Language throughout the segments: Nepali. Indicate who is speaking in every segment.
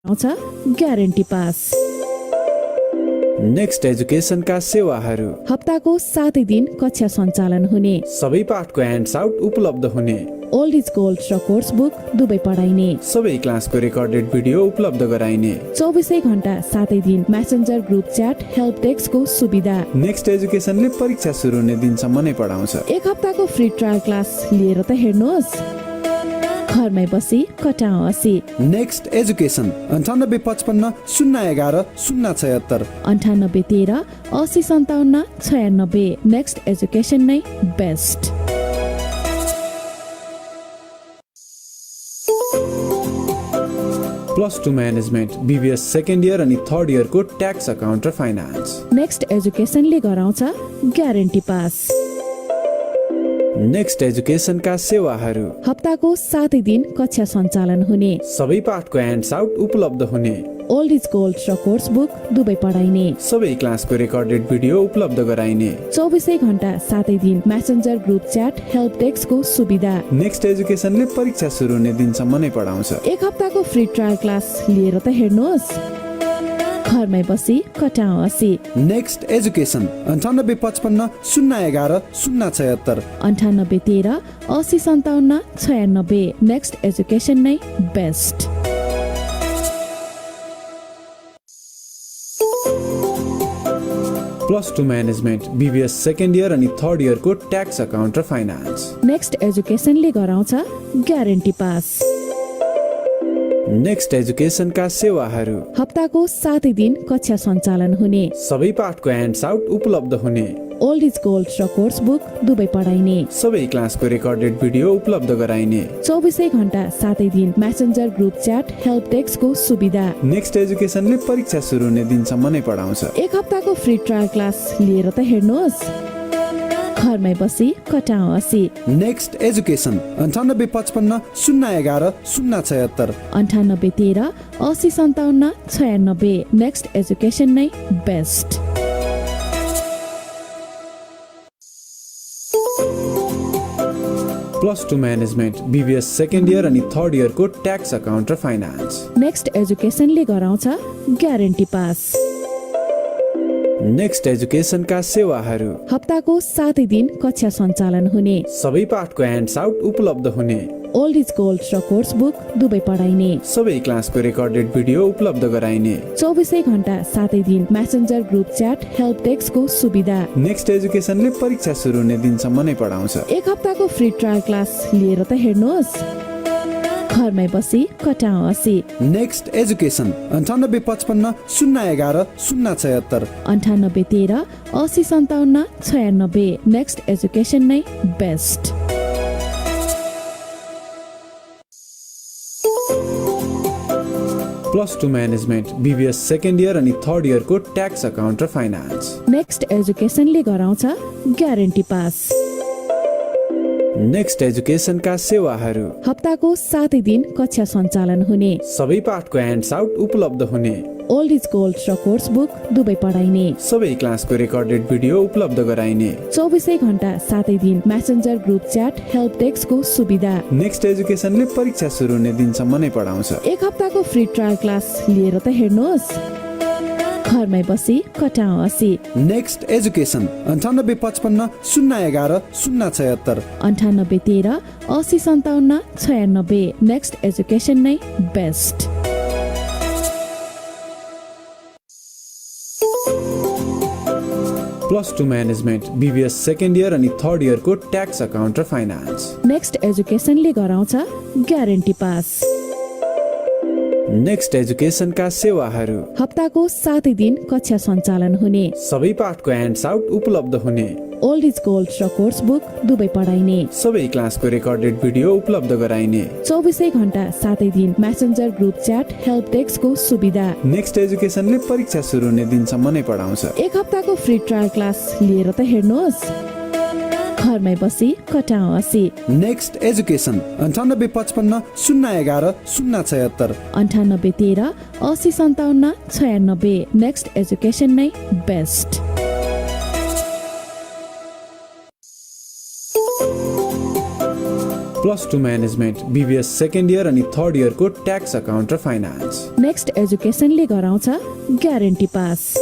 Speaker 1: आउँछ ग्यारेन्टी पास।
Speaker 2: नेक्स्ट एजुकेसनका सेवाहरू
Speaker 1: हप्ताको 7 दिन कक्षा सञ्चालन हुने,
Speaker 2: सबै पाठको ह्यान्ड्स आउट उपलब्ध हुने,
Speaker 1: ओल्ड इज गोल्ड र कोर्स बुक दुवै पढाइने,
Speaker 2: सबै क्लासको रेकर्डेड भिडियो उपलब्ध गराइने,
Speaker 1: 24 घण्टा 7 दिन मेसेन्जर ग्रुप च्याट हेल्प डेस्कको सुविधा।
Speaker 2: नेक्स्ट एजुकेसनले परीक्षा सुरु हुने दिनसम्म नै पढाउँछ।
Speaker 1: एक हप्ताको फ्री ट्रायल क्लास लिएर त हेर्नुहोस्, घरमै बसी कटाउ 80।
Speaker 2: Next education 9855 011 076
Speaker 1: 9813 8057 96। नेक्स्ट एजुकेसन नै best.
Speaker 2: +2 management BBS second year अनि थर्ड इयरको ट्याक्स अकाउन्ट र फाइनान्स।
Speaker 1: नेक्स्ट एजुकेसनले गराउँछ ग्यारेन्टी पास।
Speaker 2: नेक्स्ट एजुकेसनका सेवाहरू
Speaker 1: हप्ताको 7 दिन कक्षा सञ्चालन हुने,
Speaker 2: सबै पाठको ह्यान्ड्स आउट उपलब्ध हुने,
Speaker 1: ओल्ड इज गोल्ड र कोर्स बुक दुवै पढाइने,
Speaker 2: सबै क्लासको रेकर्डेड भिडियो उपलब्ध गराइने,
Speaker 1: 24 घण्टा 7 दिन मेसेन्जर ग्रुप च्याट हेल्प डेस्कको सुविधा।
Speaker 2: नेक्स्ट एजुकेसनले परीक्षा सुरु हुने दिनसम्म नै पढाउँछ।
Speaker 1: एक हप्ताको फ्री ट्रायल क्लास लिएर त हेर्नुहोस्, घरमै बसी कटाउ 80।
Speaker 2: Next education 9855 011 076
Speaker 1: 9813 8057 96। नेक्स्ट एजुकेसन नै best.
Speaker 2: +2 management BBS second year अनि थर्ड इयरको ट्याक्स अकाउन्ट र फाइनान्स।
Speaker 1: नेक्स्ट एजुकेसनले गराउँछ ग्यारेन्टी पास।
Speaker 2: नेक्स्ट एजुकेसनका सेवाहरू
Speaker 1: हप्ताको 7 दिन कक्षा सञ्चालन हुने,
Speaker 2: सबै पाठको ह्यान्ड्स आउट उपलब्ध हुने,
Speaker 1: ओल्ड इज गोल्ड र कोर्स बुक दुवै पढाइने,
Speaker 2: सबै क्लासको रेकर्डेड भिडियो उपलब्ध गराइने,
Speaker 1: 24 घण्टा 7 दिन मेसेन्जर ग्रुप च्याट हेल्प डेस्कको सुविधा।
Speaker 2: नेक्स्ट एजुकेसनले परीक्षा सुरु हुने दिनसम्म नै पढाउँछ।
Speaker 1: एक हप्ताको फ्री ट्रायल क्लास लिएर त हेर्नुहोस्, घरमै बसी कटाउ 80।
Speaker 2: Next education 9855 011 076
Speaker 1: 9813 8057 96। नेक्स्ट एजुकेसन नै best.
Speaker 2: +2 management BBS second year अनि थर्ड इयरको ट्याक्स अकाउन्ट र फाइनान्स।
Speaker 1: नेक्स्ट एजुकेसनले गराउँछ ग्यारेन्टी पास।
Speaker 2: नेक्स्ट एजुकेसनका सेवाहरू
Speaker 1: हप्ताको 7 दिन कक्षा सञ्चालन हुने,
Speaker 2: सबै पाठको ह्यान्ड्स आउट उपलब्ध हुने,
Speaker 1: ओल्ड इज गोल्ड र कोर्स बुक दुवै पढाइने,
Speaker 2: सबै क्लासको रेकर्डेड भिडियो उपलब्ध गराइने,
Speaker 1: 24 घण्टा 7 दिन मेसेन्जर ग्रुप च्याट हेल्प डेस्कको सुविधा।
Speaker 2: नेक्स्ट एजुकेसनले परीक्षा सुरु हुने दिनसम्म नै पढाउँछ।
Speaker 1: एक हप्ताको फ्री ट्रायल क्लास लिएर त हेर्नुहोस्, घरमै बसी कटाउ 80।
Speaker 2: Next education 9855 011 076
Speaker 1: 9813 8057 96। नेक्स्ट एजुकेसन नै best.
Speaker 2: +2 management BBS second year अनि थर्ड इयरको ट्याक्स अकाउन्ट र फाइनान्स।
Speaker 1: नेक्स्ट एजुकेसनले गराउँछ ग्यारेन्टी पास।
Speaker 2: नेक्स्ट एजुकेसनका सेवाहरू
Speaker 1: हप्ताको 7 दिन कक्षा सञ्चालन हुने,
Speaker 2: सबै पाठको ह्यान्ड्स आउट उपलब्ध हुने,
Speaker 1: ओल्ड इज गोल्ड र कोर्स बुक दुवै पढाइने,
Speaker 2: सबै क्लासको रेकर्डेड भिडियो उपलब्ध गराइने,
Speaker 1: 24 घण्टा 7 दिन मेसेन्जर ग्रुप च्याट हेल्प डेस्कको सुविधा।
Speaker 2: नेक्स्ट एजुकेसनले परीक्षा सुरु हुने दिनसम्म नै पढाउँछ।
Speaker 1: एक हप्ताको फ्री ट्रायल क्लास लिएर त हेर्नुहोस्, घरमै बसी कटाउ 80।
Speaker 2: Next education 9855 011 076
Speaker 1: 9813 8057 96। नेक्स्ट एजुकेसन नै best.
Speaker 2: +2 management BBS second year अनि थर्ड इयरको ट्याक्स अकाउन्ट र फाइनान्स।
Speaker 1: नेक्स्ट एजुकेसनले गराउँछ ग्यारेन्टी पास।
Speaker 2: नेक्स्ट एजुकेसनका सेवाहरू
Speaker 1: हप्ताको 7 दिन कक्षा सञ्चालन हुने,
Speaker 2: सबै पाठको ह्यान्ड्स आउट उपलब्ध हुने,
Speaker 1: ओल्ड इज गोल्ड र कोर्स बुक दुवै पढाइने,
Speaker 2: सबै क्लासको रेकर्डेड भिडियो उपलब्ध गराइने,
Speaker 1: 24 घण्टा 7 दिन मेसेन्जर ग्रुप च्याट हेल्प डेस्कको सुविधा।
Speaker 2: नेक्स्ट एजुकेसनले परीक्षा सुरु हुने दिनसम्म नै पढाउँछ।
Speaker 1: एक हप्ताको फ्री ट्रायल क्लास लिएर त हेर्नुहोस्, घरमै बसी कटाउ 80।
Speaker 2: Next education 9855 011 076
Speaker 1: 9813 8057 96। नेक्स्ट एजुकेसन नै best.
Speaker 2: +2 management BBS second year अनि थर्ड इयरको ट्याक्स अकाउन्ट र फाइनान्स।
Speaker 1: नेक्स्ट एजुकेसनले गराउँछ ग्यारेन्टी पास।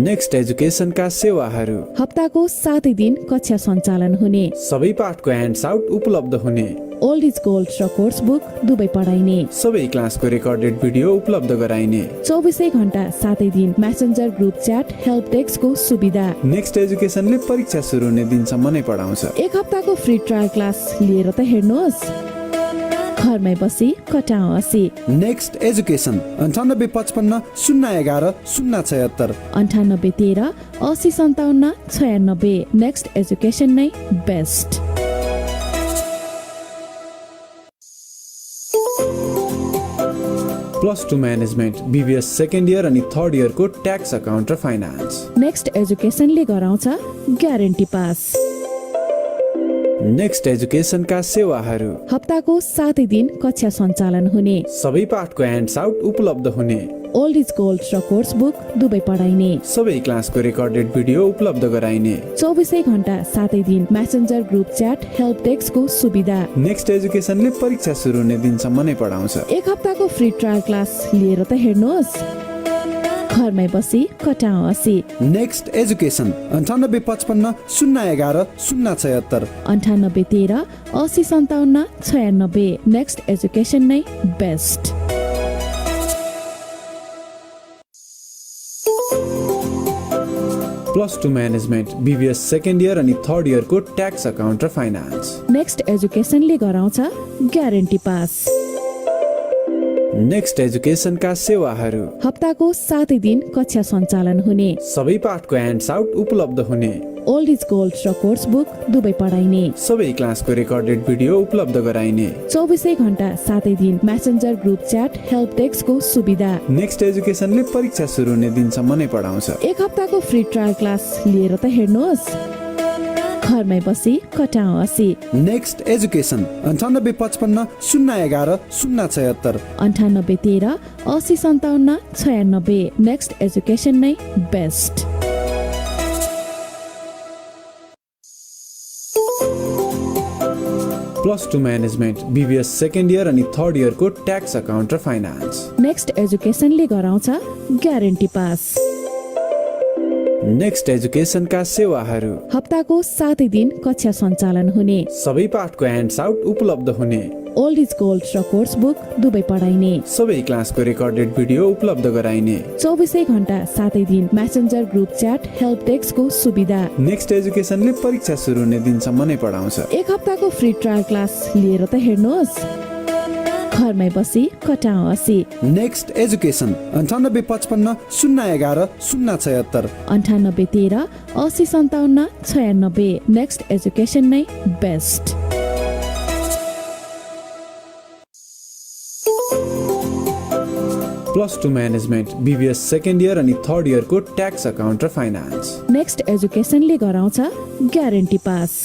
Speaker 2: नेक्स्ट एजुकेसनका सेवाहरू
Speaker 1: हप्ताको 7 दिन कक्षा सञ्चालन हुने,
Speaker 2: सबै पाठको ह्यान्ड्स आउट उपलब्ध हुने,
Speaker 1: ओल्ड इज गोल्ड र कोर्स बुक दुवै पढाइने,
Speaker 2: सबै क्लासको रेकर्डेड भिडियो उपलब्ध गराइने,
Speaker 1: 24 घण्टा 7 दिन मेसेन्जर ग्रुप च्याट हेल्प डेस्कको सुविधा।
Speaker 2: नेक्स्ट एजुकेसनले परीक्षा सुरु हुने दिनसम्म नै पढाउँछ।
Speaker 1: एक हप्ताको फ्री ट्रायल क्लास लिएर त हेर्नुहोस्, घरमै बसी कटाउ 80।
Speaker 3: Next education 9855 011 076
Speaker 1: 9813 8057 96। नेक्स्ट एजुकेसन नै best.
Speaker 2: +2 management BBS second year अनि थर्ड इयरको ट्याक्स अकाउन्ट र फाइनान्स।
Speaker 1: नेक्स्ट एजुकेसनले गराउँछ ग्यारेन्टी पास।
Speaker 2: नेक्स्ट एजुकेसनका सेवाहरू
Speaker 1: हप्ताको 7 दिन कक्षा सञ्चालन हुने,
Speaker 2: सबै पाठको ह्यान्ड्स आउट उपलब्ध हुने,
Speaker 1: ओल्ड इज गोल्ड र कोर्स बुक दुवै पढाइने,
Speaker 2: सबै क्लासको रेकर्डेड भिडियो उपलब्ध गराइने,
Speaker 1: 24 घण्टा 7 दिन मेसेन्जर ग्रुप च्याट हेल्प डेस्कको सुविधा।
Speaker 2: नेक्स्ट एजुकेसनले परीक्षा सुरु हुने दिनसम्म नै पढाउँछ।
Speaker 1: एक हप्ताको फ्री ट्रायल क्लास लिएर त हेर्नुहोस्, घरमै बसी कटाउ 80।
Speaker 3: Next education 9855 011 076
Speaker 1: 9813 8057 96। नेक्स्ट एजुकेसन नै best.
Speaker 2: +2 management BBS second year अनि थर्ड इयरको ट्याक्स अकाउन्ट र फाइनान्स।
Speaker 1: नेक्स्ट एजुकेसनले गराउँछ ग्यारेन्टी पास।
Speaker 2: नेक्स्ट एजुकेसनका सेवाहरू
Speaker 1: हप्ताको 7 दिन कक्षा सञ्चालन हुने,
Speaker 2: सबै पाठको ह्यान्ड्स आउट उपलब्ध हुने,
Speaker 1: ओल्ड इज गोल्ड र कोर्स बुक दुवै पढाइने,
Speaker 2: सबै क्लासको रेकर्डेड भिडियो उपलब्ध गराइने,
Speaker 1: 24 घण्टा 7 दिन मेसेन्जर ग्रुप च्याट हेल्प डेस्कको सुविधा।
Speaker 2: नेक्स्ट एजुकेसनले परीक्षा सुरु हुने दिनसम्म नै पढाउँछ।
Speaker 1: एक हप्ताको फ्री ट्रायल क्लास लिएर त हेर्नुहोस्, घरमै बसी कटाउ 80।
Speaker 3: Next education 9855 011 076
Speaker 1: 9813 8057 96। नेक्स्ट एजुकेसन नै best.
Speaker 2: +2 management BBS second year अनि थर्ड इयरको ट्याक्स अकाउन्ट र फाइनान्स।
Speaker 1: नेक्स्ट एजुकेसनले गराउँछ ग्यारेन्टी पास।
Speaker 2: नेक्स्ट एजुकेसनका सेवाहरू
Speaker 1: हप्ताको 7 दिन कक्षा सञ्चालन हुने,
Speaker 2: सबै पाठको ह्यान्ड्स आउट उपलब्ध हुने,
Speaker 1: ओल्ड इज गोल्ड र कोर्स बुक दुवै पढाइने,
Speaker 2: सबै क्लासको रेकर्डेड भिडियो उपलब्ध गराइने,
Speaker 1: 24 घण्टा 7 दिन मेसेन्जर ग्रुप च्याट हेल्प डेस्कको सुविधा।
Speaker 2: नेक्स्ट एजुकेसनले परीक्षा सुरु हुने दिनसम्म नै पढाउँछ।
Speaker 1: एक हप्ताको फ्री ट्रायल क्लास लिएर त हेर्नुहोस्, घरमै बसी कटाउ 80।
Speaker 3: Next education 9855 011 076
Speaker 1: 9813 8057 96। नेक्स्ट एजुकेसन नै best.
Speaker 2: +2 management BBS second year अनि थर्ड इयरको ट्याक्स अकाउन्ट र फाइनान्स।
Speaker 1: नेक्स्ट एजुकेसनले गराउँछ ग्यारेन्टी पास।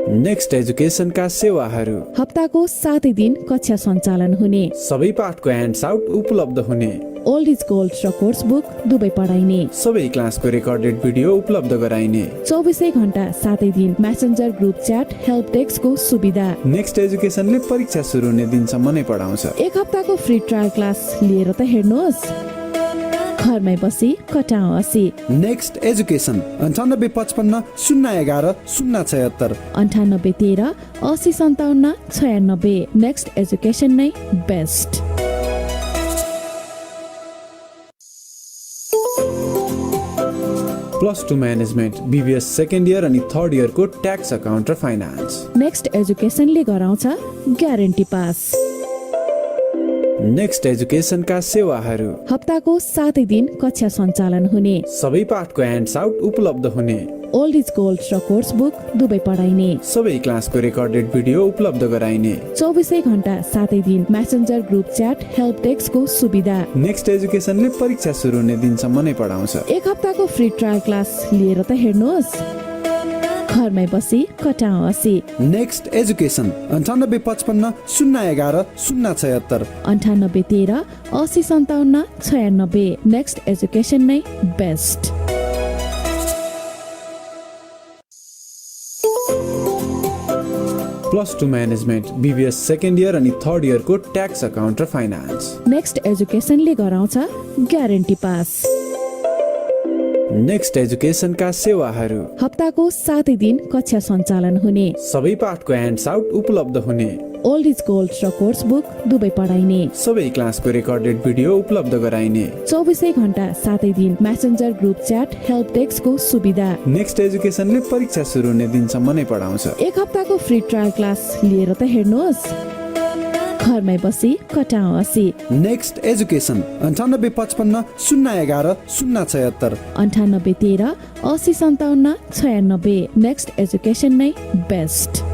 Speaker 2: नेक्स्ट एजुकेसनका सेवाहरू
Speaker 1: हप्ताको 7 दिन कक्षा सञ्चालन हुने,
Speaker 2: सबै पाठको ह्यान्ड्स आउट उपलब्ध हुने,
Speaker 1: ओल्ड इज गोल्ड र कोर्स बुक दुवै पढाइने,
Speaker 2: सबै क्लासको रेकर्डेड भिडियो उपलब्ध गराइने,
Speaker 1: 24 घण्टा 7 दिन मेसेन्जर ग्रुप च्याट हेल्प डेस्कको सुविधा।
Speaker 2: नेक्स्ट एजुकेसनले परीक्षा सुरु हुने दिनसम्म नै पढाउँछ।
Speaker 1: एक हप्ताको फ्री ट्रायल क्लास लिएर त हेर्नुहोस्, घरमै बसी कटाउ 80।
Speaker 3: Next education 9855 011 076
Speaker 1: 9813 8057 96। नेक्स्ट एजुकेसन नै best.
Speaker 2: +2 management BBS second year अनि थर्ड इयरको ट्याक्स अकाउन्ट र फाइनान्स।
Speaker 1: नेक्स्ट एजुकेसनले गराउँछ ग्यारेन्टी पास।
Speaker 2: नेक्स्ट एजुकेसनका सेवाहरू
Speaker 1: हप्ताको 7 दिन कक्षा सञ्चालन हुने,
Speaker 2: सबै पाठको ह्यान्ड्स आउट उपलब्ध हुने,
Speaker 1: ओल्ड इज गोल्ड र कोर्स बुक दुवै पढाइने,
Speaker 2: सबै क्लासको रेकर्डेड भिडियो उपलब्ध गराइने,
Speaker 1: 24 घण्टा 7 दिन मेसेन्जर ग्रुप च्याट हेल्प डेस्कको सुविधा।
Speaker 2: नेक्स्ट एजुकेसनले परीक्षा सुरु हुने दिनसम्म नै पढाउँछ।
Speaker 1: एक हप्ताको फ्री ट्रायल क्लास लिएर त हेर्नुहोस्, घरमै बसी कटाउ 80।
Speaker 3: Next education 9855 011 076
Speaker 1: 9813 8057 96। नेक्स्ट एजुकेसन नै best.
Speaker 2: +2 management, BBS second year अनि थर्ड इयरको ट्याक्स अकाउन्ट र फाइनान्स।
Speaker 1: नेक्स्ट एजुकेसनले गराउँछ ग्यारेन्टी पास।
Speaker 2: नेक्स्ट एजुकेसनका सेवाहरू:
Speaker 1: हप्ताको 7 दिन कक्षा सञ्चालन हुने,
Speaker 2: सबै पाठको ह्यान्ड्स आउट उपलब्ध हुने,
Speaker 1: ओल्ड इज गोल्ड र कोर्स बुक दुवै पढाइने,
Speaker 2: सबै क्लासको रेकर्डेड भिडियो उपलब्ध गराइने,
Speaker 1: 24 घण्टा 7 दिन मेसेन्जर ग्रुप च्याट हेल्प डेस्कको सुविधा।
Speaker 2: नेक्स्ट एजुकेसनले परीक्षा सुरु हुने दिनसम्म नै पढाउँछ।
Speaker 1: 1 हप्ताको फ्री ट्रायल क्लास लिएर त हेर्नुहोस्, घरमै बसी कटाउ 80।
Speaker 3: Next education 9855 011 076
Speaker 1: 9813 8057 96। नेक्स्ट एजुकेसन नै बेस्ट।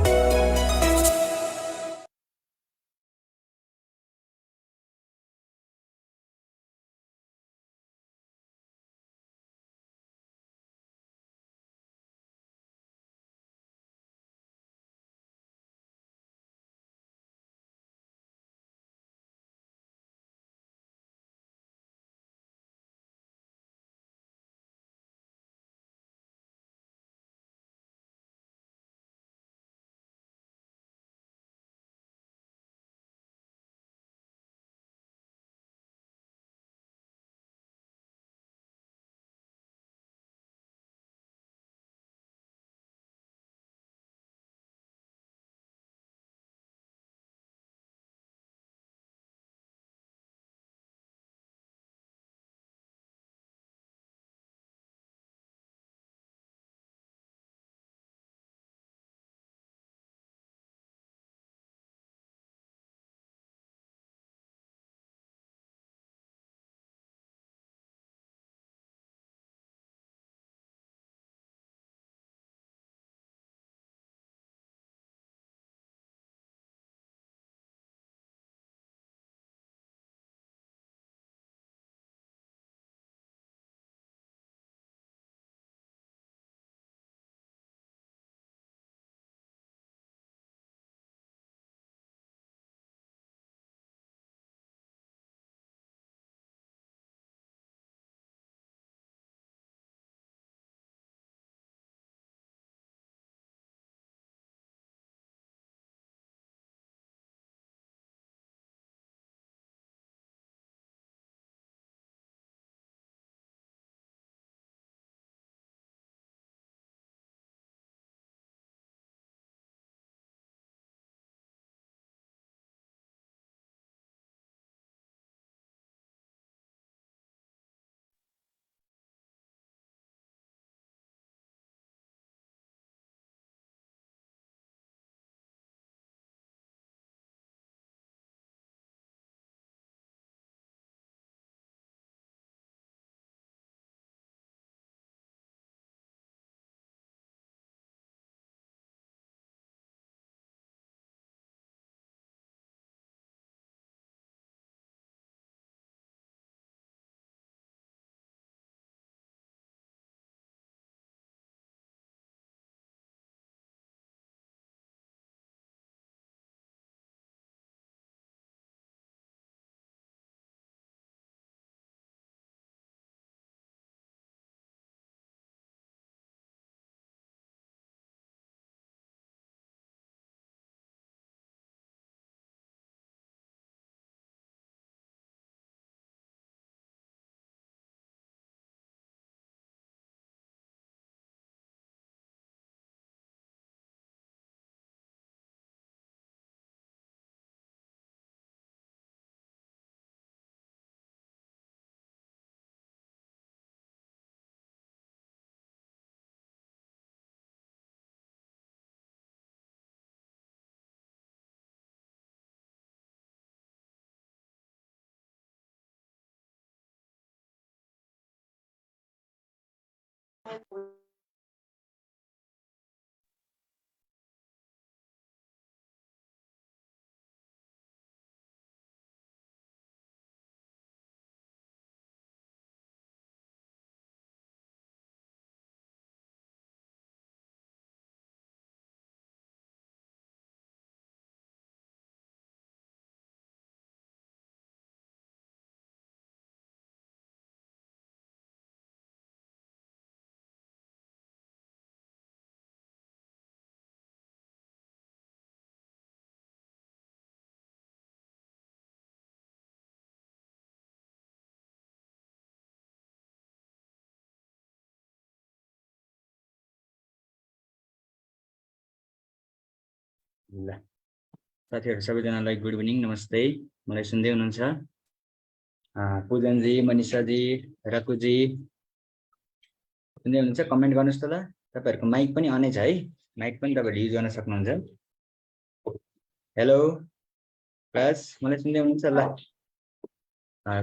Speaker 4: ल साथीहरु सबैजनालाई गुड इभिनिङ नमस्ते मलाई सुन्दै हुनुहुन्छ पूजनजी मनिषाजी रकुजी सुन्दै हुनुहुन्छ कमेन्ट गर्नुस् त ल तपाईहरुको माइक पनि अन छ है माइक पनि तपाईहरुले युज गर्न सक्नुहुन्छ हेलो क्लास मलाई सुन्दै हुनुहुन्छ ल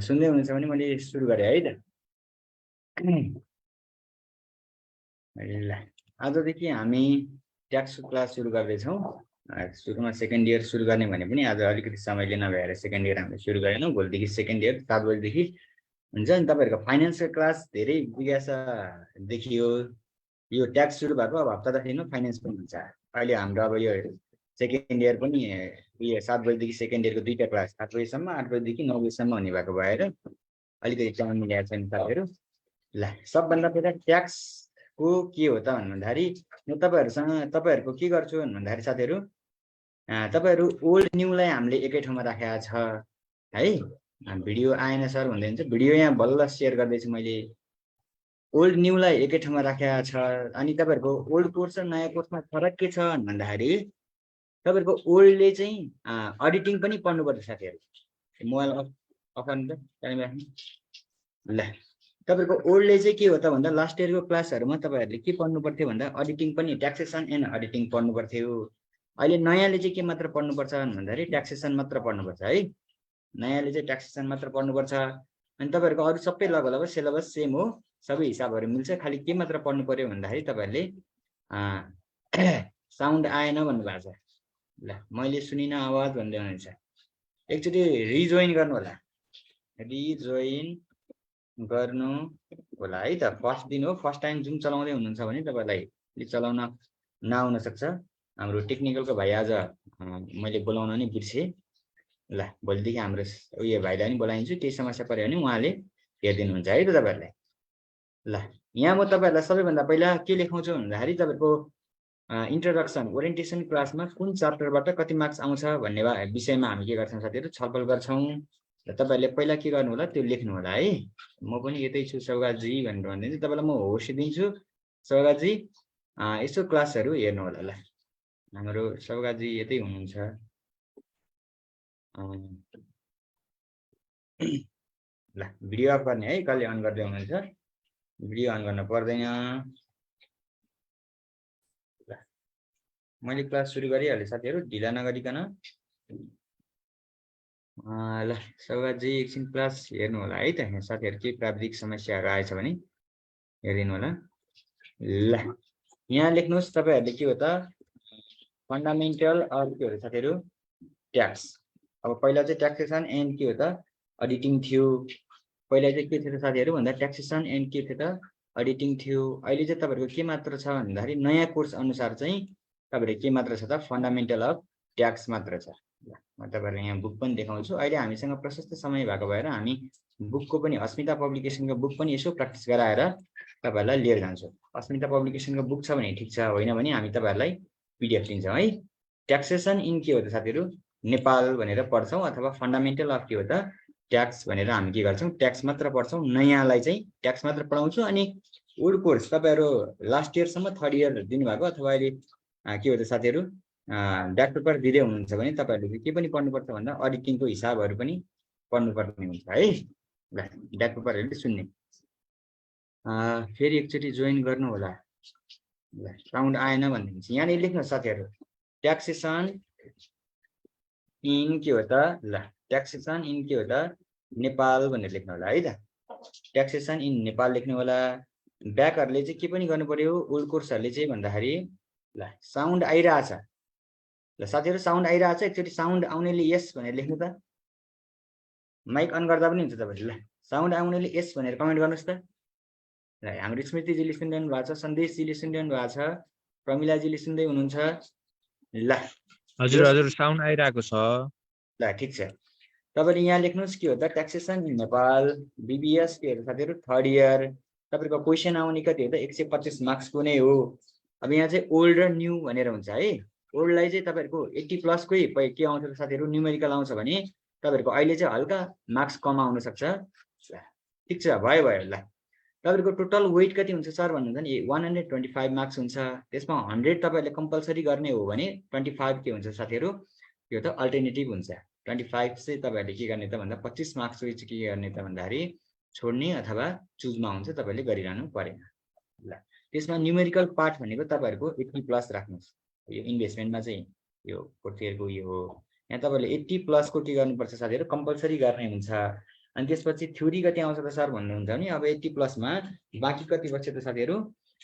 Speaker 4: सुन्दै हुनुहुन्छ भने मैले सुरु गरे है त ल आजदेखि हामी ट्याक्सको क्लास सुरु गर्दै छौं सुरुमा सेकेन्ड इयर सुरु गर्ने भने पनि आज अलिकति समयले नभएर सेकेन्ड इयर हामीले सुरु गरेनौं भोलिदेखि सेकेन्ड इयर 7 बजेदेखि हुन्छ नि तपाईहरुको फाइनान्सको क्लास धेरै जिज्ञासा देखियो यो ट्याक्स सुरु भएको अब हप्ता दशैंमा फाइनान्स पनि हुन्छ अहिले हाम्रो अब यो सेकेन्ड इयर पनि यो 7 बजेदेखि सेकेन्ड इयरको दुईटा क्लास 8 बजेसम्म 8 बजेदेखि 9 बजेसम्म हुने भएको भएर अलिकति टाइम मिलेको छैन साथीहरु ल सबभन्दा पहिला ट्याक्स को के हो त भन्दाखेरि म तपाईहरुको के गर्छु भन्दाखेरि साथीहरु तपाईहरु ओल्ड न्यूलाई हामीले एकै ठाउँमा राखेका छ है भिडियो आएन सर भन्दै हुन्छ भिडियो यहाँ बल्ल शेयर गर्दै छु मैले ओल्ड न्यूलाई एकै ठाउँमा राखेका छ अनि तपाईहरुको ओल्ड कोर्स र नयाँ कोर्समा फरक के छ भन्दाखेरि तपाईहरुको ओल्डले चाहिँ अडिटिङ पनि पढ्नु पर्छ साथीहरु मोबाइल अफ गर्नु त ल तपाईहरुको ओल्डले चाहिँ के हो त भन्दा लास्ट इयरको क्लासहरुमा तपाईहरुले के पढ्नु पर्थ्यो भन्दा अडिटिङ पनि ट्याक्सेसन एन्ड अडिटिङ पढ्नु पर्थ्यो अहिले नयाँले चाहिँ के मात्र पढ्नु पर्छ भन्दाखेरि ट्याक्सेसन मात्र पढ्नु पर्छ है नयाँले चाहिँ ट्याक्सेसन मात्र पढ्नु पर्छ अनि तपाईहरुको अरु सबै लगभग सिलेबस सेम हो सबै हिसाबहरु मिल्छ खाली के मात्र पढ्नु पर्यो भन्दाखेरि तपाईहरुले साउन्ड आएन भन्नु भएको छ ल मैले सुनिन आवाज भन्दै हुनुहुन्छ एकचोटी रिजोइन गर्नु होला रिजोइन गर्नु होला है त फर्स्ट दिन हो फर्स्ट टाइम जुम चलाउँदै हुनुहुन्छ भने तपाईहरुलाई चलाउन नआउन सक्छ हाम्रो टेक्निकलको भाइ आज मैले बोलाउन नि बिर्से ल भोलिदेखि हाम्रो उयो भाइलाई नि बोलाइन्छु केही समस्या पर्यो भने उहाँले हेर्दिनु हुन्छ है त तपाईहरुलाई ल यहाँ म तपाईहरुलाई सबैभन्दा पहिला के लेखाउँछु भन्दाखेरि तपाईहरुको इन्ट्रोडक्सन ओरिएन्टेसन क्लासमा कुन च्याप्टरबाट कति मार्क्स आउँछ भन्ने विषयमा हामी के गर्छौं साथीहरु छलफल गर्छौं र तपाईहरुले पहिला के गर्नु होला त्यो लेख्नु होला है म पनि यतै छु सौगाजी भनेर भन्दिन्छु तपाईलाई म होस दिन्छु सौगाजी यसो क्लासहरु हेर्नु होला ल हाम्रो सौगाजी यतै हुनुहुन्छ ल भिडियो अफ गर्ने है कहिले अन गर्दै हुनुहुन्छ भिडियो अन गर्न पर्दैन ल मैले क्लास सुरु गरिहाले साथीहरु ढिला नगरिकन ल सौगाजी एकछिन क्लास हेर्नु होला है त यहाँ साथीहरु के प्राविधिक समस्याहरु आएछ भने हेरिदिनु होला ल यहाँ लेख्नुस् तपाईहरुले के हो त फन्डामेन्टल अफ के हो साथीहरु ट्याक्स अब पहिला चाहिँ ट्याक्सेसन एन्ड के हो त अडिटिङ थियो पहिला चाहिँ के थियो साथीहरु भन्दा ट्याक्सेसन एन्ड के थियो त अडिटिङ थियो अहिले चाहिँ तपाईहरुको के मात्र छ भन्दाखेरि नयाँ कोर्स अनुसार चाहिँ तपाईहरु के मात्र छ त फन्डामेन्टल अफ ट्याक्स मात्र छ म तपाईहरुलाई यहाँ बुक पनि देखाउँछु अहिले हामीसँग प्रशस्त समय भएको भएर हामी बुकको पनि अस्मिता पब्लिकेसनको बुक पनि यसो प्र्याक्टिस गराएर तपाईहरुलाई लिएर जान्छु अस्मिता पब्लिकेसनको बुक छ भने ठीक छ होइन भने हामी तपाईहरुलाई पीडीएफ दिन्छौं है ट्याक्सेसन इन के हो त साथीहरु नेपाल भनेर पढ्छौं अथवा फन्डामेन्टल अफ के हो त ट्याक्स भनेर हामी के गर्छौं ट्याक्स मात्र पढ्छौं नयाँलाई चाहिँ ट्याक्स मात्र पढाउँछु अनि ओल्ड कोर्स तपाईहरु लास्ट इयर सम्म थर्ड इयर दिनुभएको अथवा अहिले के हो त साथीहरु ब्याक पेपर दिदै हुनुहुन्छ भने तपाईहरुले के पनि पढ्नु पर्छ भन्दा अडिटिङको हिसाबहरु पनि पढ्नु पर्ने हुन्छ है ल ब्याक पेपरहरुले सुन्ने फेरि एकचोटी जोइन गर्नु होला ल साउन्ड आएन भन्नुहुन्छ यहाँ नि लेख्नु साथीहरु ट्याक्सेसन इन के हो त ल ट्याक्सेसन इन के हो त नेपाल भनेर लेख्नु होला है त ट्याक्सेसन इन नेपाल लेख्नु होला ब्याकहरुले चाहिँ के पनि गर्नु पर्यो ओल्ड कोर्सहरुले चाहिँ भन्दाखेरि ल साउन्ड आइराछ ल साथीहरु साउन्ड आइराछ एकचोटी साउन्ड आउनेले यस भनेर लेख्नु त माइक अन गर्दा पनि हुन्छ तपाईहरु ल साउन्ड आउनेले यस भनेर कमेन्ट गर्नुस् त ल हाम्रो स्मृतिजीले सुन्दै हुनु भएको छ सन्देशजीले सुन्दै हुनु भएको छ प्रमिलाजीले सुन्दै हुनुहुन्छ ल
Speaker 5: हजुर हजुर साउन्ड आइराको छ
Speaker 4: ल ठीक छ तपाईले यहाँ लेख्नुस् के हो त ट्याक्सेसन इन नेपाल बीबीएस के हो साथीहरु थर्ड इयर तपाईको क्वेशन आउने कति हो त 125 मार्क्स को नै हो अब यहाँ चाहिँ ओल्ड र न्यू भनेर हुन्छ है ओल्डलाई चाहिँ तपाईहरुको 80 प्लस कै के आउँछ साथीहरु न्यूमेरिकल आउँछ भने तपाईहरुको अहिले चाहिँ हल्का मार्क्स कम आउन सक्छ ल ठीक छ भयो ल तपाईँहरूको टोटल वेट कति हुन्छ सर भन्नुहुन्छ नि 125 मार्क्स हुन्छ। त्यसमा 100 तपाईँहरूले कम्पलसरी गर्ने हो भने 25 के हुन्छ साथीहरू, यो त अल्टरनेटिभ हुन्छ। 25 चाहिँ तपाईँहरूले के गर्ने त भन्दा 25 मार्क्स चाहिँ के गर्ने त भन्दाखेरि छोड्ने अथवा चुजमा हुन्छ, तपाईँले गरिरहनु परेन। ल त्यसमा न्युमेरिकल पार्ट भनेको तपाईँहरूको 80 प्लस राख्नुहोस्। यो इन्भेस्टमेन्टमा चाहिँ यो फोर्थ इयरको यो हो, यहाँ तपाईँले 80 प्लसको के गर्नुपर्छ साथीहरू, कम्पलसरी गर्ने हुन्छ। अनि त्यसपछि थ्योरी कति आउँछ त सर भन्नुहुन्छ भने अब 80 प्लसमा बाँकी कति बच्यो त साथीहरू,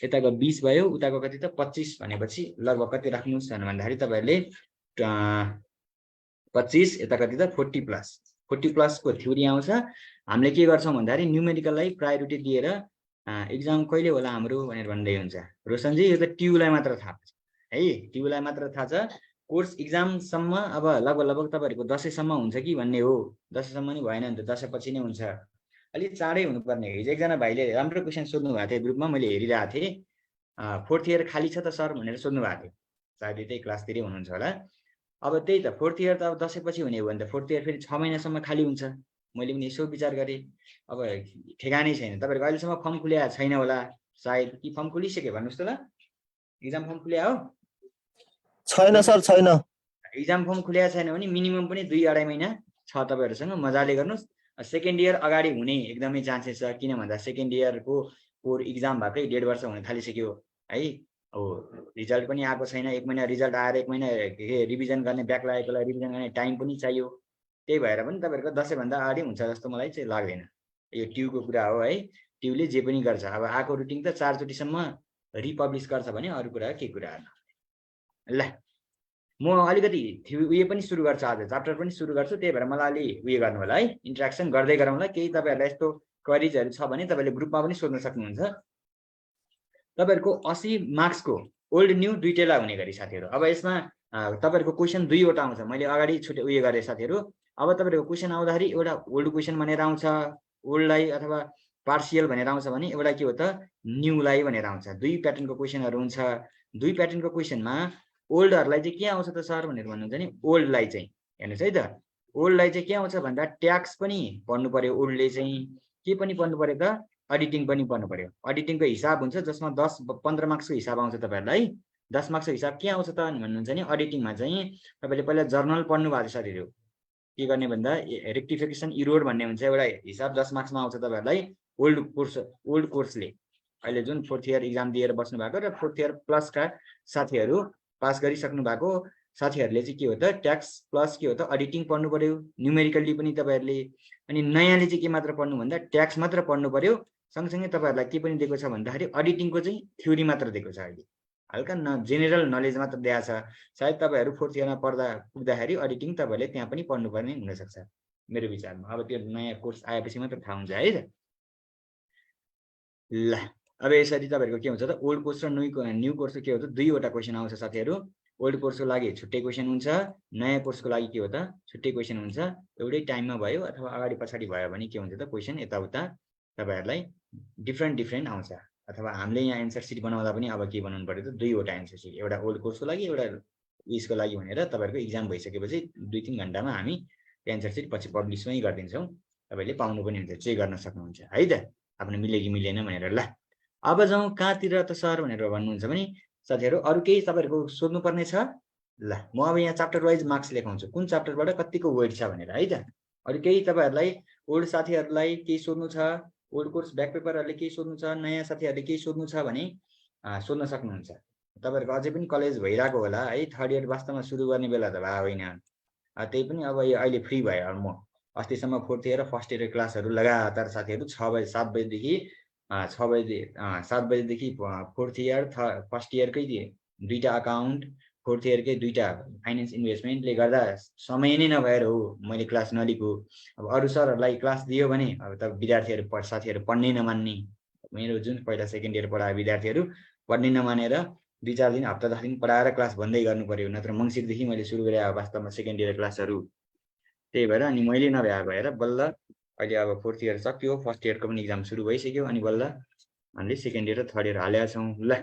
Speaker 4: यताको 20 भयो, उताको कति त 25 भनेपछि लगभग कति राख्नुहोस् भन्दाखेरि तपाईँहरूले 25, यता कति त 40 प्लस। 40 प्लसको थ्योरी आउँछ। हामीले के गर्छौँ भन्दाखेरि न्युमेरिकललाई प्रायोरिटी दिएर एक्जाम कहिले होला हाम्रो भनेर भन्दै हुन्छ। रोशनजी यो त ट्युलाई मात्र थाहा छ है, ट्युलाई मात्र थाहा छ। कोर्स एक्जामसम्म अब लगभग तपाईँहरूको दसैँसम्म हुन्छ कि भन्ने हो। दसैँसम्म नि भएन नि त, दसैँपछि नै हुन्छ, अलिक चाँडै हुनुपर्ने। हिजो एकजना भाइले राम्रो क्वेसन सोध्नु भएको थियो ग्रुपमा, मैले हेरिरहेको थिएँ। फोर्थ इयर खाली छ त सर भनेर सोध्नु भएको थियो, सायद त्यही क्लासतिरै हुनुहुन्छ होला। अब त्यही त फोर्थ इयर त अब दसैँपछि हुने हो भने त फोर्थ इयर फेरि 6 महिनासम्म खाली हुन्छ। मैले पनि यसो विचार गरेँ, अब ठेगानै छैन। तपाईँहरूको अहिलेसम्म फर्म खुल्या छैन होला सायद, कि फर्म खुलिसक्यो भन्नुहोस् त ल, एक्जाम फर्म खुल्या हो?
Speaker 6: छैन सर, छैन।
Speaker 4: एक्जाम फर्म खुल्या छैन भने मिनिमम पनि 2-2.5 महिना छ तपाईँहरूसँग, मजाले गर्नुहोस्। सेकेन्ड इयर अगाडि हुने एकदमै चान्सेस छ, किन भन्दा सेकेन्ड इयरको कोर एक्जाम भएकै 1.5 वर्ष हुन थालिसक्यो है। अब रिजल्ट पनि आएको छैन, 1 महिना रिजल्ट आएर 1 महिना रिभिजन गर्ने, ब्याक लागेकोलाई रिभिजन गर्ने टाइम पनि चाहियो। त्यही भएर पनि तपाईँहरूको दसैँभन्दा अगाडि हुन्छ जस्तो मलाई चाहिँ लाग्दैन। यो ट्युको कुरा हो है, ट्युले जे पनि गर्छ। अब आएको रुटिन त 4 चोटिसम्म रिपब्लिस गर्छ भने अरू कुरा के कुरा। ल म अलिकति उयो पनि सुरु गर्छु, आज च्याप्टर पनि सुरु गर्छु, त्यही भएर मलाई अलि उयो गर्नु होला है, इन्ट्रेक्सन गर्दै गरौँला। केही तपाईँहरूलाई यस्तो क्वेरिजहरू छ भने तपाईँले ग्रुपमा पनि सोध्न सक्नुहुन्छ। तपाईँहरूको 80 मार्क्सको ओल्ड न्यू दुईटैलाई हुने गरी साथीहरू। अब यसमा तपाईँहरूको क्वेसन 2वटा आउँछ, मैले अगाडि छुट्टै उयो गरेँ साथीहरू। अब तपाईँहरूको क्वेसन आउँदाखेरि एउटा ओल्ड क्वेसन भनेर आउँछ, ओल्डलाई अथवा पार्सियल भनेर आउँछ भने एउटा के हो त न्यूलाई भनेर आउँछ। 2 प्याटर्नको क्वेसनहरू हुन्छ। 2 प्याटर्नको क्वेसनमा ओल्डहरूलाई चाहिँ के आउँछ त सर भनेर भन्नुहुन्छ नि, ओल्डलाई चाहिँ हेर्नुहोस् है त, ओल्डलाई चाहिँ के आउँछ भन्दा ट्याक्स पनि पढ्नु पर्यो, ओल्डले चाहिँ के पनि पढ्नु पर्यो त, अडिटिङ पनि पढ्नु पर्यो। अडिटिङको हिसाब हुन्छ जसमा 10-15 मार्क्सको हिसाब आउँछ तपाईँहरूलाई। 10 मार्क्सको हिसाब के आउँछ त भन्नुहुन्छ नि, अडिटिङमा चाहिँ तपाईँले पहिला जर्नल पढ्नु भएको छ साथीहरू। के गर्ने भन्दा रेक्टिफिकेसन इरोर भन्ने हुन्छ एउटा हिसाब, 10 मार्क्समा आउँछ तपाईँहरूलाई। ओल्ड कोर्सले अहिले जुन फोर्थ इयर एक्जाम दिएर बस्नु भएको र फोर्थ इयर प्लसका साथीहरू पास गरिसक्नु भएको साथीहरूले चाहिँ के हो त ट्याक्स प्लस के हो त अडिटिङ पढ्नु पर्यो, न्युमेरिकल्ली पनि तपाईँहरूले। अनि नयाँले चाहिँ के मात्र पढ्नु भन्दा ट्याक्स मात्र पढ्नु पर्यो। सँगसँगै तपाईँहरूलाई के पनि दिएको छ भन्दाखेरि अडिटिङको चाहिँ थ्योरी मात्र दिएको छ, अहिले हल्का जेनरल नलेज मात्र दिएको छ। सायद तपाईँहरू फोर्थ इयरमा पुग्दाखेरि अडिटिङ तपाईँहरूले त्यहाँ पनि पढ्नुपर्ने हुनसक्छ मेरो विचारमा। अब त्यो नयाँ कोर्स आएपछि मात्र थाहा हुन्छ है त। ल अब यसरी तपाईँहरूको के हुन्छ त ओल्ड कोर्स र न्यू कोर्सको के हो त 2वटा क्वेसन आउँछ साथीहरू। ओल्ड कोर्सको लागि छुट्टै क्वेसन हुन्छ, नयाँ कोर्सको लागि के हो त छुट्टै क्वेसन हुन्छ। एउटै टाइममा भयो अथवा अगाडि पछाडि भयो भने के हुन्छ त क्वेसन यताउता तपाईँहरूलाई डिफ्रेन्ट आउँछ। अथवा हामीले यहाँ एन्सर सिट बनाउँदा पनि अब के बनाउनु पर्यो त 2वटा एन्सर सिट, एउटा ओल्ड कोर्सको लागि एउटा उयसको लागि भनेर तपाईँहरूको एक्जाम भइसकेपछि 2-3 घन्टामा हामी एन्सर सिट पछि पब्लिसमै गरिदिन्छौँ। तपाईँले पाउनु पनि हुन्छ, चेक गर्न सक्नुहुन्छ है त आफ्नो मिल्यो कि मिलेन भनेर। ल अब जाउँ कहाँतिर त सर भनेर भन्नुहुन्छ भने साथीहरू अरू केही तपाईँहरूको सोध्नुपर्ने छ? ल म अब यहाँ च्याप्टर वाइज मार्क्स लेखाउँछु, कुन च्याप्टरबाट कतिको वेट छ भनेर है त। अरू केही तपाईँहरूलाई ओल्ड साथीहरूलाई केही सोध्नु छ, ओल्ड कोर्स ब्याक पेपरहरूले केही सोध्नु छ, नयाँ साथीहरूले केही सोध्नु छ भने सोध्न सक्नुहुन्छ। तपाईँहरूको अझै पनि कलेज भइरहेको होला है, थर्ड इयर वास्तवमा सुरु गर्ने बेला त भयो होइन, त्यही पनि अब अहिले फ्री भयो। म अस्तिसम्म फोर्थ इयर र फर्स्ट इयर क्लासहरू लगातार साथीहरू 7 बजेदेखि फोर्थ इयर फर्स्ट इयरकै 2टा अकाउन्ट, फोर्थ इयरकै 2टा फाइनेन्स इन्भेस्टमेन्टले गर्दा समय नै नभएर हो मैले क्लास नलिएको। अब अरू सरहरूलाई क्लास दियो भने अब त विद्यार्थीहरू साथीहरू पढ्नै नमान्ने, मेरो जुन पहिला सेकेन्ड इयर पढाए विद्यार्थीहरू पढ्नै नमानेर 2-4 दिन हप्ता 10 दिन पढाएर क्लास बन्दै गर्नु पर्यो। नत्र मङ्सिरदेखि मैले सुरु गरेँ वास्तवमा सेकेन्ड इयर क्लासहरू। त्यही भएर अनि मैले नभ्या भएर बल्ल अहिले अब फोर्थ इयर सक्यो, फर्स्ट इयरको पनि एक्जाम सुरु भइसक्यो, अनि बल्ल हामीले सेकेन्ड इयर र थर्ड इयर हालेका छौँ। ल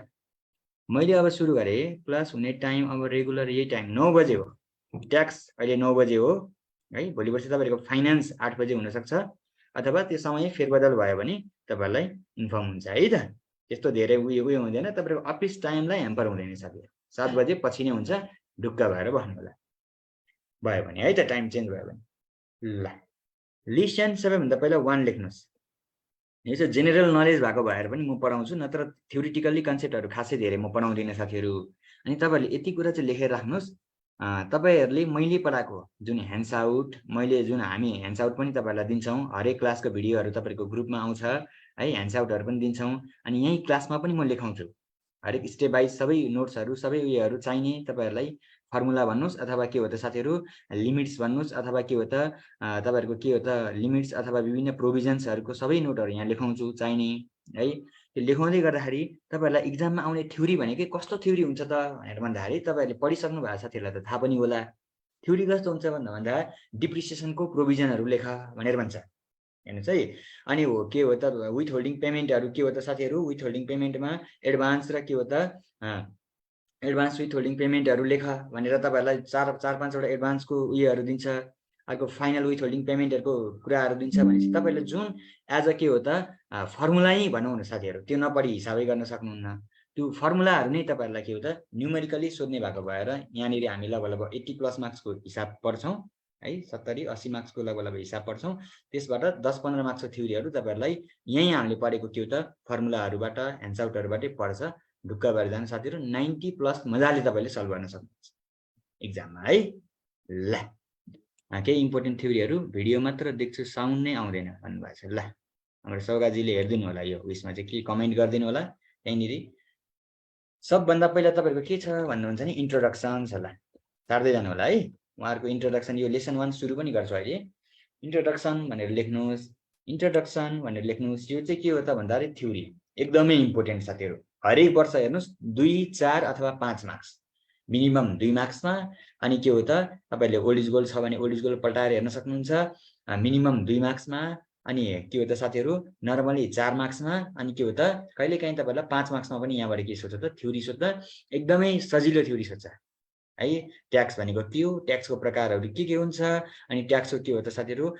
Speaker 4: मैले अब सुरु गरेँ, क्लास हुने टाइम अब रेगुलर यही टाइम 9 बजे हो। ट्याक्स अहिले 9 बजे हो है, भोलि पर्सि तपाईँहरूको फाइनेन्स 8 बजे हुनसक्छ। अथवा त्यो समय फेरबदल भयो भने तपाईहरुलाई इन्फर्म हुन्छ है त। त्यस्तो धेरै उयो हुँदैन, तपाईहरुको अफिस टाइमलाई ह्याम्पर हुँदैन साथीहरु। 7 बजे पछि नै हुन्छ, ढुक्क भएर बस्नु होला भयो भने है त, टाइम चेन्ज भयो भने। ल लिसन सबैभन्दा पहिला 1 लेख्नुस्। यो चाहिँ जेनरल नलेज भएको भएर पनि म पढाउँछु, नत्र थ्योरिटिकली कन्सेप्टहरु खासै धेरै म पढाउँदिन साथीहरु। अनि तपाईहरुले यति कुरा चाहिँ लेखेर राख्नुस्। तपाईहरुले मैले पढाएको जुन ह्यान्डआउट, हामी ह्यान्डआउट पनि तपाईहरुलाई दिन्छौं। हरेक क्लासको भिडियोहरु तपाईहरुको ग्रुपमा आउँछ है, ह्यान्डआउटहरु पनि दिन्छौं। अनि यही क्लासमा पनि म लेखाउँछु। हरेक स्टेप बाइ सबै नोट्सहरु, सबै उयोहरु चाहिने तपाईहरुलाई फर्मुला भन्नुस् अथवा के हो त साथीहरु लिमिट्स भन्नुस् अथवा के हो त तपाईहरुको के हो त लिमिट्स अथवा विभिन्न प्रोभिजन्सहरुको सबै नोटहरु यहाँ लेखाउँछु चाहिने है। त्यो लेखाउँदै गर्दाखेरि तपाईहरुलाई एक्जाममा आउने थ्योरी भनेकै कस्तो थ्योरी हुन्छ त भनेर भन्दाखेरि तपाईहरुले पढिसक्नु भएको साथीहरुलाई त थाहा पनि होला। थ्योरी कस्तो हुन्छ भन्दा डिप्रिसिएसनको प्रोभिजनहरु लेख भनेर भन्छ। हेर्नुस् है। अनि हो के हो त विथ होल्डिङ पेमेन्टहरु के हो त साथीहरु, विथ होल्डिङ पेमेन्टमा एडभान्स र के हो त एडभान्स विथ होल्डिङ पेमेन्टहरु लेख भनेर तपाईहरुलाई 4-5 वटा एडभान्सको उयोहरु दिन्छ। अर्को फाइनल विथ होल्डिङ पेमेन्टहरुको कुराहरु दिन्छ भनेपछि तपाईहरुले जुन एज अ के हो त फर्मुला नै भनौं न साथीहरु, त्यो नपढी हिसाबै गर्न सक्नुहुन्न। त्यो फर्मुलाहरु नै तपाईहरुलाई के हो त न्यूमेरिकली सोध्ने भएको भएर यहाँनिर हामी लगभग 80+ मार्क्सको हिसाब पढ्छौं है, 70-80 मार्क्सको लगभग हिसाब पढ्छौं। त्यसबाट 10-15 मार्क्सको थ्योरीहरु तपाईहरुलाई यही हामीले पढेको के हो त फर्मुलाहरुबाट ह्यान्डआउटहरुबाटै पढ्छ। ढुक्क भएर जानु साथीहरु, 90+ मजाले तपाईले सल्भ गर्न सक्नुहुन्छ एक्जाममा है। ल केही इम्पोर्टेन्ट थ्योरीहरु भिडियो मात्र देख्छु साउन्ड नै आउँदैन भन्नुभएको छ। ल हाम्रो सौगाजीले हेर्दिनु होला, यो उयसमा चाहिँ के कमेन्ट गर्दिनु होला यहीँनिर। सबभन्दा पहिला तपाईहरुको के छ भन्नुहुन्छ नि इन्ट्रोडक्सन छ। ल सार्दै जानु होला है। उहाँहरुको इन्ट्रोडक्सन यो लेसन 1 सुरु पनि गर्छु अहिले। इन्ट्रोडक्सन भनेर लेख्नुस्। इन्ट्रोडक्सन भनेर लेख्नुस्। यो चाहिँ के हो त भन्दाखेरि थ्योरी एकदमै इम्पोर्टेन्ट साथीहरु। हरेक वर्ष हेर्नुस् 2, 4 अथवा 5 मार्क्स मिनिमम 2 मार्क्समा। अनि के हो त तपाईहरुले ओल्ड इज गोल्ड छ भने ओल्ड इज गोल्ड पल्टाएर हेर्न सक्नुहुन्छ, मिनिमम 2 मार्क्समा। अनि के हो त साथीहरु नर्मली 4 मार्क्समा। अनि के हो त कहिलेकाहीँ तपाईहरुलाई 5 मार्क्समा पनि यहाँबाट के सोध्छ त थ्योरी सोध्दा एकदमै सजिलो थ्योरी सोध्छ है। ट्याक्स भनेको के हो, ट्याक्सको प्रकारहरु के हुन्छ, अनि ट्याक्सको के हो त साथीहरु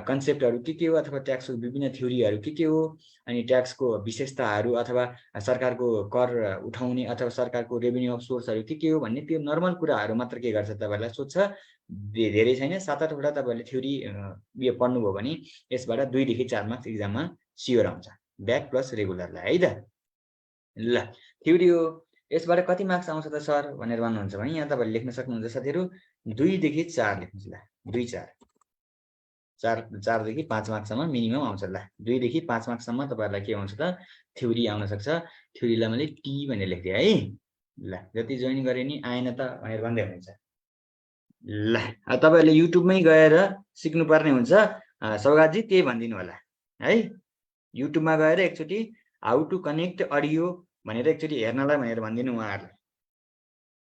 Speaker 4: कन्सेप्टहरु के हो, अथवा ट्याक्सको विभिन्न थ्योरीहरु के हो, अनि ट्याक्सको विशेषताहरु अथवा सरकारको कर उठाउने अथवा सरकारको रेभिन्यू अफ सोर्सहरु के हो भन्ने त्यो नर्मल कुराहरु मात्र के गर्छ तपाईहरुलाई सोध्छ। धेरै छैन 7-8 वटा तपाईहरुले थ्योरी यो पढ्नुभयो भने यसबाट 2 देखि 4 मार्क्स एक्जाममा स्योर आउँछ, ब्याक प्लस रेगुलरलाई है त। ल थ्योरी हो, यसबाट कति मार्क्स आउँछ त सर भनेर भन्नुहुन्छ भने यहाँ तपाईहरुले लेख्न सक्नुहुन्छ साथीहरु 2 देखि 4 लेख्नुस्। ल 2, 4 देखि 5 मार्क्ससम्म मिनिमम आउँछ। ल 2 देखि 5 मार्क्ससम्म तपाईहरुलाई के आउँछ त थ्योरी आउन सक्छ। थ्योरीलाई मैले टी भनेर लेख्दिए है। ल जति जोइन गरे नि आएन त भनेर भन्दै हुनुहुन्छ। ल तपाईहरुले युट्युबमै गएर सिक्नु पर्ने हुन्छ। सौगातजी त्यही भनिदिनु होला है। युट्युबमा गएर एकचोटी हाउ टु कनेक्ट अडियो भनेर एकचोटी हेर्नलाई भनेर भनिदिनु उहाँहरुलाई।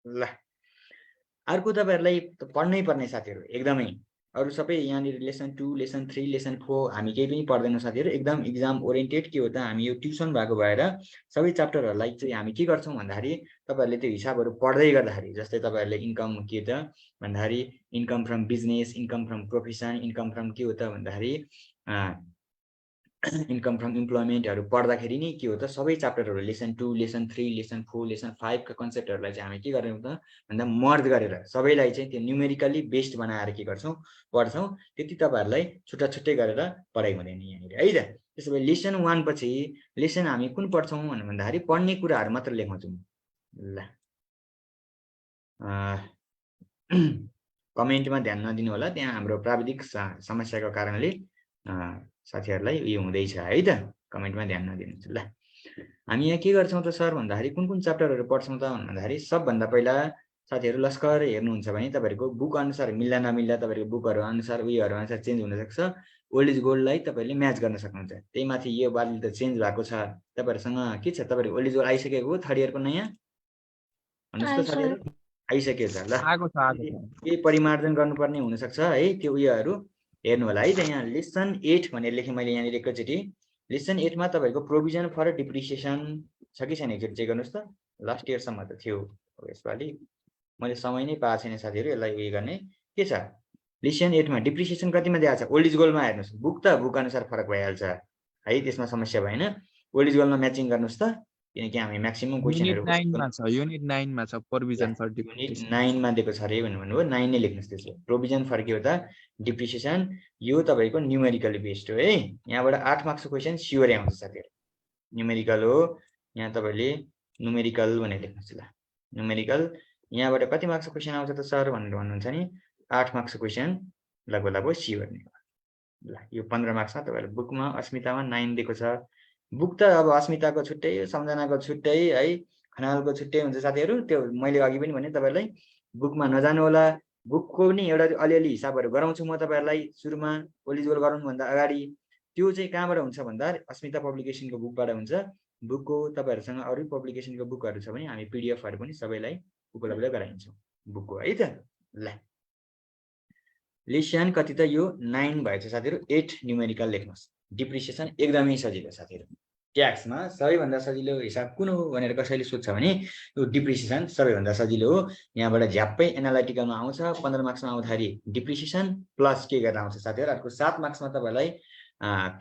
Speaker 4: ल अर्को तपाईहरुलाई पढ्नै पर्ने साथीहरु एकदमै अरु सबै यहाँनिर लेसन 2, लेसन 3, लेसन 4 हामी केही पनि पढ्दैनौं साथीहरु। एकदम एक्जाम ओरिएन्टेड के हो त हामी यो ट्युसन भएको भएर सबै च्याप्टरहरुलाई चाहिँ हामी के गर्छौं भन्दाखेरि तपाईहरुले त्यो हिसाबहरु पढ्दै गर्दाखेरि जस्तै तपाईहरुले इन्कम के त भन्दाखेरि income from business, income from profession, income from के हो त भन्दाखेरि इन्कम फ्रम इम्प्लोयमेन्टहरु पढ्दाखेरि नि के हो त सबै च्याप्टरहरु लेसन 2, लेसन 3, लेसन 4, लेसन 5 का कन्सेप्टहरुलाई चाहिँ हामी के गर्छौं त भन्दा मर्ज गरेर सबैलाई चाहिँ त्यो न्यूमेरिकली बेस्ड बनाएर के गर्छौं पढ्छौं। त्यति तपाईहरुलाई छुट्टा-छुट्टै गरेर पढाइ हुँदैन यहाँनिर है त। त्यसैले लेसन 1 पछि लेसन हामी कुन पढ्छौं भन्दाखेरि पढ्ने कुराहरु मात्र लेखाउँछौं। ल कमेन्टमा ध्यान नदिनु होला, त्यहाँ हाम्रो प्राविधिक समस्याको कारणले साथीहरुलाई यो हुँदैछ है त, कमेन्टमा ध्यान नदिनुहुन्छ। ल हामी यहाँ के गर्छौं त सर भन्दाखेरि कुन च्याप्टरहरु पढ्छौं त भन्दाखेरि सबभन्दा पहिला साथीहरु लस्कर हेर्नुहुन्छ भने तपाईहरुको बुक अनुसार मिल्ला नमिल्ला तपाईहरुको बुकहरु अनुसार उयोहरु अनुसार चेन्ज हुन सक्छ। ओल्ड इज गोल्डलाई तपाईहरुले म्याच गर्न सक्नुहुन्छ। त्यही माथि यो बाली त चेन्ज भएको छ, तपाईहरुसँग के छ तपाईहरु ओल्ड इज गोल्ड आइसकेको हो थर्ड इयरको नयाँ भन्नुस् त साथीहरु आइसकेको छ। ल के परिमार्जन गर्नुपर्ने हुन सक्छ है त्यो उयोहरु हेर्नु होला है त। यहाँ लेसन 8 भनेर लेखे मैले यहाँ एकैचोटी। लेसन 8 मा तपाईहरुको प्रोभिजन फर डिप्रिसिएसन छ कि छैन एकचोटी चेक गर्नुस् त। लास्ट इयर सम्म त थियो, यसपालि मैले समय नै पाएको छैन साथीहरु यसलाई उयो गर्ने। के छ लेसन 8 मा डिप्रिसिएसन कतिमा दिएको छ ओल्ड इज गोल्डमा हेर्नुस् बुक त बुक अनुसार फरक भइहाल्छ है त्यसमा समस्या भएन ओल्ड इज गोल्डमा म्याचिङ गर्नुस् त किनकि हामी म्याक्सिमम क्वेशनहरु
Speaker 5: युनिट 9 मा छ प्रोभिजन फर
Speaker 4: युनिट
Speaker 5: डिप्रिसिएसन
Speaker 4: 9 मा दिएको छ रे भन्नुभयो 9 नै लेख्नुस् त्यसले प्रोभिजन फर के हो त डिप्रिसिएसन यो तपाईको न्यूमेरिकली बेस्ड हो है यहाँबाट 8 मार्क्सको क्वेशन स्योर आउँछ साथीहरु न्यूमेरिकल हो यहाँ तपाईले न्यूमेरिकल भनेर लेख्नुस् ल न्यूमेरिकल यहाँबाट कति मार्क्सको क्वेशन आउँछ त सर भनेर भन्नुहुन्छ नि 8 मार्क्सको क्वेशन लगभग स्योर नै ल यो 15 मार्क्समा तपाईहरु बुकमा अस्मितामा 9 दिएको छ बुक त अब अस्मिताको छुट्टै सम्झनाको छुट्टै है खनालको छुट्टै हुन्छ साथीहरु त्यो मैले अघि पनि भने तपाईहरुलाई बुकमा नजानु होला बुकको नि एउटा अलिअलि हिसाबहरु गराउँछु म तपाईहरुलाई सुरुमा ओलिजिबल गराउनु भन्दा अगाडि त्यो चाहिँ कहाँबाट हुन्छ भन्दा अस्मिता पब्लिकेसनको बुकबाट हुन्छ बुकको तपाईहरुसँग अरु पब्लिकेसनको बुकहरु छ भने हामी पीडीएफ हरु पनि सबैलाई उपलब्ध गराइन्छौं बुकको है त ल लेसन कति त यो 9 भएछ साथीहरु 8 न्यूमेरिकल लेख्नुस् डिप्रिसिएसन एकदमै सजिलो साथीहरु ट्याक्समा सबैभन्दा सजिलो हिसाब कुन हो भनेर कसैले सोध्छ भने यो डिप्रिसिएसन सबैभन्दा सजिलो हो यहाँबाट झ्याप्पै एनालिटिकलमा आउँछ 15 मार्क्समा आउँदाखेरि डिप्रिसिएसन प्लस के गर्दा आउँछ साथीहरु अर्को 7 मार्क्समा तपाईलाई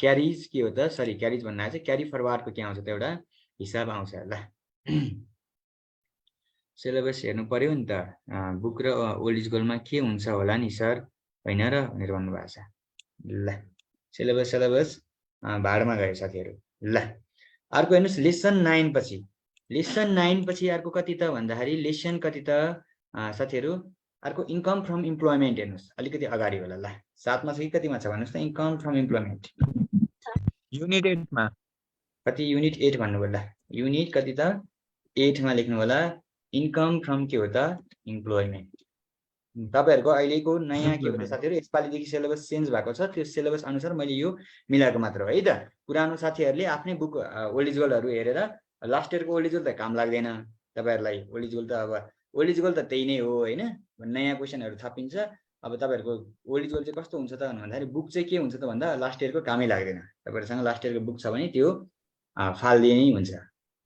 Speaker 4: क्यारीज के हो त सरी क्यारीज भन्ना चाहिँ क्यारी फरवार्डको के आउँछ त एउटा हिसाब आउँछ ल सिलेबस हेर्नु पर्यो नि त बुक र ओल्ड इज गोल्डमा के हुन्छ होला नि सर हैन र भनेर भन्नु भएको छ ल सिलेबस भाडमा गयो साथीहरु ल अर्को हेर्नुस् लेसन 9 पछि अर्को कति त भन्दाखेरि लेसन कति त साथीहरु अर्को इन्कम फ्रम इम्प्लोयमेन्ट हेर्नुस् अलिकति अगाडि होला ल 7 मा छ कि कतिमा छ भन्नुस् त इन्कम फ्रम इम्प्लोयमेन्ट
Speaker 5: युनिट 8 मा
Speaker 4: कति युनिट 8 भन्नु होला युनिट कति त 8 मा लेख्नु होला इन्कम फ्रम के हो त इम्प्लोयमेन्ट तपाईहरुको अहिलेको नयाँ के हो त साथीहरु यसपालिदेखि सिलेबस चेन्ज भएको छ त्यो सिलेबस अनुसार मैले यो मिलाएको मात्र हो है त पुरानो साथीहरुले आफ्नै बुक ओल्ड इज गोल्डहरु हेरेर लास्ट इयरको ओल्ड इज गोल्ड त काम लाग्दैन तपाईहरुलाई ओल्ड इज गोल्ड त अब ओल्ड इज गोल्ड त त्यही नै हो हैन नयाँ क्वेशनहरु थपिन्छ अब तपाईहरुको ओल्ड इज गोल्ड चाहिँ कस्तो हुन्छ त भन्दाखेरि बुक चाहिँ के हुन्छ त भन्दा लास्ट इयरको कामै लाग्दैन तपाईहरुसँग लास्ट इयरको बुक छ भने त्यो फाल्दिए नै हुन्छ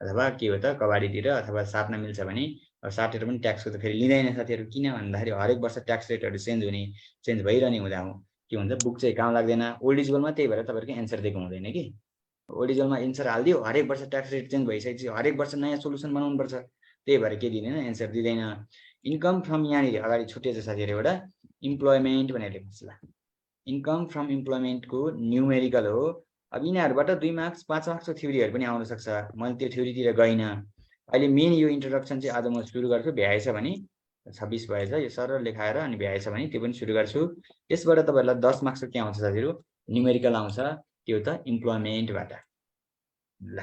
Speaker 4: अथवा के हो त कबाडीतिर अथवा साट्न मिल्छ भने साटेर पनि ट्याक्सको त फेरि लिँदैन साथीहरु किन भन्दाखेरि हरेक वर्ष ट्याक्स रेटहरु चेन्ज भइरहने हुँदा के हुन्छ बुक चाहिँ काम लाग्दैन ओल्ड इज गोल्डमा त्यही भएर तपाईहरुको एन्सर दिएको हुँदैन कि ओल्ड इज गोल्डमा एन्सर हाल्दियो हरेक वर्ष ट्याक्स रेट चेन्ज भइसकेपछि हरेक वर्ष नयाँ सोलुसन बनाउनु पर्छ त्यही भएर के दिदैन एन्सर दिदैन इन्कम फ्रम यहाँनिर अगाडि छुटेछ साथीहरु एउटा इम्प्लोयमेन्ट भनेर लेख्नुस् ल इन्कम फ्रम इम्प्लोयमेन्टको न्यूमेरिकल हो अब यिनीहरुबाट 2 मार्क्स 5 मार्क्सको थ्योरीहरु पनि आउन सक्छ मैले त्यो थ्योरीतिर गइन अहिले मेन यो इन्ट्रोडक्सन चाहिँ आज म सुरु गर्छु भ्याएछ भने 26 भएछ यो सरल लेखाएर अनि भ्याएछ भने त्यो पनि सुरु गर्छु त्यसबाट तपाईहरुलाई 10 मार्क्सको के आउँछ साथीहरु न्यूमेरिकल आउँछ त्यो त इम्प्लोयमेन्टबाट ल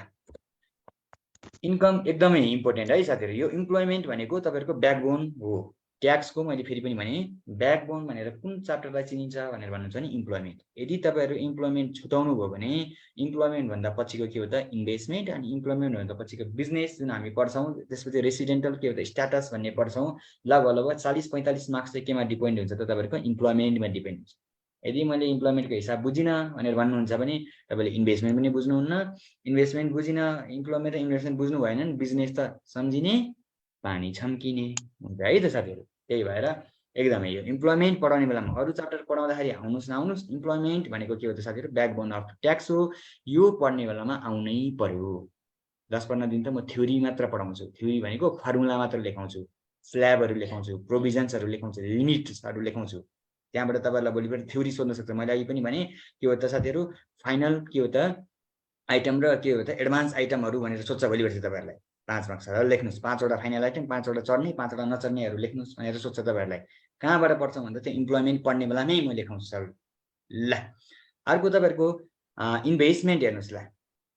Speaker 4: इन्कम एकदमै इम्पोर्टेन्ट है साथीहरु यो इम्प्लोयमेन्ट भनेको तपाईहरुको ब्याकबोन हो ट्याक्सको मैले फेरि पनि भने ब्याकबोन भनेर कुन च्याप्टरलाई चिनिन्छ भनेर भन्नुहुन्छ नि इम्प्लोयमेन्ट यदि तपाईहरु इम्प्लोयमेन्ट छुटाउनु भयो भने इम्प्लोयमेन्ट भन्दा पछिको के हो त इन्भेस्टमेन्ट अनि इम्प्लोयमेन्ट भन्दा पछिको बिजनेस जुन हामी पढ्छौं त्यसपछि रेसिडेन्टल के हो त स्ट्याटस भन्ने पढ्छौं लगभग 40-45 मार्क्स चाहिँ केमा डिपेन्ड हुन्छ त तपाईहरुको इम्प्लोयमेन्टमा डिपेन्ड हुन्छ यदि मैले इम्प्लोयमेन्टको हिसाब बुझिन भनेर भन्नुहुन्छ भने तपाईले इन्भेस्टमेन्ट पनि बुझ्नुहुन्न इन्भेस्टमेन्ट बुझिन इम्प्लोयमेन्ट र इन्भेस्टमेन्ट बुझ्नु भएन नि बिजनेस त सम्झिने पानी छम्किने हुन्छ है त साथीहरु त्यही भएर एकदमै यो इम्प्लोयमेन्ट पढाउने बेलामा अरु च्याप्टर पढाउँदाखेरि आउनुस् इम्प्लोयमेन्ट भनेको के हो त साथीहरु ब्याकबोन अफ ट्याक्स हो यो पढ्ने बेलामा आउनै पर्यो 10-15 दिन त म थ्योरी मात्र पढाउँछु थ्योरी भनेको फर्मुला मात्र लेखाउँछु स्ल्याबहरु लेखाउँछु प्रोभिजन्सहरु लेखाउँछु लिमिट्सहरु लेखाउँछु त्यहाँबाट तपाईहरुलाई भोलिबाट थ्योरी सोध्न सक्छ मैले अघि पनि भने के हो त साथीहरु फाइनल के हो त आइटम र के हो त एडभान्स आइटमहरु भनेर सोध्छ भोलिबाट तपाईहरुलाई 5 मार्क्स लेख्नुस् 5 वटा फाइनल आइटम 5 वटा चढ्ने 5 वटा नचढ्नेहरु लेख्नुस् भनेर सोध्छ तपाईहरुलाई कहाँबाट पढ्छ भन्दा त्यो इम्प्लोयमेन्ट पढ्ने बेलामै म लेखाउँछु सर ल अर्को तपाईहरुको इन्भेस्टमेन्ट हेर्नुस् ल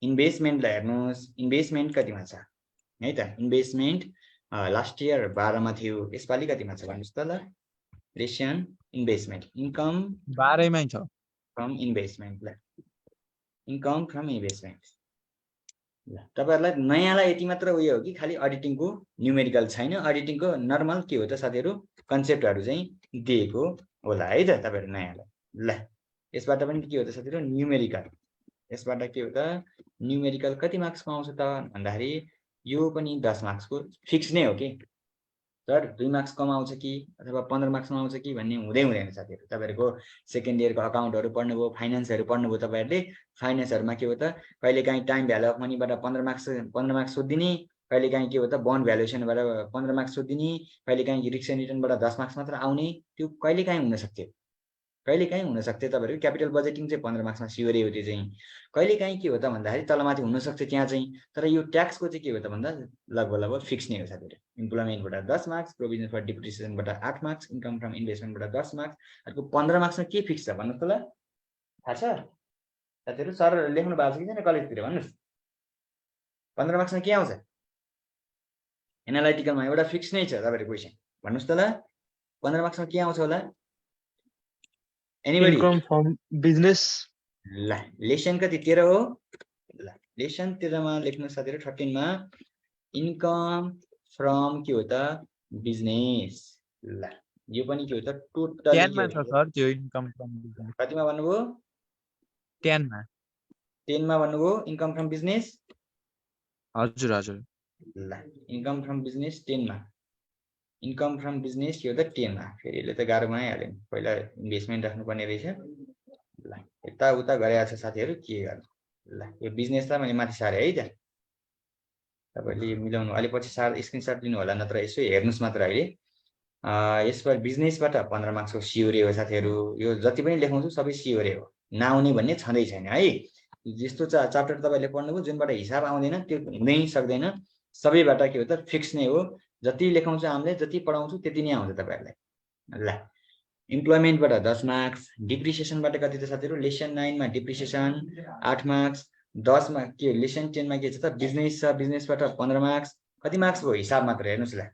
Speaker 4: इन्भेस्टमेन्टलाई हेर्नुस् इन्भेस्टमेन्ट कतिमा छ है त इन्भेस्टमेन्ट लास्ट इयर 12 मा थियो यसपालि कतिमा छ भन्नुस् त ल लेसन इन्भेस्टमेन्ट इन्कम
Speaker 5: 12 मै छ
Speaker 4: फ्रम इन्भेस्टमेन्ट ल इन्कम फ्रम इन्भेस्टमेन्ट ल तपाईहरुलाई नयाँलाई यति मात्र उयो हो कि खाली अडिटिङको न्यूमेरिकल छैन अडिटिङको नर्मल के हो त साथीहरु कन्सेप्टहरु चाहिँ दिएको होला है त तपाईहरु नयाँलाई ल यसबाट पनि के हो त साथीहरु न्यूमेरिकल यसबाट के हो त न्यूमेरिकल कति मार्क्सको आउँछ त भन्दाखेरि यो पनि 10 मार्क्सको फिक्स नै हो के सर 2 मार्क्स कम आउँछ कि अथवा 15 मार्क्समा आउँछ कि भन्ने हुँदैन साथीहरु। तपाईहरुको सेकेन्ड इयरको अकाउन्टहरु पढ्नुभयो, फाइनान्सहरु पढ्नुभयो तपाईहरुले। फाइनान्सहरुमा के हो त कहिलेकाहीँ टाइम भ्यालु अफ मनीबाट 15 मार्क्स सोधिदिने, कहिलेकाहीँ के हो त बन्ड भ्यालुएसनबाट 15 मार्क्स सोधिदिने, कहिलेकाहीँ रिस्क एन्ड रिटर्नबाट 10 मार्क्स मात्र आउने। त्यो कहिलेकाहीँ हुन सक्थ्यो, तपाईहरुको क्यापिटल बजेटिङ चाहिँ 15 मार्क्समा सियोरै हो। त्यो चाहिँ कहिलेकाहीँ के हो त भन्दाखेरि तलमाथि हुन सक्छ त्यहाँ चाहिँ। तर यो ट्याक्सको चाहिँ के हो त भन्दा लगभग फिक्स नै हो साथीहरु। इम्प्लोइमेन्टबाट 10 मार्क्स, प्रोभिजन फर डिप्रिसिएसनबाट 8 मार्क्स, इन्कम फ्रम इन्भेस्टमेन्टबाट 10 मार्क्स। अर्को 15 मार्क्समा के फिक्स छ भन्नुस् त ल, थाहा छ साथीहरु? सर लेख्नु भएको छ कि छैन कलेजतिर भन्नुस्? 15 मार्क्समा के आउँछ? एनालाइटिकलमा एउटा फिक्स नै छ तपाईहरुको क्वेशन, भन्नुस् त ल 15 मार्क्समा के आउँछ होला? एनीबडी?
Speaker 7: Income from business.
Speaker 4: ल लेसन कति 13 हो? ल लेसन 13 मा लेख्नु साथीहरु 13 मा इन्कम फ्रम के हो त बिजनेस। ल यो पनि के हो त टोटली
Speaker 5: 10 मा छ सर त्यो इन्कम फ्रम बिजनेस।
Speaker 4: कतिमा भन्नुभयो?
Speaker 5: 10 मा।
Speaker 4: 10 मा भन्नुभयो इन्कम फ्रम बिजनेस।
Speaker 5: हजुर हजुर।
Speaker 4: ल इन्कम फ्रम बिजनेस 10 मा। इन्कम फ्रम बिजनेस के हो त 10 मा। फेरि यसले त गाह्रो बनाइहाल्यो, पहिला इन्भेस्टमेन्ट राख्नुपर्ने रहेछ। ल यता उता गरेको छ साथीहरु, के गर्नु। ल यो बिजनेसलाई मैले माथि सारे है त, तपाईले मिलाउनु। अलि पछि स्क्रिनशट लिनु होला, नत्र यसो हेर्नुस् मात्र अहिले। यसबाट बिजनेसबाट 15 मार्क्सको सियोरे हो साथीहरु। यो जति पनि लेखाउँछु सबै सियोरे हो, नआउने भन्ने छँदै छैन है। जस्तो च्याप्टर तपाईले पढ्नुभयो जुनबाट हिसाब आउँदैन त्यो हुनै सक्दैन, सबैबाट के हो त फिक्स नै हो। जति लेखाउँछु हामीले, जति पढाउँछु त्यति नै आउँछ तपाईहरुलाई। ल इम्प्लोइमेन्टबाट 10 मार्क्स, डिप्रिसिएसनबाट कति त साथीहरु? लेसन 9 मा डिप्रिसिएसन 8 मार्क्स, 10 मा के लेसन 10 मा के छ त बिजनेस छ, बिजनेसबाट 15 मार्क्स। कति मार्क्स भयो हिसाब मात्र हेर्नुस् ल।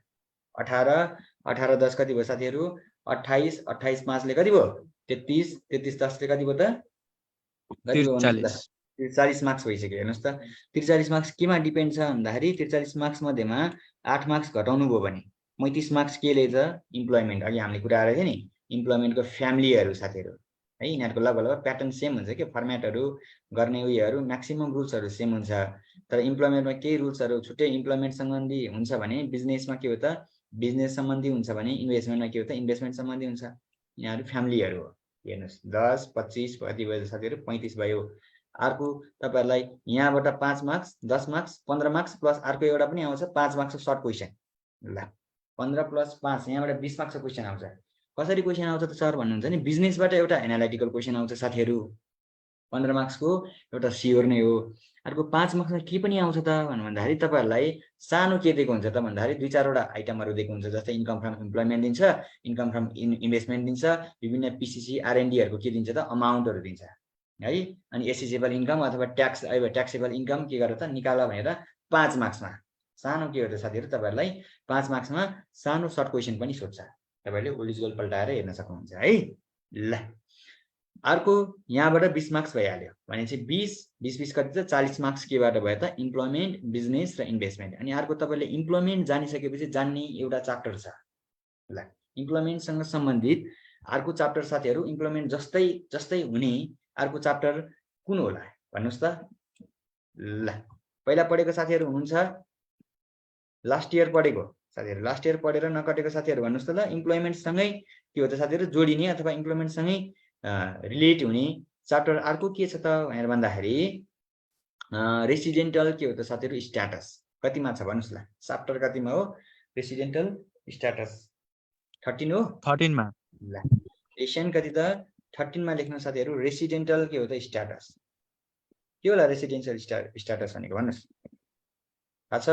Speaker 4: 18 18 10 कति भयो साथीहरु? 28 28 5 ले कति भयो? 33 33 10 ले कति भयो त? कति भयो भन्नुस् त? 43 मार्क्स भइसक्यो। हेर्नुस् त 43 मार्क्स केमा डिपेन्ड छ भन्दाखेरि 43 मार्क्स मध्येमा 8 मार्क्स घटाउनु भयो भने 35 मार्क्स के ले त इम्प्लोइमेन्ट। अघि हामीले कुरा गरेको थियो नि इम्प्लोइमेन्टको फ्यामिलीहरु साथीहरु है, यिनीहरुको लगभग प्याटर्न सेम हुन्छ के, फर्मेटहरु गर्ने उयोहरु म्याक्सिमम रुल्सहरु सेम हुन्छ। तर इम्प्लोइमेन्टमा केही रुल्सहरु छुट्टै इम्प्लोइमेन्ट सम्बन्धी हुन्छ भने बिजनेसमा के हो त बिजनेस सम्बन्धी हुन्छ भने इन्भेस्टमेन्टमा के हो त इन्भेस्टमेन्ट सम्बन्धी हुन्छ। यिनीहरु फ्यामिलीहरु हो। हेर्नुस् 10 25 कति भयो साथीहरु? 35 भयो। अर्को तपाईहरुलाई यहाँबाट 5 मार्क्स 10 मार्क्स 15 मार्क्स प्लस अर्को एउटा पनि आउँछ 5 मार्क्सको सर्ट क्वेशन। ल 15 प्लस 5 यहाँबाट 20 मार्क्सको क्वेशन आउँछ। कसरी क्वेशन आउँछ त सर भन्नुहुन्छ नि? बिजनेसबाट एउटा एनालाइटिकल क्वेशन आउँछ साथीहरु, 15 मार्क्सको एउटा सियोर नै हो। अर्को 5 मार्क्समा के पनि आउँछ त भन्दाखेरि तपाईहरुलाई सानो के दिएको हुन्छ त भन्दाखेरि 2-4 वटा आइटमहरु दिएको हुन्छ। जस्तै इन्कम फ्रम इम्प्लोइमेन्ट दिन्छ, इन्कम फ्रम इन्भेस्टमेन्ट दिन्छ, विभिन्न पीसीसी आरएनडी हरुको के दिन्छ त अमाउन्टहरु दिन्छ है। अनि एसेसेबल इन्कम अथवा ट्याक्सेबल इन्कम के गरेर त निकाल भनेर 5 मार्क्समा सानो के हो त साथीहरु तपाईहरुलाई 5 मार्क्समा सानो सर्ट क्वेशन पनि सोध्छ। तपाईले ओरिजिनल पल्टाएर हेर्न सक्नुहुन्छ है। ल अर्को यहाँबाट 20 मार्क्स भइहाल्यो भनेपछि 20 कति त 40 मार्क्स केबाट भयो त इम्प्लोइमेन्ट, बिजनेस र इन्भेस्टमेन्ट। अनि अर्को तपाईले इम्प्लोइमेन्ट जानिसकेपछि जान्ने एउटा च्याप्टर छ। ल इम्प्लोइमेन्टसँग सम्बन्धित अर्को च्याप्टर साथीहरु इम्प्लोइमेन्ट जस्तै हुने अर्को च्याप्टर कुन होला भन्नुस् त? ल पहिला पढेको साथीहरु हुनुहुन्छ? लास्ट इयर पढेको साथीहरु, लास्ट इयर पढेर नकटेको साथीहरु भन्नुस् त ल। इम्प्लोइमेन्ट सँगै के हो त साथीहरु जोडिने अथवा इम्प्लोइमेन्ट सँगै रिलेट हुने च्याप्टर अर्को के छ त भनेर भन्दाखेरि रेसिडेन्टल के हो त साथीहरु स्ट्याटस। कतिमा छ भन्नुस् ल? च्याप्टर कतिमा हो? रेसिडेन्टल स्ट्याटस 13 हो?
Speaker 5: 13 मा।
Speaker 4: ल लेसन कति त 13 मा लेख्नु साथीहरु रेसिडेन्टल के हो त स्ट्याटस। के होला रेसिडेन्शियल स्ट्याटस भनेको भन्नुस्? थाहा छ?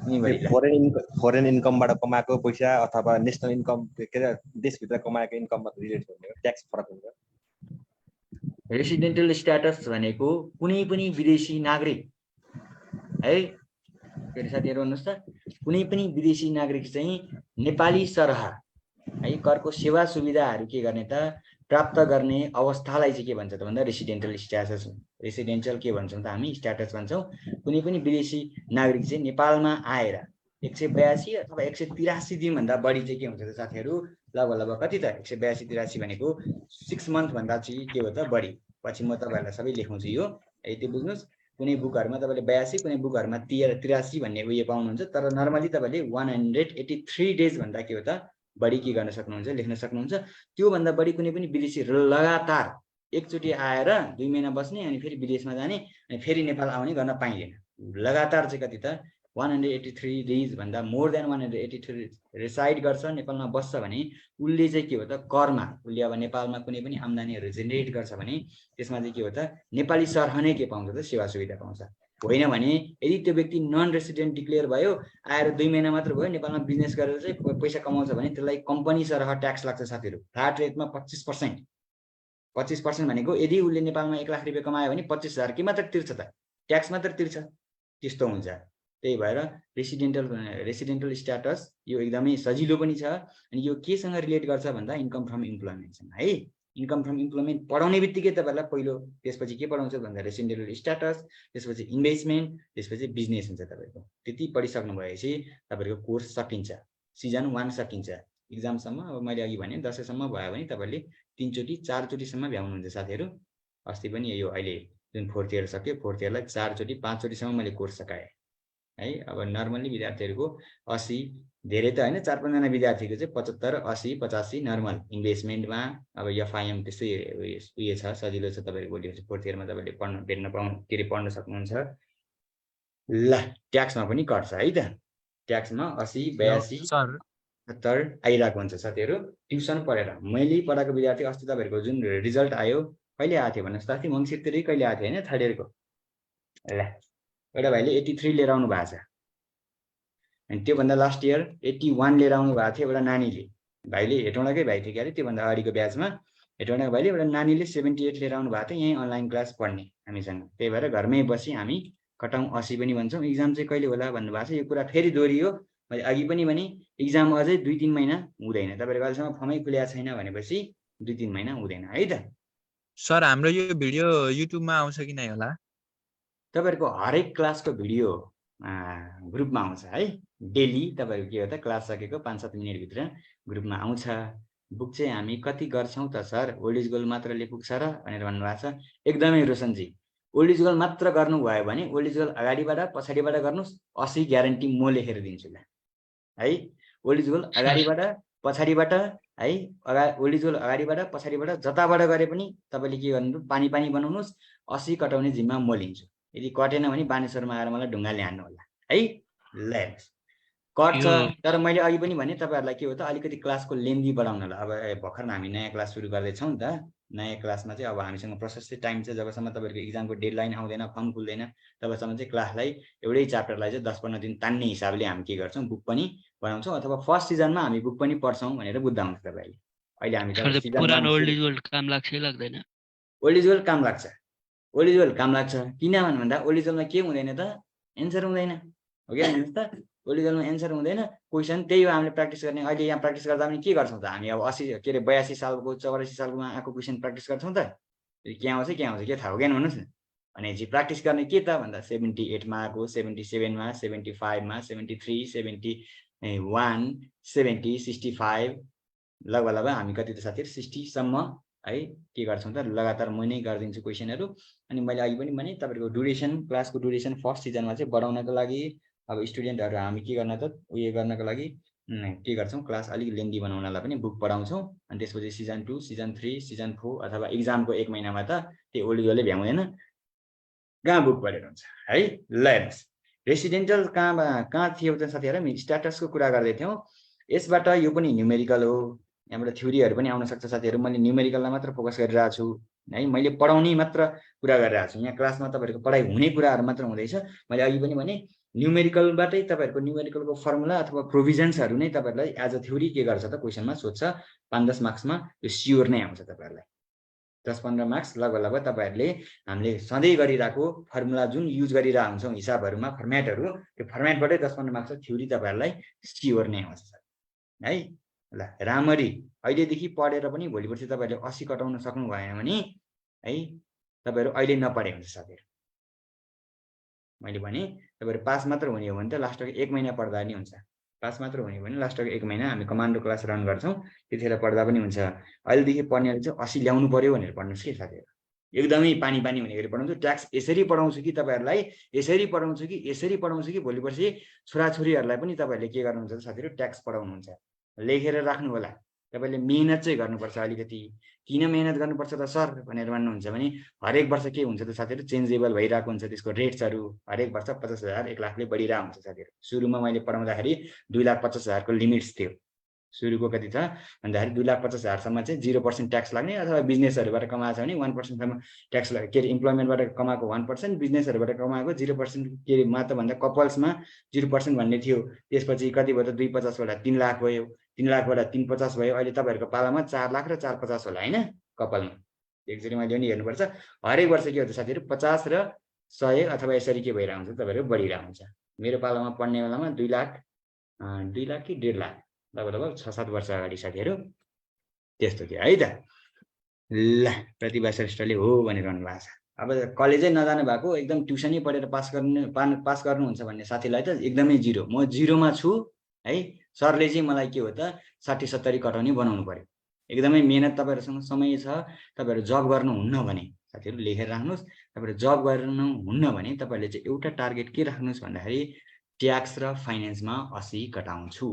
Speaker 6: फरेन इन्कमबाट कमाएको पैसा अथवा नेसनल इन्कम के अरे देशभित्र कमाएको इन्कममा रिलेट गर्ने हो, ट्याक्स फरक हुन्छ।
Speaker 4: रेसिडेन्टल स्ट्याटस भनेको कुनै पनि विदेशी नागरिक है, फेरि साथीहरु भन्नुस् त कुनै पनि विदेशी नागरिक चाहिँ नेपाली सरह है करको सेवा सुविधाहरु के गर्ने त प्राप्त गर्ने अवस्थालाई चाहिँ के भन्छ त भन्दा रेसिडेन्टल स्ट्याटस। रेसिडेन्शियल के भन्छौं त हामी? स्ट्याटस भन्छौं। कुनै पनि विदेशी नागरिक चाहिँ नेपालमा आएर 182 अथवा 183 दिन भन्दा बढी चाहिँ के हुन्छ त साथीहरु? लगभग कति त 182 83 भनेको 6 मन्थ भन्दा चाहिँ के हो त बढी। पछि म तपाईहरुलाई सबै लेखाउँछु यो, यति बुझ्नुस्। कुनै बुकहरुमा तपाईले 82 कुनै बुकहरुमा 83 भन्ने उयो पाउनुहुन्छ तर नर्मली तपाईले 183 डेज भन्दा के हो त बढी के गर्न सक्नुहुन्छ लेख्न सक्नुहुन्छ त्यो भन्दा बढी कुनै पनि विदेशी लगातार एकचोटी आएर 2 महिना बस्ने अनि फेरि विदेशमा जाने अनि फेरि नेपाल आउने गर्न पाइदैन लगातार चाहिँ कति त 183 डेज भन्दा मोर देन 183 रेसाइड गर्छ नेपालमा बस्छ भने उले चाहिँ के हो त करमा उले अब नेपालमा कुनै पनि आम्दानीहरु जेनेरेट गर्छ भने त्यसमा चाहिँ के हो त नेपाली सरहने के पाउँछ त सेवा सुविधा पाउँछ होइन भने यदि त्यो व्यक्ति नन रेसिडेन्ट डिक्लेयर भयो आएर 2 महिना मात्र भयो नेपालमा बिजनेस गरेर चाहिँ पैसा कमाउँछ भने त्यसलाई कम्पनी सरह ट्याक्स लाग्छ साथीहरु फ्ल्याट रेटमा 25% भनेको यदि उले नेपालमा 1 लाख रुपैयाँ कमायो भने 25,000 के मात्र तिर्छ त ट्याक्स मात्र तिर्छ त्यस्तो हुन्छ त्यही भएर रेसिडेन्टल स्ट्याटस यो एकदमै सजिलो पनि छ अनि यो केसँग रिलेट गर्छ भन्दा इन्कम फ्रम इम्प्लोयमेन्टसँग है इन्कम फ्रम इम्प्लोयमेन्ट पढाउने बित्तिकै तपाईलाई पहिलो त्यसपछि के पढाउँछ भन्दा रेसिडेन्टल स्ट्याटस त्यसपछि इन्भेस्टमेन्ट त्यसपछि बिजनेस हुन्छ तपाईको त्यति पढिसक्नु भएपछि तपाईको कोर्स सकिन्छ सिजन 1 सकिन्छ एक्जामसम्म अब मैले अघि भने 10 सम्म भयो भने तपाईले 3 चोटी 4 चोटी सम्म भ्याउनुहुन्छ साथीहरु अस्ति पनि यो अहिले जुन 4th इयर सक्यो 4th इयरलाई 4 चोटी 5 चोटी सम्म मैले कोर्स सकाए है अब नर्मली विद्यार्थीहरुको 80 धेरै त हैन 4-5 जना विद्यार्थीको चाहिँ 75 80 85 नर्मल इन्भेस्टमेन्टमा अब एफआइएम त्यस्तै उयो छ सजिलो छ तपाईको भोलि 4th इयरमा तपाईले पढ्न सक्नुहुन्छ ल ट्याक्समा पनि कट्छ है त ट्याक्समा 80 82
Speaker 5: सर
Speaker 4: 70 आइराको हुन्छ साथीहरु ट्युसन पढेर मैले पढाएको विद्यार्थी अस्ति तपाईहरुको जुन रिजल्ट आयो कहिले आएको थियो भन्नुस् त अस्ति मंसिरतिर कहिले आएको थियो हैन थर्ड इयरको ल एउटा भाइले 83 लिएर आउनु भएको छ अनि त्यो भन्दा लास्ट इयर 81 लिएर आउनु भएको थियो एउटा नानीले भाइले हेटौँडाकै भाइ थियो के अरे त्यो भन्दा अगाडिको ब्याचमा हेटौँडाको भाइले एउटा नानीले 78 लिएर आउनु भएको थियो यही अनलाइन क्लास पढ्ने हामीसँग त्यही भएर घरमै बसी हामी कटाउँ 80 पनि भन्छौं एक्जाम चाहिँ कहिले होला भन्नु भएको छ यो कुरा फेरि दोहोरियो मैले अघि पनि भने एक्जाम अझै 2-3 महिना हुँदैन तपाईहरुको अहिलेसम्म फर्मै खुलेको छैन भनेपछि 2-3 महिना हुँदैन है त
Speaker 5: सर हाम्रो यो भिडियो युट्युबमा आउँछ कि नै होला
Speaker 4: तपाईहरुको हरेक क्लासको भिडियो ग्रुपमा आउँछ है डेली तपाईहरु के हो त क्लास सकेको 5-7 मिनेट भित्र ग्रुपमा आउँछ बुक चाहिँ हामी कति गर्छौं त सर ओल्ड इज गोल्ड मात्रले पुग्छ र भनेर भन्नुभएको छ एकदमै रोशनजी ओल्ड इज गोल्ड मात्र गर्नु भयो भने ओल्ड इज गोल्ड अगाडिबाट पछाडिबाट गर्नुस् 80 ग्यारेन्टी म लेखेर दिन्छु ल है ओल्ड इज गोल्ड अगाडिबाट पछाडिबाट है ओल्ड इज गोल्ड अगाडिबाट पछाडिबाट जताबाट गरे पनि तपाईले के गर्नु पानी पानी बनाउनुस् 80 कटाउने जिम्मा म लिन्छु यदि कटेन भने बानेश्वरमा आएर मलाई ढुङ्गाले हान्नु होला है ल कट्छ तर मैले अघि पनि भने तपाईहरुलाई के हो त अलिकति क्लासको लेन्दी बढाउनलाई अब भर्खर हामी नयाँ क्लास सुरु गर्दै छौं नि त नयाँ क्लासमा चाहिँ अब हामीसँग प्रशस्तै टाइम छ जबसम्म तपाईहरुको एक्जामको डेडलाइन आउँदैन फर्म खुल्दैन तबसम्म चाहिँ क्लासलाई एउटै च्याप्टरलाई चाहिँ 10-15 दिन तान्ने हिसाबले हामी के गर्छौं बुक पनि बनाउँछौं अथवा फर्स्ट सिजनमा हामी बुक पनि पढ्छौं भनेर बुझ्दा हुन्छ तपाईले अहिले हामी त
Speaker 7: पुरानो ओल्ड इज गोल्ड काम लाग्छ कि लाग्दैन
Speaker 4: ओल्ड इज गोल्ड काम लाग्छ ओल्ड इज गोल्ड काम लाग्छ किन भन्दा ओल्ड इज गोल्डमा के हुँदैन त एन्सर हुँदैन हो के भन्नुस् त ओल्ड इज गोल्डमा एन्सर हुँदैन क्वेशन त्यही हो हामीले प्र्याक्टिस गर्ने अहिले यहाँ प्र्याक्टिस गर्दा पनि के गर्छौं त हामी अब 80 के रे 82 सालको 84 सालकोमा आएको क्वेशन प्र्याक्टिस गर्छौं त के आउँछ के थाहा हो के भन्नुस् न अनि चाहिँ प्र्याक्टिस गर्ने के त भन्दा 78 मा आएको 77 मा 75 मा 73 71 70 65 लगभग हामी कति त साथीहरु 60 सम्म है के गर्छौं त लगातार म नै गर्दिन्छु क्वेशनहरु अनि मैले अघि पनि भने तपाईहरुको ड्युरेसन क्लासको ड्युरेसन फर्स्ट सिजनमा चाहिँ बढाउनको लागि अब स्टुडेन्टहरु हामी के गर्न त उयो गर्नको लागि के गर्छौं क्लास अलि लेन्दी बनाउनलाई पनि बुक पढाउँछौं अनि त्यसपछि सिजन 2 सिजन 3 सिजन 4 अथवा एक्जामको 1 महिनामा त त्यो ओल्डले भ्याउँदैन कहाँ बुक पढेर हुन्छ है ल रेसिडेन्टल कहाँ थियो त साथीहरु हामी स्ट्याटसको कुरा गर्दै थियौं यसबाट यो पनि न्यूमेरिकल हो यहाँबाट थ्योरीहरु पनि आउन सक्छ साथीहरु मैले न्यूमेरिकलमा मात्र फोकस गरिरहेको छु है मैले पढाउने मात्र कुरा गरिरहेको छु यहाँ क्लासमा तपाईहरुको पढाइ हुने कुराहरु मात्र हुँदैछ मैले अघि पनि भने न्यूमेरिकलबाटै तपाईहरुको न्यूमेरिकलको फर्मुला अथवा प्रोभिजन्सहरु नै तपाईहरुलाई एज अ थ्योरी के गर्छ त क्वेशनमा सोध्छ 5-10 मार्क्समा यो स्योर नै आउँछ तपाईहरुलाई 10-15 मार्क्स लगभग तपाईहरुले हामीले सधैं गरिरहेको फर्मुला जुन युज गरिरहेका हुन्छौं हिसाबहरुमा फर्म्याटहरु त्यो फर्म्याटबाटै 10-15 मार्क्स थ्योरी तपाईहरुलाई स्योर नै आउँछ है ल रामरी अहिलेदेखि पढेर पनि भोलि पर्सि तपाईहरुले 80 कटाउन सक्नु भएन भने है तपाईहरु अहिले नपढे हुन्छ साथीहरु मैले भने तपाईहरु पास मात्र हुने हो भने त लास्टको 1 महिना पढ्दा नि हुन्छ पास मात्र हुने हो भने लास्टको 1 महिना हामी कमान्डो क्लास रन गर्छौं त्यतिखेर पढ्दा पनि हुन्छ अहिलेदेखि पढ्नेले चाहिँ 80 ल्याउनु पर्यो भनेर पढ्नुस् के साथीहरु एकदमै पानी पानी हुने गरी पढाउँछु ट्याक्स यसरी पढाउँछु कि तपाईहरुलाई यसरी पढाउँछु कि यसरी पढाउँछु कि भोलि पर्सि छोराछोरीहरुलाई पनि तपाईहरुले के गर्नुहुन्छ साथीहरु ट्याक्स पढाउनुहुन्छ लेखेर राख्नु होला तपाईले मेहनत चाहिँ गर्नुपर्छ अलिकति किन मेहनत गर्नुपर्छ त सर भनेर भन्नुहुन्छ भने हरेक वर्ष के हुन्छ त साथीहरु चेन्जेबल भइरहेको हुन्छ त्यसको रेट्सहरु हरेक वर्ष 50,000 1 लाखले बढिरहेको हुन्छ साथीहरु सुरुमा मैले पढाउँदाखेरि 2,50,000 को लिमिट्स थियो सुरुको कति छ भन्दाखेरि 2,50,000 सम्म चाहिँ 0% ट्याक्स लाग्ने अथवा बिजनेसहरुबाट कमाएको छ भने 1% सम्म ट्याक्स के इम्प्लोयमेन्टबाट कमाएको 1% बिजनेसहरुबाट कमाएको 0% के मा त भन्दा कपल्समा 0% भन्ने थियो त्यसपछि कति भयो त 250 बाट 3 लाख भयो 3 लाखबाट 350 भयो अहिले तपाईहरुको पालामा 4 लाख र 450 होला हैन कपलमा एकचोटी मैले पनि हेर्नुपर्छ हरेक वर्ष के हुन्छ साथीहरु 50 र 100 अथवा यसरी के भइरा हुन्छ तपाईहरु बढिरा हुन्छ मेरो पालामा पढ्ने बेलामा 2 लाख कि 1.5 लाख लगभग 6-7 वर्ष अगाडि साथीहरु त्यस्तो थियो है त ल प्रतिभा श्रेष्ठले हो भनेर भन्नुभएको छ अब कलेजै नजानु भएको एकदम ट्युसनै पढेर पास गर्नुहुन्छ भन्ने साथीलाई त एकदमै जिरो म जिरोमा छु है सरले चाहिँ मलाई के हो त 60-70 कटाउने बनाउनु पर्यो एकदमै मेहनत तपाईहरुसँग समय छ तपाईहरु जब गर्नुहुन्न भने साथीहरु लेखेर राख्नुस् तपाईहरु जब गर्नुहुन्न भने तपाईहरुले चाहिँ एउटा टार्गेट के राख्नुस् भन्दाखेरि ट्याक्स र फाइनान्समा 80 कटाउँछु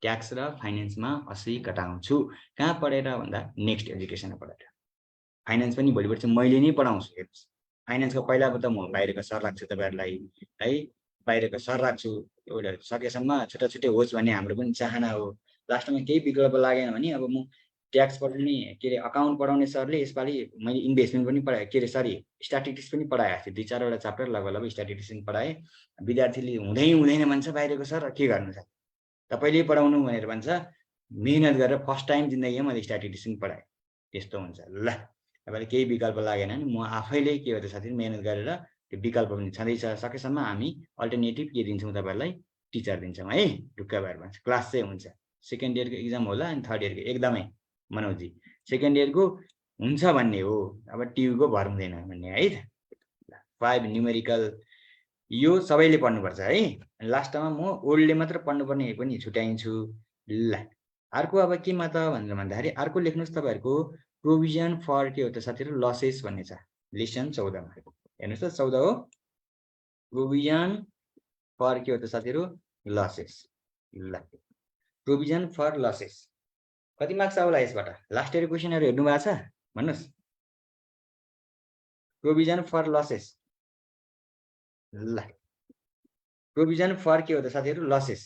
Speaker 4: ट्याक्स र फाइनान्समा 80 कटाउँछु कहाँ पढेर भन्दा नेक्स्ट एजुकेसनमा पढेर फाइनान्स पनि भोलिपर्सि मैले नै पढाउँछु हेर्नुस् फाइनान्सको पहिलाको त म बाहिरको सर राख्छु तपाईहरुलाई है बाहिरको सर राख्छु एउटा सकेसम्म छुट्टै होस् भन्ने हाम्रो पनि चाहना हो लास्टमा केही विकल्प लागेन भने अब म ट्याक्स पढाउने के रे अकाउन्ट पढाउने सरले यसपालि मैले इन्भेस्टमेन्ट पनि पढाए के रे सरी स्ट्याटिस्टिक्स पनि पढाएको थिएँ 2-4 वटा च्याप्टर लगभग स्ट्याटिस्टिक्स पनि पढाए विद्यार्थीले हुँदैन भन्छ बाहिरको सर के गर्नु छ तपाईले पढाउनु भनेर भन्छ मेहनत गरेर फर्स्ट टाइम जिन्दगीमा मैले स्ट्याटिस्टिक्स पनि पढाए त्यस्तो हुन्छ ल तपाईले केही विकल्प लागेन भने म आफैले के हो त साथी मेहनत गरेर त्यो विकल्प पनि छँदैछ सकेसम्म हामी अल्टरनेटिभ के दिन्छौं तपाईहरुलाई टिचर दिन्छौं है ढुक्क भएर भन्छ क्लास चाहिँ हुन्छ सेकेन्ड इयरको एक्जाम होला अनि थर्ड इयरको एकदमै मनोजी सेकेन्ड इयरको हुन्छ भन्ने हो अब ट्युको भर हुँदैन भन्ने है त 5 न्यूमेरिकल यो सबैले पढ्नुपर्छ है लास्टमा म ओल्डले मात्र पढ्नुपर्ने पनि छुट्याइन्छु ल अर्को अब के मा त भनेर भन्दाखेरि अर्को लेख्नुस् तपाईहरुको प्रोभिजन फर के हो त साथीहरु लसेस भन्ने छ लेसन 14 मा हेर्नुस् त 14 हो प्रोभिजन फर के हो त साथीहरु लसेस ल प्रोभिजन फर लसेस कति मार्क्स आउला यसबाट लास्ट इयर क्वेशनहरु हेर्नु भएको छ भन्नुस् प्रोभिजन फर लसेस ल प्रोभिजन फर के हो त साथीहरु लसेस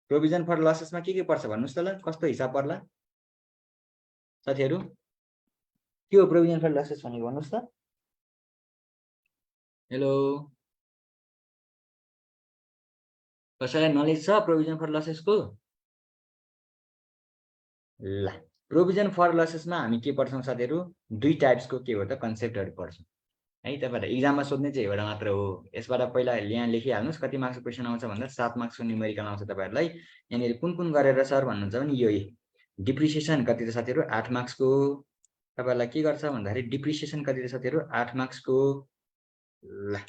Speaker 4: प्रोभिजन फर लसेसमा के पर्छ भन्नुस् त ल कस्तो हिसाब पर्ला साथीहरु के हो प्रोभिजन फर लसेस भनेको भन्नुस् त हेलो कसैलाई नलेज छ प्रोभिजन फर लसेसको ल प्रोभिजन फर लसेसमा हामी के पढ्छौं साथीहरु दुई टाइप्सको के हो त कन्सेप्टहरु पढ्छौं है तपाईहरुले एक्जाममा सोध्ने चाहिँ एउटा मात्र हो यसबाट पहिला यहाँ लेखिहाल्नुस् कति मार्क्सको क्वेशन आउँछ भन्दा 7 मार्क्सको न्यूमेरिकल आउँछ तपाईहरुलाई यहाँनिर कुन गरेर सर भन्नुहुन्छ भने यो डिप्रिसिएसन कति त साथीहरु 8 मार्क्सको तपाईहरुलाई के गर्छ भन्दाखेरि डिप्रिसिएसन कति त साथीहरु 8 मार्क्सको ल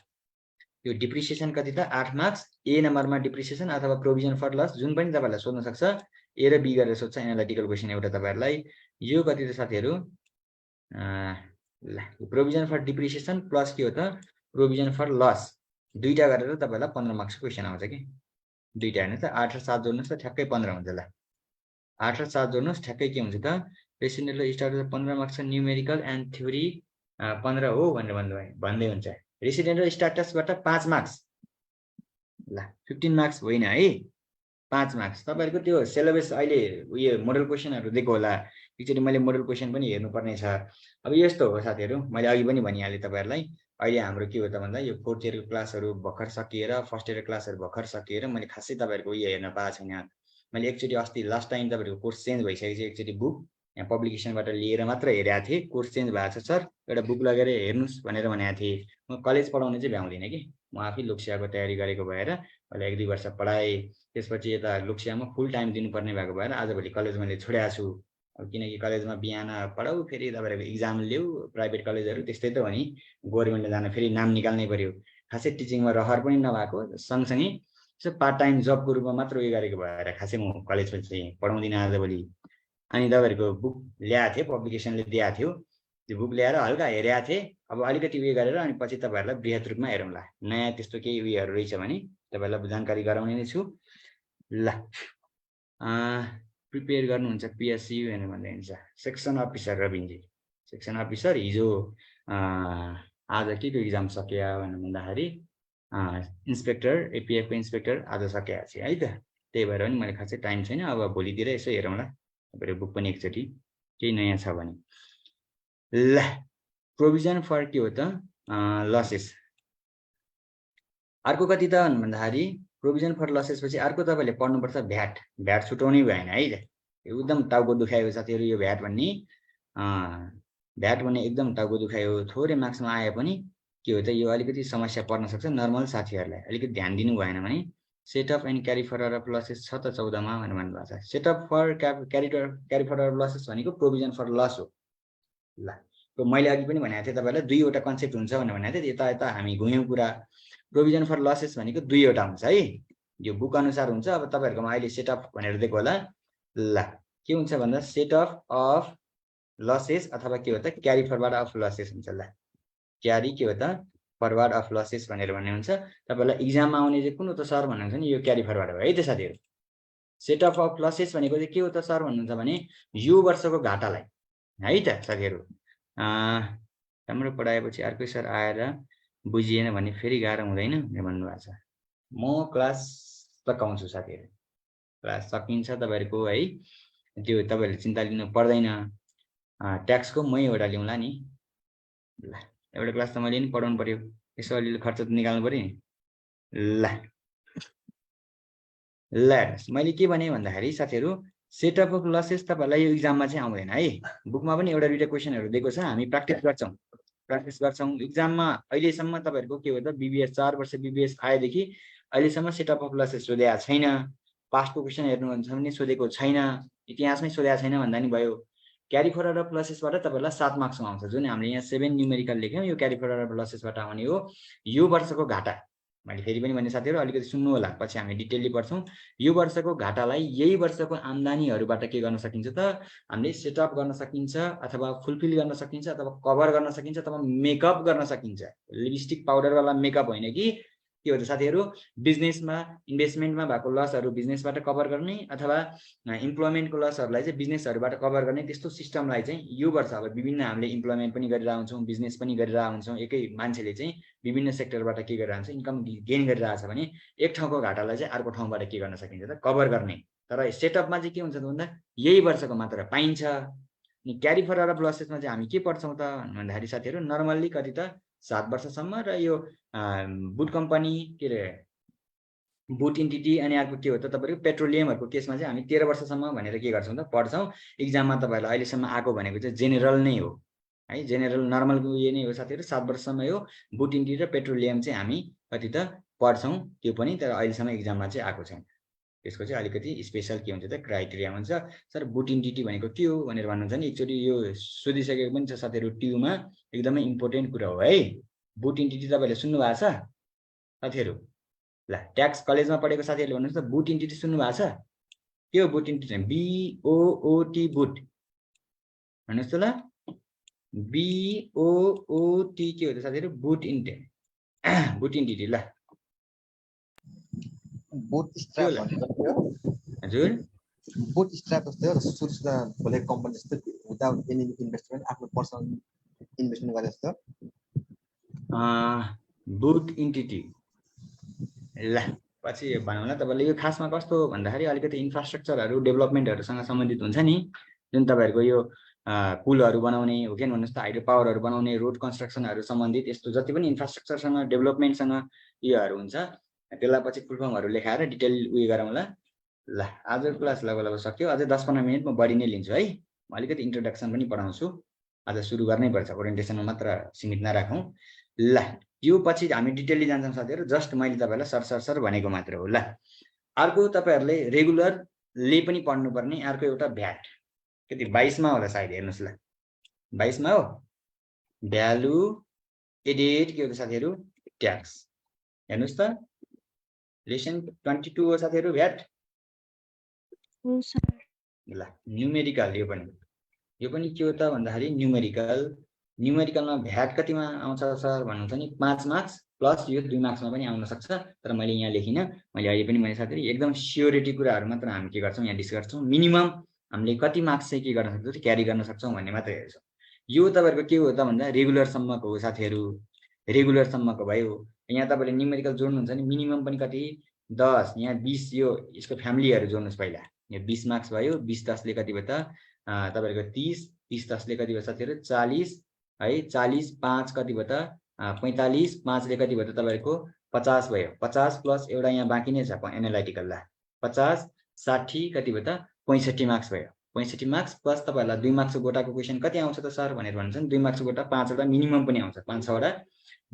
Speaker 4: यो डिप्रिसिएसन कति त 8 मार्क्स ए नम्बरमा डिप्रिसिएसन अथवा प्रोभिजन फर लस जुन पनि तपाईहरुलाई सोध्न सक्छ ए र बी गरेर सोध्छ एनालिटिकल क्वेशन एउटा तपाईहरुलाई यो कति त साथीहरु ल प्रोभिजन फर डिप्रिसिएसन प्लस के हो त प्रोभिजन फर लस दुईटा गरेर तपाईहरुलाई 15 मार्क्सको क्वेशन आउँछ कि दुईटा हैन त 8 र 7 जोड्नुस् त ठ्याक्कै 15 हुन्छ ल 8 र 7 जोड्नुस् ठ्याक्कै के हुन्छ त residential status 15 marks numerical and theory 15 हो भनेर भन्दै हुन्छ रेसिडेन्टल स्ट्याटसबाट 5 मार्क्स ल 15 मार्क्स होइन है 5 मार्क्स तपाईहरुको त्यो सिलेबस अहिले उयो मोडल क्वेशनहरु दिएको होला एकचोटी मैले मोडल क्वेशन पनि हेर्नु पर्ने छ अब यस्तो हो साथीहरु मैले अघि पनि भनिहाले तपाईहरुलाई अहिले हाम्रो के हो त भन्दा यो 4th इयरको क्लासहरु भर्खर सकिएर फर्स्ट इयर क्लासहरु भर्खर सकिएर मैले खासै तपाईहरुको उयो हेर्न पाएको छैन मैले एकचोटी अस्ति लास्ट टाइम तपाईहरुको कोर्स चेन्ज भइसकेपछि एकचोटी बुक यहाँ पब्लिकेसनबाट लिएर मात्र हेरेको थिए कोर्स चेन्ज भएको छ सर एउटा बुक लगेर हेर्नुस् भनेर भनेको थिए म कलेज पढाउने चाहिँ भ्याउँदिन कि म आफै लोकसेवाको तयारी गरेको भएर मैले 1-2 वर्ष पढाए त्यसपछि यता लोकसेवामा फुल टाइम दिनुपर्ने भएको भएर आजभोलि कलेज मैले छोडेको छु अब किनकि कलेजमा बिहान पढाउ फेरि तपाईहरुको एक्जाम ल्याउ प्राइभेट कलेजहरु त्यस्तै त हो नि गभर्नमेन्टले जान फेरि नाम निकाल्नै पर्यो खासै टिचिङमा रहर पनि नभएको सँगसँगै यसो पार्ट टाइम जबको रूपमा मात्र उयो गरेको भएर खासै म कलेज चाहिँ पढाउँदिन आजभोलि अनि तपाईहरुको बुक ल्याएको थिए पब्लिकेसनले दिएको थियो त्यो बुक ल्याएर हल्का हेरेका थिएँ अब अलिकति उयो गरेर अनि पछि तपाईँहरूलाई बृहत रूपमा हेरौँला नयाँ त्यस्तो केही उयोहरू रहेछ भने तपाईँहरूलाई जानकारी गराउने नै छु ल प्रिपेयर गर्नुहुन्छ पिएसयु भनेर भन्दै हुन्छ सेक्सन अफिसर रविनजी सेक्सन अफिसर हिजो आज के को इक्जाम सक्यो भनेर भन्दाखेरि इन्सपेक्टर एपिएफको इन्सपेक्टर आज सकेको छु है त त्यही भएर पनि मैले खासै टाइम छैन अब भोलितिर यसो हेरौँला तपाईँको बुक पनि एकचोटि केही नयाँ छ भने ल प्रोभिजन फर के हो त लसेस अर्को कति त भन्दाखेरि प्रोभिजन फर लसेस पछि अर्को तपाईँले पढ्नुपर्छ भ्याट छुटाउनै भएन है त एकदम टाउको दुखायो साथीहरू यो भ्याट भन्ने एकदम टाउको दुखायो थोरै मार्क्समा आए पनि के हो त यो अलिकति समस्या पर्न सक्छ नर्मल साथीहरूलाई अलिकति ध्यान दिनु भएन भने set off and carry forward of losses छ त 14 मा भनेर भन्नुभएको छ set off for carry forward of losses भनेको प्रोभिजन फर लस हो ल मैले अघि पनि भनेको थिएँ तपाईँलाई दुईवटा कन्सेप्ट हुन्छ भनेर भनेको थिएँ यता हामी घुम्यौँ कुरा प्रोभिजन फर लसेस भनेको दुईवटा हुन्छ है यो बुक अनुसार हुन्छ अब तपाईँहरूकोमा अहिले सेट अफ भनेर दिएको होला ल के हुन्छ भन्दा सेट अफ लसेस अथवा के हो त क्यारी फरवर्ड अफ लसेस हुन्छ ल क्यारी के हो त फरवर्ड अफ लसेस भनेर भन्ने हुन्छ तपाईँलाई इक्जाममा आउने चाहिँ कुन हो त सर भन्नुहुन्छ नि यो क्यारी फरवर्ड हो है त साथीहरू सेट अफ लसेस भनेको चाहिँ के हो त सर भन्नुहुन्छ भने यो वर्षको घाटालाई है त साथीहरू राम्रो पढाएपछि अर्कै सर आएर बुझिएन भने फेरि गाह्रो हुँदैन भनेर भन्नुभएको छ म क्लास सकाउँछु साथीहरू क्लास सकिन्छ तपाईँहरूको है त्यो तपाईँहरूले चिन्ता लिनु पर्दैन ट्याक्सको मै एउटा ल्याउँला नि ल एउटा क्लास त मैले नि पढाउनु पर्यो यसो अलिअलि खर्च त निकाल्नु पर्यो नि ल मैले के भने भन्दाखेरि साथीहरू सेट अफ लसेस तपाईँहरूलाई यो इक्जाममा चाहिँ आउँदैन है बुकमा पनि एउटा दुईवटा क्वेसनहरू दिएको छ हामी प्र्याक्टिस गर्छौँ इक्जाममा अहिलेसम्म तपाईँहरूको के हो त बीबीएस 4 वर्ष बीबीएस आएदेखि अहिलेसम्म सेट अफ लसेस सोधेको छैन पास्टको क्वेसन हेर्नुहुन्छ भने सोधेको छैन इतिहासमै सोधेको छैन भन्दा नि भयो क्यारी फरवर्ड अफ लसेसबाट तपाईँहरूलाई 7 मार्क्समा आउँछ जुन हामीले यहाँ 7 न्युमेरिकल लेख्यौँ यो क्यारी फरवर्ड अफ लसेसबाट आउने हो यो वर्षको घाटा मैले फेरि पनि भने साथीहरू अलिकति सुन्नु होला पछि हामी डिटेलली पढ्छौँ यो वर्षको घाटालाई यही वर्षको आम्दानीहरूबाट के गर्न सकिन्छ त हामीले सेटअप गर्न सकिन्छ अथवा फुलफिल गर्न सकिन्छ अथवा कभर गर्न सकिन्छ अथवा मेकअप गर्न सकिन्छ लिपस्टिक पाउडरवाला मेकअप होइन कि के हो त साथीहरू बिजनेसमा इन्भेस्टमेन्टमा भएको लसहरू बिजनेसबाट कभर गर्ने अथवा इम्प्लोइमेन्टको लसहरूलाई चाहिँ बिजनेसहरूबाट कभर गर्ने त्यस्तो सिस्टमलाई चाहिँ यो वर्ष अब विभिन्न हामीले इम्प्लोइमेन्ट पनि गरिरहेको हुन्छौँ बिजनेस पनि गरिरहेको हुन्छौँ एकै मान्छेले चाहिँ विभिन्न सेक्टरबाट के गरिरहेको हुन्छ इन्कम गेन गरिरहेको छ भने एक ठाउँको घाटालाई चाहिँ अर्को ठाउँबाट के गर्न सकिन्छ त कभर गर्ने तर सेटअपमा चाहिँ के हुन्छ त भन्दा यही वर्षको मात्र पाइन्छ अनि क्यारी फरवर्ड अफ लसेसमा चाहिँ हामी के पढ्छौँ त भन्दाखेरि साथीहरू नर्मल्ली कति त 7 वर्षसम्म र यो बुट कम्पनी के अरे बुट इन्टिटी अनि अर्को के हो त तपाईँको पेट्रोलियमहरूको केसमा चाहिँ हामी 13 वर्षसम्म भनेर के गर्छौँ त पढ्छौँ इक्जाममा तपाईँहरूलाई अहिलेसम्म आएको भनेको चाहिँ जेनरल नै हो है जेनरल नर्मलको उयो नै हो साथीहरू 7 वर्षसम्म यो बुट इन्टिटी र पेट्रोलियम चाहिँ हामी कति त पढ्छौँ त्यो पनि तर अहिलेसम्म इक्जाममा चाहिँ आएको छैन त्यसको चाहिँ अलिकति स्पेसल के हुन्छ त क्राइटेरिया हुन्छ सर बुट इन्टिटी भनेको के हो भनेर भन्नुहुन्छ नि एकचोटि यो सोधिसकेको पनि छ साथीहरू ट्युमा एकदमै इम्पोर्टेन्ट कुरा हो है बुट इन्टिटी तपाईँहरूले सुन्नु भएको छ साथीहरू ल ट्याक्स कलेजमा पढेको साथीहरूले भन्नुहोस् त बुट इन्टिटी सुन्नु भएको छ के हो बुट इन्टिटी BOOT बुट भन्नुहोस् त ल BOOT के हो त साथीहरू बुट इन्टिटी ल
Speaker 6: बुट स्ट्र्याप
Speaker 4: हजुर
Speaker 6: बुट स्ट्र्याप जस्तै हो सुरुमा खोलेको कम्पनी जस्तो विदाउट एनी इन्भेस्टमेन्ट आफ्नो पर्सनल इन्भेस्टमेन्ट गरे जस्तो
Speaker 4: बुट इन्टिटी ल पछि भनौँ न तपाईँले यो खासमा कस्तो हो भन्दाखेरि अलिकति इन्फ्रास्ट्रक्चरहरू डेभलपमेन्टहरूसँग सम्बन्धित हुन्छ नि जुन तपाईँहरूको यो पुलहरू बनाउने हो कि भन्नुहोस् त हाइड्रो पावरहरू बनाउने रोड कन्स्ट्रक्सनहरू सम्बन्धित यस्तो जति पनि इन्फ्रास्ट्रक्चरसँग डेभलपमेन्टसँग योहरू हुन्छ त्यसलाई पछि फुल फर्महरू लेखाएर डिटेल उयो गरौँ ल आजको क्लास लगभग सक्यो अझै 10-15 मिनट म बढी नै लिन्छु है म अलिकति इन्ट्रोडक्सन पनि पढाउँछु आज सुरु गर्नै पर्छ ओरिएन्टेसनमा मात्र सीमित नराखौँ ल यो पछि हामी डिटेलली जान्छौँ साथीहरू जस्ट मैले तपाईँलाई सर भनेको मात्र हो ल अर्को तपाईँहरूले रेगुलरले पनि पढ्नुपर्ने अर्को एउटा भ्याट कति 22 मा होला सायद हेर्नुहोस् ल 22 मा हो भ्यालु एडेड के हो त साथीहरू ट्याक्स हेर्नुहोस् त लेसन 22 हो साथीहरू भ्याट ल न्युमेरिकल यो पनि के हो त भन्दाखेरि न्युमेरिकल न्युमेरिकलमा भ्याट कतिमा आउँछ सर भन्नुहुन्छ नि 5 मार्क्स प्लस यो 2 मार्क्समा पनि आउन सक्छ तर मैले यहाँ लेखिनँ मैले अहिले पनि भने साथीहरु एकदम स्योरिटी कुराहरु मात्र हामी के गर्छौं यहाँ डिस्कस गर्छौं मिनिमम हामीले कति मार्क्स चाहिँ के गर्न सक्छौं क्यारी गर्न सक्छौं भन्ने मात्र हेर्छौं यो तपाईहरुको के हो त भन्दा रेगुलर सम्मको हो साथीहरु रेगुलर सम्मको भयो यहाँ तपाईले न्युमेरिकल जोड्नुहुन्छ नि मिनिमम पनि कति 10 यहाँ 20 यो यसको फ्यामिलीहरु जोड्नुस् पहिला यहाँ 20 मार्क्स भयो 20 10 ले कति भयो त तपाईहरुको 30 30 10 ले कति भयो साथीहरु 40 है 40 5 कति भयो त 45 5 ले कति भयो त तपाईहरुको 50 भयो 50 प्लस एउटा यहाँ बाँकी नै छ एनालाइटिकल ला 50 60 कति भयो त 65 मार्क्स भयो 65 मार्क्स प्लस तपाईहरुलाई 2 मार्क्सको गोटाको क्वेशन कति आउँछ त सर भनेर भन्छ नि 2 मार्क्सको गोटा 5 वटा मिनिमम पनि आउँछ 5 6 वटा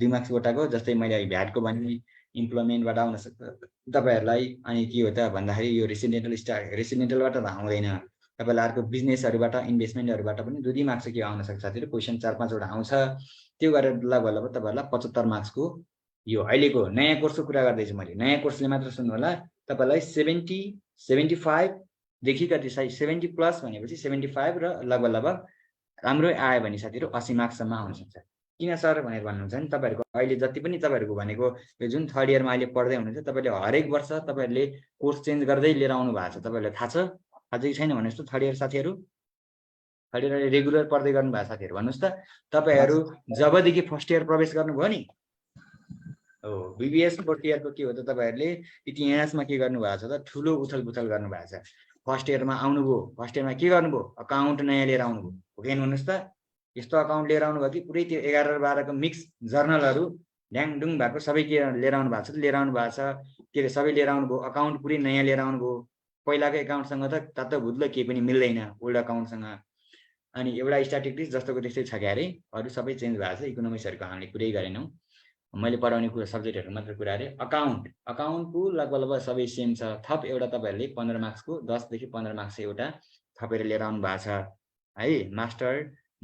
Speaker 4: 2 मार्क्स गोटाको जस्तै मैले अहिले भ्याटको भने इम्प्लोयमेन्टबाट आउन सक्छ तपाईहरुलाई अनि के हो त भन्दाखेरि यो रेसिडेन्टलबाट त आउँदैन तपाईहरुलाई अर्को बिजनेसहरुबाट इन्भेस्टमेन्टहरुबाट पनि 2 मार्क्स के आउन सक्छ साथीहरु क्वेशन 4-5 वटा आउँछ त्यो गरेर लगभग तपाईहरुलाई 75 मार्क्सको यो अहिलेको नयाँ कोर्सको कुरा गर्दै छु मैले नयाँ कोर्सले मात्र सुन्नु होला तपाईहरुलाई 70 75 देखि कति 70 प्लस भनेपछि 75 र लगभग राम्रो आयो भने साथीहरु 80 मार्क्स सम्म आउन सक्छ किन सर भनेर भन्नुहुन्छ नि तपाईहरुको अहिले जति पनि तपाईहरुको भनेको यो जुन थर्ड इयरमा अहिले पढ्दै हुनुहुन्छ तपाईले हरेक वर्ष तपाईहरुले कोर्स चेन्ज गर्दै लिएर आउनु भएको छ तपाईहरुलाई थाहा छ अझै छैन भन्नुस् त थर्ड इयर साथीहरु थर्ड इयर रेगुलर पढ्दै गर्नु भएको साथीहरु भन्नुस् त तपाईहरु जबदेखि फर्स्ट इयर प्रवेश गर्नुभयो नि हो बीबीएस फोर्थ इयरको के हो त तपाईहरुले इतिहासमा के गर्नु भएको छ त ठुलो उथलपुथल गर्नु भएको छ फर्स्ट इयरमा आउनुभयो फर्स्ट इयरमा के गर्नुभयो अकाउन्ट नयाँ लिएर आउनुभयो हो कि भन्नुस् त यस्तो अकाउन्ट लिएर आउनुभयो कि पुरै त्यो 11 र 12 को मिक्स जर्नलहरु ड्याङडुङ भएको सबै के लिएर आउनु भएको छ लिएर आउनु भएको छ के सबै लिएर आउनुभयो अकाउन्ट पुरै नयाँ लिएर आउनुभयो पहिलाको अकाउन्टसँग त तत्त भुत्ल के पनि मिल्दैन ओल्ड अकाउन्टसँग अनि एउटा स्ट्याटिस्टिक्स जस्तोको त्यस्तै छ क्यारे अरु सबै चेन्ज भएको छ इकोनोमिक्सहरुको हामीले कुरै गरेनौं मैले पढाउने कुरा सब्जेक्टहरु मात्र कुरा गरे अकाउन्टको लगभग सबै सेम छ थप एउटा तपाईहरुले 15 मार्क्सको 10 देखि 15 मार्क्स एउटा थपेर लिएर आउनु भएको छ है मास्टर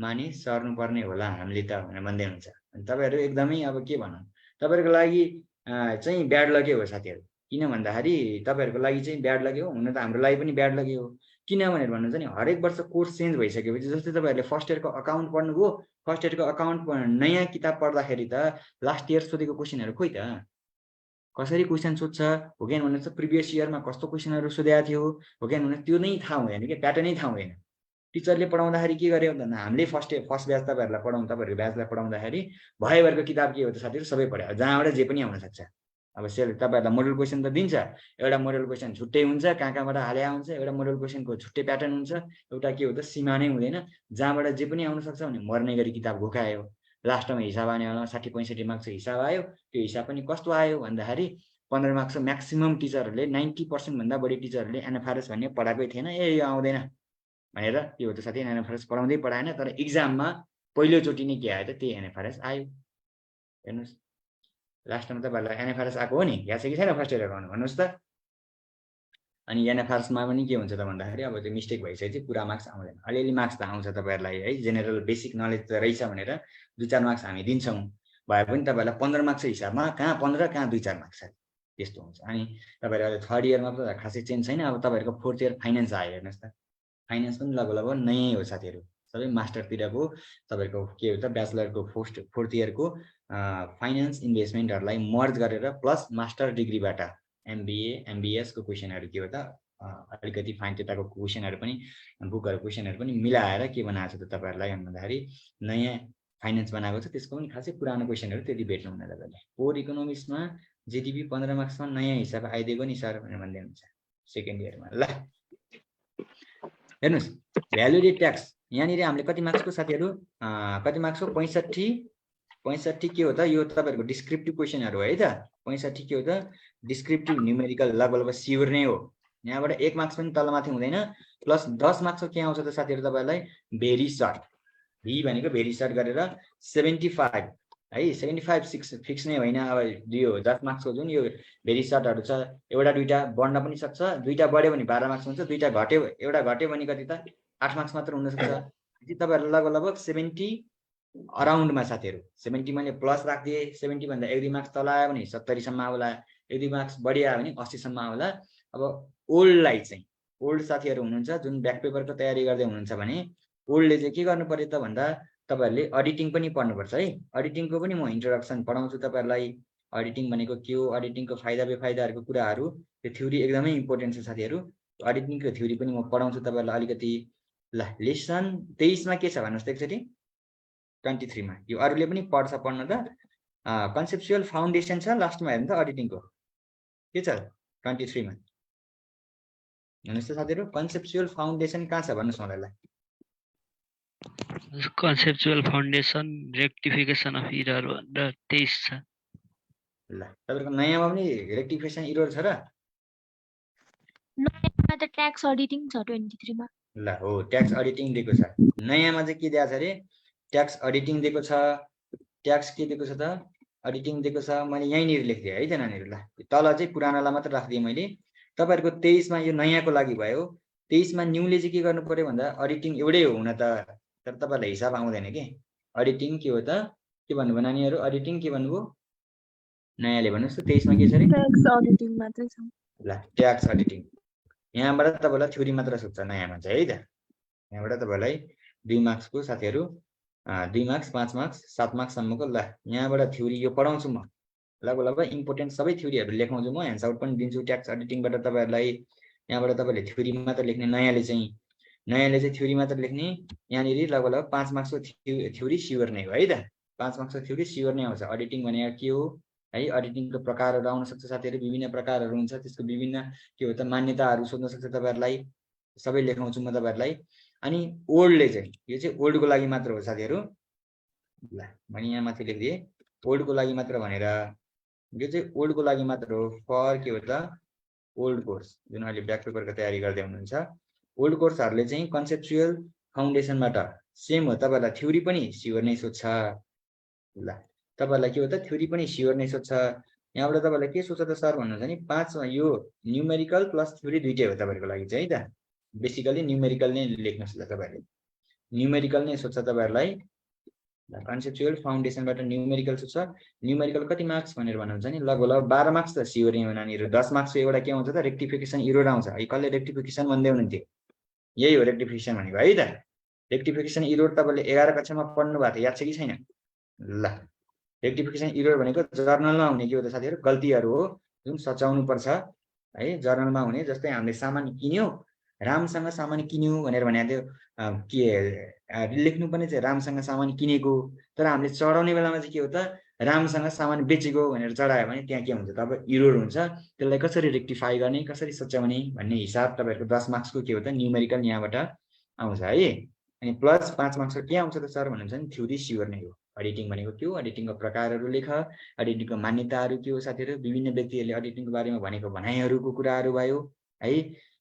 Speaker 4: मानि सर्नु पर्ने होला हामीले त भनेर भन्दै हुन्छ अनि तपाईहरु एकदमै अब के भनौं तपाईहरुको लागि चाहिँ ब्याड लगे हो साथीहरु किन भन्दाखेरि तपाईहरुको लागि चाहिँ ब्याड लगे हो हुन त हाम्रो लागि पनि ब्याड लगे हो किन भनेर भन्नुहुन्छ नि हरेक वर्ष कोर्स चेन्ज भइसकेपछि जस्तै तपाईहरुले फर्स्ट इयरको अकाउन्ट पढ्नुभयो फर्स्ट इयरको अकाउन्ट नयाँ किताब पढ्दाखेरि त लास्ट इयर सोधेको क्वेशनहरु खोइ त कसरी क्वेशन सोध्छ हो कि भन्नुहुन्छ प्रिभियस इयरमा कस्तो क्वेशनहरु सोधेको थियो हो कि भन्नुहुन्छ त्यो नै थाहा हुँदैन के प्याटर्नै थाहा हुँदैन टिचरले पढाउँदाखेरि के गर्यो भन्दा हामीले फर्स्ट ब्याच तपाईहरुलाई पढाउँ तपाईहरुको ब्याचलाई पढाउँदाखेरि भयभरको किताब के हो त साथीहरु सबै पढ्यो जहाँबाट जे पनि आउन सक्छ अब सेल तपाईहरुलाई मोडल क्वेशन त दिन्छ एउटा मोडल क्वेशन छुट्टै हुन्छ कहाँबाट हाले हुन्छ एउटा मोडल क्वेशनको छुट्टै प्याटर्न हुन्छ एउटा के हो त सीमा नै हुँदैन जहाँबाट जे पनि आउन सक्छ भने मर्ने गरी किताब घोकायो लास्टमा हिसाब आउने होला 60 65 मार्क्सको हिसाब आयो त्यो हिसाब पनि कस्तो आयो भन्दाखेरि 15 मार्क्सको म्याक्सिमम टिचरहरुले 90% भन्दा बढी टिचरहरुले एनएफआरएस भन्ने पढाएकै थिएन यो आउँदैन भनेर के हो त साथी एनएफआरएस पढाउँदै पढाएन तर एक्जाममा पहिलो चोटी नै के आयो त त्यही एनएफआरएस आयो हेर्नुस् लास्टमा तपाईहरुलाई एनएफआरएस आको हो नि याद छ कि छैन फर्स्ट इयर गर्नु भन्नुस् त अनि एनएफआरएसमा पनि के हुन्छ त भन्दाखेरि अब त्यो मिस्टेक भइसकेपछि पुरा मार्क्स आउँदैन अलिअलि मार्क्स त आउँछ तपाईहरुलाई है जेनरल बेसिक नलेज त रहेछ भनेर 2-4 मार्क्स हामी दिन्छौं भए पनि तपाईहरुलाई 15 मार्क्सको हिसाबमा कहाँ 15 कहाँ 2-4 मार्क्स छ त्यस्तो हुन्छ अनि तपाईहरुले थर्ड इयरमा त खासै चेन्ज छैन अब तपाईहरुको फोर्थ इयर फाइनान्स आयो हेर्नुस् त फाइनान्स पनि लगभग नयाँ हो साथीहरु सबै मास्टरतिरको तपाईहरुको के हो त ब्याचलरको फोर्थ इयरको फाइनान्स इन्भेस्टमेन्टहरुलाई मर्ज गरेर प्लस मास्टर डिग्रीबाट एमबीए एमबीएस को क्वेशनहरु के हो त अलिकति फाइन त्यताको क्वेशनहरु पनि बुकहरु क्वेशनहरु पनि मिलाएर के बनाएको छ त तपाईहरुलाई भन्दाखेरि नयाँ फाइनान्स बनाएको छ त्यसको पनि खासै पुरानो क्वेशनहरु त्यति भेट्नु हुँदैन तपाईले कोर इकोनोमिक्समा जीडीपी 15 मार्क्समा नयाँ हिसाब आइदिएको नि सर भनेर भन्दै हुन्छ सेकेन्ड इयरमा ल हेर्नुस् भ्यालु एडेड ट्याक्स यहाँनिर हामीले कति मार्क्सको साथीहरु कति मार्क्सको 65 के हो त यो तपाईहरुको डिस्क्रिप्टिभ क्वेशनहरु है त 65 के हो त डिस्क्रिप्टिभ न्युमेरिकल लगभग स्योर नै हो यहाँबाट 1 मार्क्स पनि तलमाथि हुँदैन प्लस 10 मार्क्सको के आउँछ त साथीहरु तपाईहरुलाई भेरी सर्ट भी भनेको भेरी सर्ट गरेर 75 है 75 6 फिक्स नै होइन अब यो 10 मार्क्सको जुन यो भेरी सर्टहरु छ एउटा दुईटा बढ्न पनि सक्छ दुईटा बढ्यो भने 12 मार्क्स हुन्छ दुईटा घट्यो एउटा घट्यो भने कति त 8 मार्क्स मात्र हुन सक्छ यदि तपाईहरु लगभग 70 अराउन्डमा साथीहरु 70 मैले प्लस राख्दिए 70 भन्दा 1-2 मार्क्स तल आयो भने 70 सम्म आउला 1-2 मार्क्स बढी आयो भने 80 सम्म आउला अब ओल्डलाई चाहिँ ओल्ड साथीहरु हुनुहुन्छ जुन ब्याक पेपरको तयारी गर्दै हुनुहुन्छ भने ओल्डले चाहिँ के गर्नु पर्यो त भन्दा तपाईहरुले अडिटिङ पनि पढ्नुपर्छ है। अडिटिङको पनि म इन्ट्रोडक्सन पढाउँछु तपाईहरुलाई। अडिटिङ भनेको के हो, अडिटिङको फाइदा बेफाइदाहरुको कुराहरु, त्यो थ्योरी एकदमै इम्पोर्टेन्ट छ साथीहरु। अडिटिङको थ्योरी पनि म पढाउँछु तपाईहरुलाई अलिकति। ल लेसन 23 मा के छ भन्नुस् त एकचोटी। 23 मा यो अरूले पनि पढ्न त कन्सेप्चुअल फाउन्डेसन छ लास्टमा हेर्नु त अडिटिङको के छ 23 मा हेर्नुस् त साथीहरु। कन्सेप्चुअल फाउन्डेसन कहाँ छ भन्नुस् मलाई। ल
Speaker 7: कन्सेप्चुअल फाउन्डेसन रेक्टिफिकेसन अफ इरर भनेर 23 छ।
Speaker 4: ल तपाईहरुको नयाँमा पनि रेक्टिफिकेसन इरर छ र?
Speaker 8: नयाँमा त ट्याक्स अडिटिङ छ 23 मा।
Speaker 4: ल हो ट्याक्स अडिटिङ दिएको छ। नयाँमा चाहिँ के दिएको छ अरे ट्याक्स अडिटिङ दिएको छ। ट्याक्स के दिएको छ त अडिटिङ दिएको छ। मैले यहीँनिर लेख्दिएँ है त नानीहरु। ल तल चाहिँ पुरानोलाई मात्र राख्दिएँ मैले। तपाईहरुको 23 मा यो नयाँको लागि भयो। 23 मा न्यूले चाहिँ के गर्नु पर्यो भन्दा अडिटिङ एउटै हो हुन त, तर तपाईहरुलाई हिसाब आउँदैन के। अडिटिङ के हो त के भन्नुभयो नानीहरु। अडिटिङ के भन्नुभयो नयाँले भन्नुस् त 23 मा के छ रे।
Speaker 8: ट्याक्स अडिटिङ मात्रै छ।
Speaker 4: ल ट्याक्स अडिटिङ यहाँबाट तपाईहरुलाई थ्योरी मात्र सोध्छ नयाँमा चाहिँ है त। यहाँबाट तपाईहरुलाई 2 मार्क्सको साथीहरु 2 मार्क्स 5 मार्क्स 7 मार्क्स सम्मको। ल यहाँबाट थ्योरी यो पढाउँछु म। लगभग इम्पोर्टेन्ट सबै थ्योरीहरु लेखाउँछु म। ह्यान्डआउट पनि दिन्छु ट्याक्स अडिटिङबाट तपाईहरुलाई। यहाँबाट तपाईले थ्योरी मात्र लेख्ने। नयाँले चाहिँ थ्योरी मात्र लेख्ने। यहाँनिर लगभग 5 मार्क्सको थ्योरी स्योर नै हो है त। 5 मार्क्सको थ्योरी स्योर नै आउँछ। अडिटिङ भनेको के हो है। अडिटिङको प्रकारहरु आउन सक्छ साथीहरु। विभिन्न प्रकारहरु हुन्छ त्यसको विभिन्न के हो त मान्यताहरु सोध्न सक्छ तपाईहरुलाई। सबै लेखाउँछु म तपाईहरुलाई। अनि ओल्डले चाहिँ यो चाहिँ ओल्डको लागि मात्र हो साथीहरु। ल मैले यहाँ माथि लेख्दिए ओल्डको लागि मात्र भनेर। यो चाहिँ ओल्डको लागि मात्र हो। फर के हो त ओल्ड कोर्स जुन अहिले ब्याक पेपरको तयारी गर्दै हुनुहुन्छ। ओल्ड कोर्सहरुले चाहिँ कन्सेप्चुअल फाउन्डेसनबाट सेम हो। तपाईहरुलाई थ्योरी पनि स्योर नै सोध्छ। ल तपाईहरुलाई के हो त थ्योरी पनि स्योर नै सोध्छ। यहाँबाट तपाईहरुलाई के सोध्छ त सर भन्नुहुन्छ नि 5 यो न्यूमेरिकल प्लस थ्योरी दुईटै हो तपाईहरुको लागि चाहिँ है त। बेसिकली न्यूमेरिकल नै लेख्नुस् ल तपाईहरुले। न्यूमेरिकल नै सोध्छ तपाईहरुलाई। कन्सेप्चुअल फाउन्डेसनबाट न्यूमेरिकल सोध्छ। न्यूमेरिकल कति मार्क्स भनेर भन्नुहुन्छ नि लगभग 12 मार्क्स त स्योर नै हो नानीहरु। 10 मार्क्सको एउटा के आउँछ त रेक्टिफिकेसन इरर आउँछ। है कसले रेक्टिफिकेसन भन्दै हुनुहुन्थ्यो। यही हो रेक्टिफिकेसन भनेको है त। रेक्टिफिकेसन इरर तपाईले 11 कक्षामा पढ्नु भएको थियो याद छ कि छैन। ल रेक्टिफिकेसन इरर भनेको जर्नलमा हुने के हो त साथीहरु गल्तीहरु हो जुन सच्याउनु पर्छ है। जर्नलमा हुने जस्तै हामीले सामान किन्यो रामसँग सामान किन्यो भनेर भने थियो के लेख्नु पनि चाहिँ रामसँग सामान किनेको। तर हामीले चढाउने बेलामा चाहिँ के हो त रामसँग सामान बेचेको भनेर चढायो भने त्यहाँ के हुन्छ तब इरर हुन्छ। त्यसलाई कसरी रेक्टिफाई गर्ने कसरी सच्याउने भन्ने हिसाब तपाईहरुको 10 मार्क्सको के हो त न्यूमेरिकल यहाँबाट आउँछ है। अनि प्लस 5 मार्क्सको के आउँछ त सर भन्नुहुन्छ नि थ्योरी स्योर नै हो। अडिटिङ भनेको के हो अडिटिङको प्रकारहरु लेख। अडिटिङको मान्यताहरु के हो साथीहरु। विभिन्न व्यक्तिहरुले अडिटिङको बारेमा भनेको भनाइहरुको कुराहरु भयो है।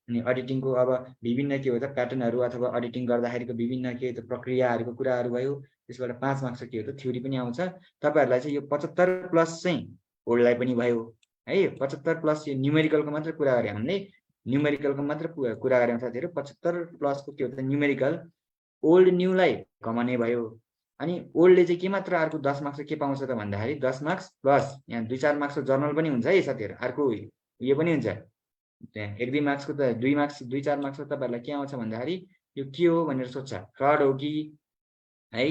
Speaker 4: अनि अडिटिङको अब विभिन्न के हो त प्याटर्नहरु अथवा अडिटिङ गर्दाखेरिको विभिन्न के त प्रक्रियाहरुको कुराहरु भयो। त्यसबाट 5 मार्क्सको के हो त थ्योरी पनि आउँछ। तपाईहरुलाई चाहिँ यो 75 प्लस चाहिँ ओल्डलाई पनि भयो है। 75 प्लस यो न्यूमेरिकलको मात्र कुरा गरे हामीले। न्यूमेरिकलको मात्र कुरा गरे साथीहरु। 75 प्लसको के हो त न्यूमेरिकल ओल्ड न्यूलाई कमनै भयो। अनि ओल्डले चाहिँ के मात्र अर्को 10 मार्क्स के पाउँछ त भन्दाखेरि 10 मार्क्स प्लस यहाँ 2-4 मार्क्सको जर्नल पनि हुन्छ है साथीहरु। अर्को यो पनि हुन्छ त्यहाँ 1-2 मार्क्सको त 2 मार्क्स 2-4 मार्क्सको तपाईहरुलाई के आउँछ भन्दाखेरि यो के हो भनेर सोध्छ। फ्रड हो कि है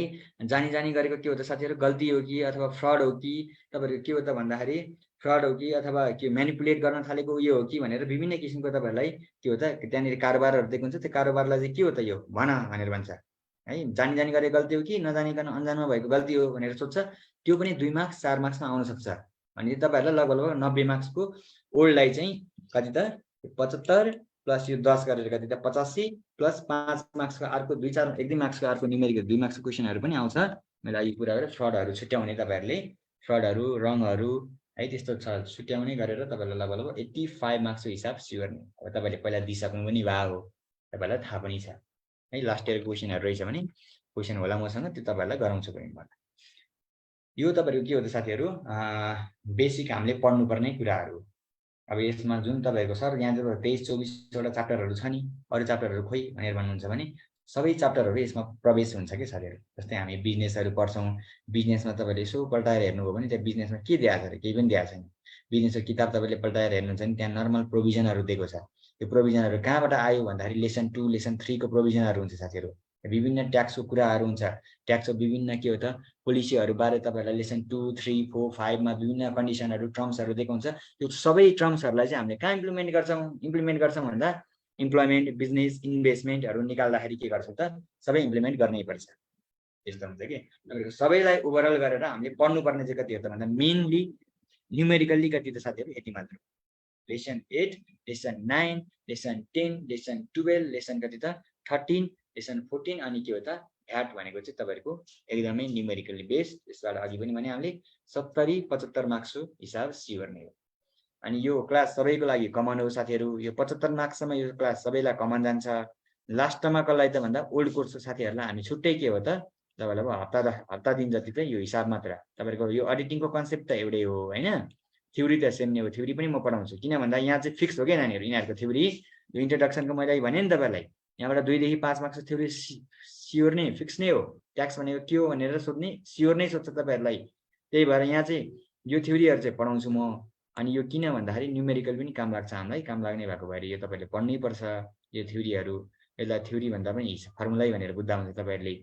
Speaker 4: जानी जानी गरेको के हो त साथीहरु गल्ती हो कि अथवा फ्रड हो कि तपाईहरु के हो त भन्दाखेरि फ्रड हो कि अथवा के म्यानिपुलेट गर्न थालेको उयो हो कि भनेर विभिन्न किसिमको तपाईहरुलाई के हो त त्यहाँनिर कारोबारहरु दिएको हुन्छ। त्यो कारोबारलाई चाहिँ के हो त यो भन भनेर भन्छ है। जानी जानी गरेको गल्ती हो कि नजानिकन अनजानमा भएको गल्ती हो भनेर सोध्छ। त्यो पनि 2 मार्क्स 4 मार्क्समा आउन सक्छ। भने तपाईहरुलाई लगभग 90 मार्क्सको ओल्डलाई चाहिँ कति त 75 प्लस यो 10 गरेर कति त 85 प्लस 5 मार्क्सको अर्को 2-4 1-2 मार्क्सको अर्को न्यूमेरिकल 2 मार्क्सको क्वेशनहरु पनि आउँछ। मैले यो कुरा गरेँ फ्रडहरु छुट्याउने तपाईहरुले फ्रडहरु रङहरु है त्यस्तो छ छुट्याउने गरेर तपाईहरुलाई लगभग 85 मार्क्सको हिसाब स्योर नै। अब तपाईले पहिला दिइसक्नु पनि भयो तपाईहरुलाई थाहा पनि छ है। लास्ट इयर क्वेशनहरु रहेछ भने क्वेशन होला मसँग त्यो तपाईहरुलाई गराउँछु पनि म। यो तपाईहरुको के हो त साथीहरु बेसिक हामीले पढ्नुपर्ने कुराहरु। अब यसमा जुन तपाईहरुको सर यहाँ चाहिँ 23-24 वटा च्याप्टरहरु छ नि अरु च्याप्टरहरु खोइ भनेर भन्नुहुन्छ भने सबै च्याप्टरहरु यसमा प्रवेश हुन्छ के साथीहरु। जस्तै हामी बिजनेसहरु पढ्छौं। बिजनेसमा तपाईले यसो पल्टाएर हेर्नुभयो भने त्यहाँ बिजनेसमा के दिएको छ र केही पनि दिएको छैन। बिजनेसको किताब तपाईले पल्टाएर हेर्नुहुन्छ भने त्यहाँ नर्मल प्रोभिजनहरु दिएको छ। त्यो प्रोभिजनहरु कहाँबाट आयो भन्दाखेरि लेसन 2 लेसन 3 को प्रोभिजनहरु हुन्छ साथीहरु। विभिन्न ट्याक्सको कुराहरू हुन्छ ट्याक्सको विभिन्न के हो त पोलिसीहरू बारे तपाईहरुलाई लेसन 2 3 4 5 मा विभिन्न कन्डिसनहरू टर्म्सहरू दिएको हुन्छ त्यो सबै टर्म्सहरूलाई चाहिँ हामीले कहाँ इम्प्लिमेन्ट गर्छौं भन्दा इम्प्लोइमेन्ट बिजनेस इन्भेस्टमेन्टहरू निकाल्दाखेरि के गर्छौं त सबै इम्प्लिमेन्ट गर्नै पर्छ त्यस्तो हुन्छ के तपाईहरुको सबैलाई ओभरअल गरेर हामीले पढ्नुपर्ने चाहिँ कति हो त भन्दा मेनली न्युमेरिकली कति त साथीहरु यति मात्र lesson 8 lesson 9 lesson 10 lesson 12 lesson कति त 13 लेसन 14 अनि के हो त ह्याट भनेको चाहिँ तपाईहरुको एकदमै न्युमेरिकली बेस्ड त्यसबाट अघि पनि भने हामीले 70 75 मार्क्सको हिसाब स्योर नै हो अनि यो क्लास सबैको लागि कमन हो साथीहरु यो 75 मार्क्ससम्म यो क्लास सबैलाई कमन जान्छ लास्टमा कसलाई त भन्दा ओल्ड कोर्सको साथीहरुलाई हामी छुट्टै के हो त तपाईहरुलाई हप्ता दिन जति त यो हिसाब मात्र तपाईहरुको यो अडिटिङको कन्सेप्ट त एउटै हो हैन थ्योरी त सेम नै हो थ्योरी पनि म पढाउँछु किन भन्दा यहाँ चाहिँ फिक्स हो के नानीहरु यिनीहरुको थ्योरी यो इन्ट्रोडक्सनको मैले भने नि तपाईहरुलाई यहाँबाट 2 देखि 5 मार्क्सको थ्योरी स्योर नै फिक्स नै हो ट्याक्स भनेको के हो भनेर सोध्ने स्योर नै सोध्छ तपाईहरुलाई त्यही भएर यहाँ चाहिँ यो थ्योरीहरु चाहिँ पढाउँछु म अनि यो किन भन्दाखेरि न्युमेरिकल पनि काम लाग्छ हामीलाई काम लाग्ने भएको भएर यो तपाईहरुले पढ्नै पर्छ यो थ्योरीहरु यसलाई थ्योरी भन्दा पनि फर्मुलै भनेर बुझ्दा हुन्छ तपाईहरुले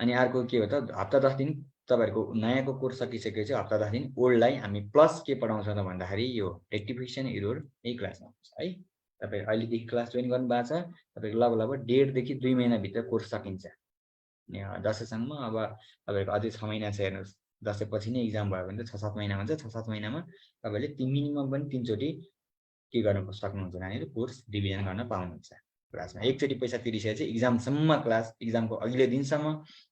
Speaker 4: अनि अर्को के हो त हप्ता 10 दिन तपाईहरुको नयाँको कोर्स सकिसकेपछि हप्ता 10 दिन ओल्डलाई हामी प्लस के पढाउँछ त भन्दाखेरि यो रेक्टिफिकेसन एरर यही क्लासमा हुन्छ है तपाई अहिलेदेखि क्लास जोइन गर्नु भएको छ तपाईको लगभग 1.5 देखि 2 महिना भित्र कोर्स सकिन्छ दशैंसम्म अब तपाईको अझै 6 महिना छ हेर्नुस् दशैं पछि नै एक्जाम भयो भने त 6-7 महिना हुन्छ 6-7 महिनामा तपाईले मिनिमम पनि 3 चोटी के गर्न सक्नुहुन्छ नानीहरु कोर्स रिभिजन गर्न पाउनुहुन्छ क्लासमा एकचोटी पैसा तिरिसकेपछि एक्जामसम्म क्लास एक्जामको अघिल्लो दिनसम्म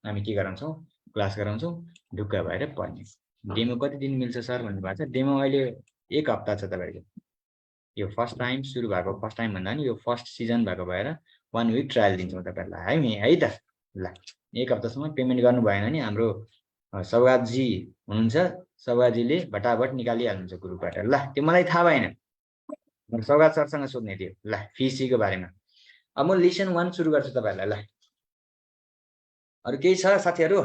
Speaker 4: हामी के गराउँछौं क्लास गराउँछौं ढुक्क भएर पढ्ने डेमो कति दिन मिल्छ सर भन्नु भएको छ डेमो अहिले 1 हप्ता छ तपाईहरुको यो फर्स्ट टाइम सुरु भएको फर्स्ट टाइम भन्दा नि यो फर्स्ट सिजन भएको भएर 1 वीक ट्रायल दिन्छौं तपाईहरुलाई है त ल 1 हप्तासम्म पेमेन्ट गर्नु भएन नि हाम्रो सौगातजी हुनुहुन्छ सौगातजीले भटाभट निकालिहाल्नुहुन्छ ग्रुपबाट ल त्यो मलाई थाहा भएन सौगात सरसँग सोध्ने थियो ल फीसीको बारेमा अब म लेसन 1 सुरु गर्छु तपाईहरुलाई ल अरु केही छ साथीहरु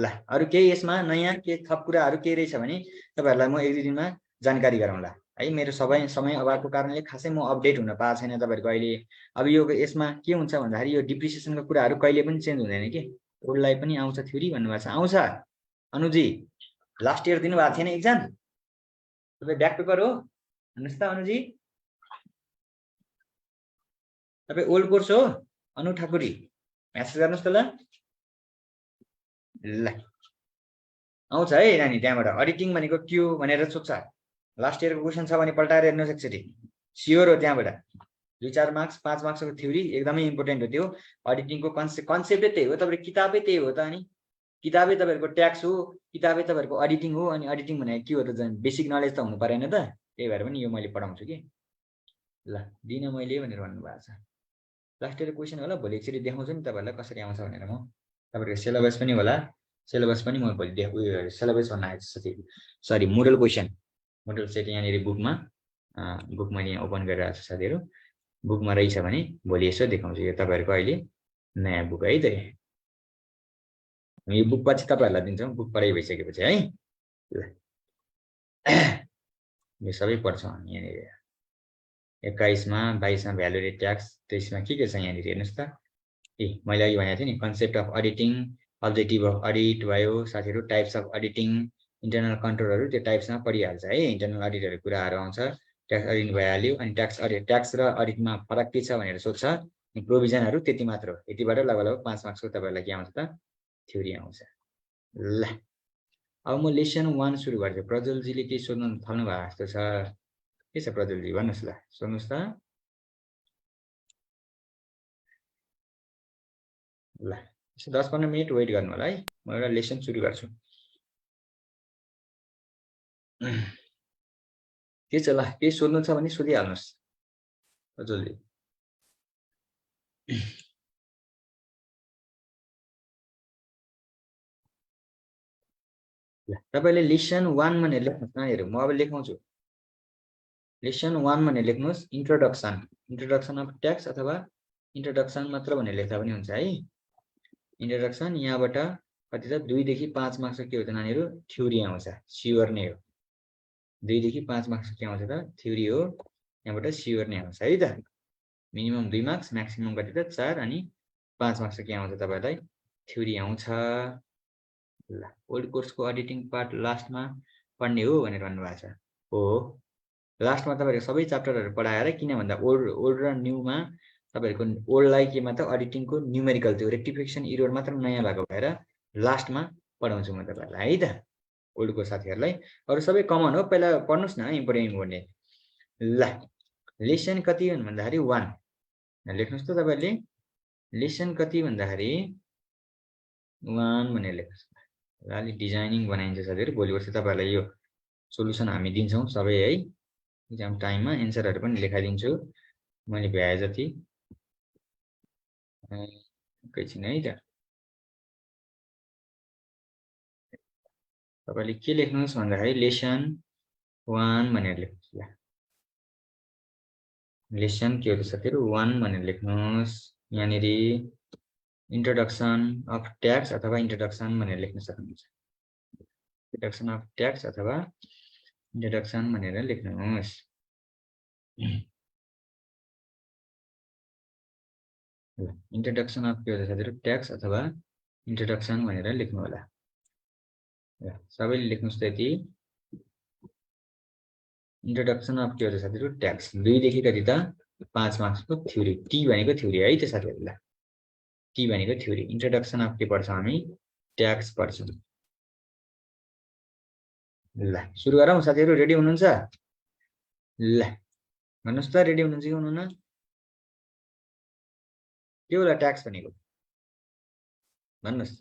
Speaker 4: ल अरु केही यसमा नयाँ के थप कुराहरु के रहेछ भने तपाईहरुलाई म एक दुई दिनमा जानकारी गराउँला है मेरो समय अभावको कारणले खासै म अपडेट हुन पाएको छैन तपाईहरुको अहिले अब यो यसमा के हुन्छ भन्दाखेरि यो डिप्रिसिएसनको कुराहरु कहिले पनि चेन्ज हुँदैन के ओल्डलाई पनि आउँछ थ्योरी भन्नुभएको छ आउँछ अनुजी लास्ट इयर दिनु भएको थिएन एक्जाम तपाई ब्याक पेपर हो भन्नुस् त अनुजी तपाई ओल्ड कोर्स हो अनु ठाकुरी मेसेज गर्नुस् त ल आउँछ है नानी त्यहाँबाट अडिटिङ भनेको के हो भनेर सोध्छ लास्ट इयरको क्वेशन छ भने पल्टाएर हेर्नुस् एकचोटी स्योर हो त्यहाँबाट 2-4 मार्क्स 5 मार्क्सको थ्योरी एकदमै इम्पोर्टेन्ट हो त्यो अडिटिङको कन्सेप्टै त्यही हो तपाईहरु किताबै त्यही हो त अनि किताबै तपाईहरुको ट्याक्स हो किताबै तपाईहरुको अडिटिङ हो अनि अडिटिङ भनेको के हो त बेसिक नलेज त हुनु परेन त त्यही भएर पनि यो मैले पढाउँछु के ल दिन मैले भनेर भन्नु भएको छ लास्ट इयर क्वेशन होला भोलि एकचोटी देखाउँछु नि तपाईहरुलाई कसरी आउँछ भनेर म तपाईहरुको सिलेबस पनि होला सिलेबस पनि म भोलि सिलेबस भन्न आएछ sorry model question model set यहाँ नेरी बुकमा बुक मैले यहाँ ओपन गरिरहेको छु साथीहरु बुकमा रहेछ भने भोलि यसो देखाउँछु यो तपाईहरुको अहिले नयाँ बुक है त यो बुक पछि तपाईहरुलाई दिन्छौं बुक पढाइ भइसकेपछि है ल यो सबै पढ्छौं हामी यहाँ नेरी 21 मा 22 मा भ्यालुएटेड ट्याक्स 23 मा के छ यहाँ नेरी हेर्नुस् त मैले अघि भनेको थिएँ नि concept of auditing objective of audit भयो साथीहरु टाइप्स अफ अडिटिङ इन्टरनल कन्ट्रोलहरु त्यो टाइप्समा पढिहाल्छ है इन्टरनल अडिटहरु कुराहरु आउँछ ट्याक्स अडिट भइहाल्यो अनि ट्याक्स र अडिटमा फरक के छ भनेर सोध्छ प्रोभिजनहरु त्यति मात्र हो यतिबाट लगभग 5 मार्क्सको तपाईहरुलाई के आउँछ त थ्योरी आउँछ ल अब म लेसन 1 सुरु गर्छु प्रज्वलजीले के सोध्न थाल्नु भएको जस्तो छ के छ प्रज्वलजी भन्नुस् ल सोध्नुस् त ल 10-15 मिनेट वेट गर्नु होला है म एउटा लेसन सुरु गर्छु के छ ल के सोध्नु छ भने सोधिहाल्नुस् प्रज्वलजी ल तपाईले लेसन 1 भनेर लेख्नुस् नानीहरु म अब लेखाउँछु लेसन 1 भनेर लेख्नुस् इन्ट्रोडक्सन अफ ट्याक्स अथवा इन्ट्रोडक्सन मात्र भनेर लेख्दा पनि हुन्छ है इन्ट्रोडक्सन यहाँबाट कति छ 2 देखि 5 मार्क्सको के हो त नानीहरु थ्योरी आउँछ स्योर नै हो 2 देखि 5 मार्क्सको के आउँछ त थ्योरी हो यहाँबाट स्योर नै आउँछ है त मिनिमम 2 मार्क्स म्याक्सिमम कति त 4 अनि 5 मार्क्स के आउँछ तपाईहरुलाई थ्योरी आउँछ ल ओल्ड कोर्सको अडिटिङ पार्ट लास्टमा पढ्ने हो भनेर भन्नुभएको छ हो लास्टमा तपाईहरुको सबै च्याप्टरहरु पढाएर किन भन्दा ओल्ड र न्यूमा तपाईहरुको ओल्डलाई केमा त अडिटिङको न्यूमेरिकल त्यो रेक्टिफिकेसन एरर मात्र नयाँ भएको भएर लास्टमा पढाउँछु म तपाईहरुलाई है त ओल्डको साथीहरुलाई अरु सबै कमन हो पहिला पढ्नुस् न इम्पोर्टेन्ट ल लेसन कति भन्दाखेरि 1 लेख्नुस् त तपाईहरुले लेसन कति भन्दाखेरि 1 भनेर लेख्नुस् अलि डिजाइनिङ बनाइन्छ साथीहरु भोलि वर्ष तपाईहरुलाई यो सोलुसन हामी दिन्छौं सबै है एक्जाम टाइममा एन्सरहरु पनि लेखाइदिन्छु मैले भ्याए जति एकैछिन है त तपाईले के लेख्नुस् भन्दाखेरि लेसन 1 भनेर लेख्नुस् ल लेसन के हो त साथीहरु 1 भनेर लेख्नुस् यहाँनेरि इन्ट्रोडक्सन अफ ट्याक्स अथवा इन्ट्रोडक्सन भनेर लेख्न सक्नुहुन्छ इन्ट्रोडक्सन अफ ट्याक्स अथवा इन्ट्रोडक्सन भनेर लेख्नुहोस् इन्ट्रोडक्सन अफ के हो त साथीहरु ट्याक्स अथवा इन्ट्रोडक्सन भनेर लेख्नु होला सबैले लेख्नुस् त यति इन्ट्रोडक्सन अफ के हो त साथीहरु ट्याक्स 2 देखि कति त 5 मार्क्सको थ्योरी टी भनेको थ्योरी है त साथीहरु ल टी भनेको थ्योरी इन्ट्रोडक्सन अफ के पढ्छौं हामी ट्याक्स पढ्छौं ल सुरु गरौँ साथीहरु रेडी हुनुहुन्छ ल भन्नुस् त रेडी हुनुहुन्छ कि हुनुहुन्न के होला ट्याक्स भनेको भन्नुस्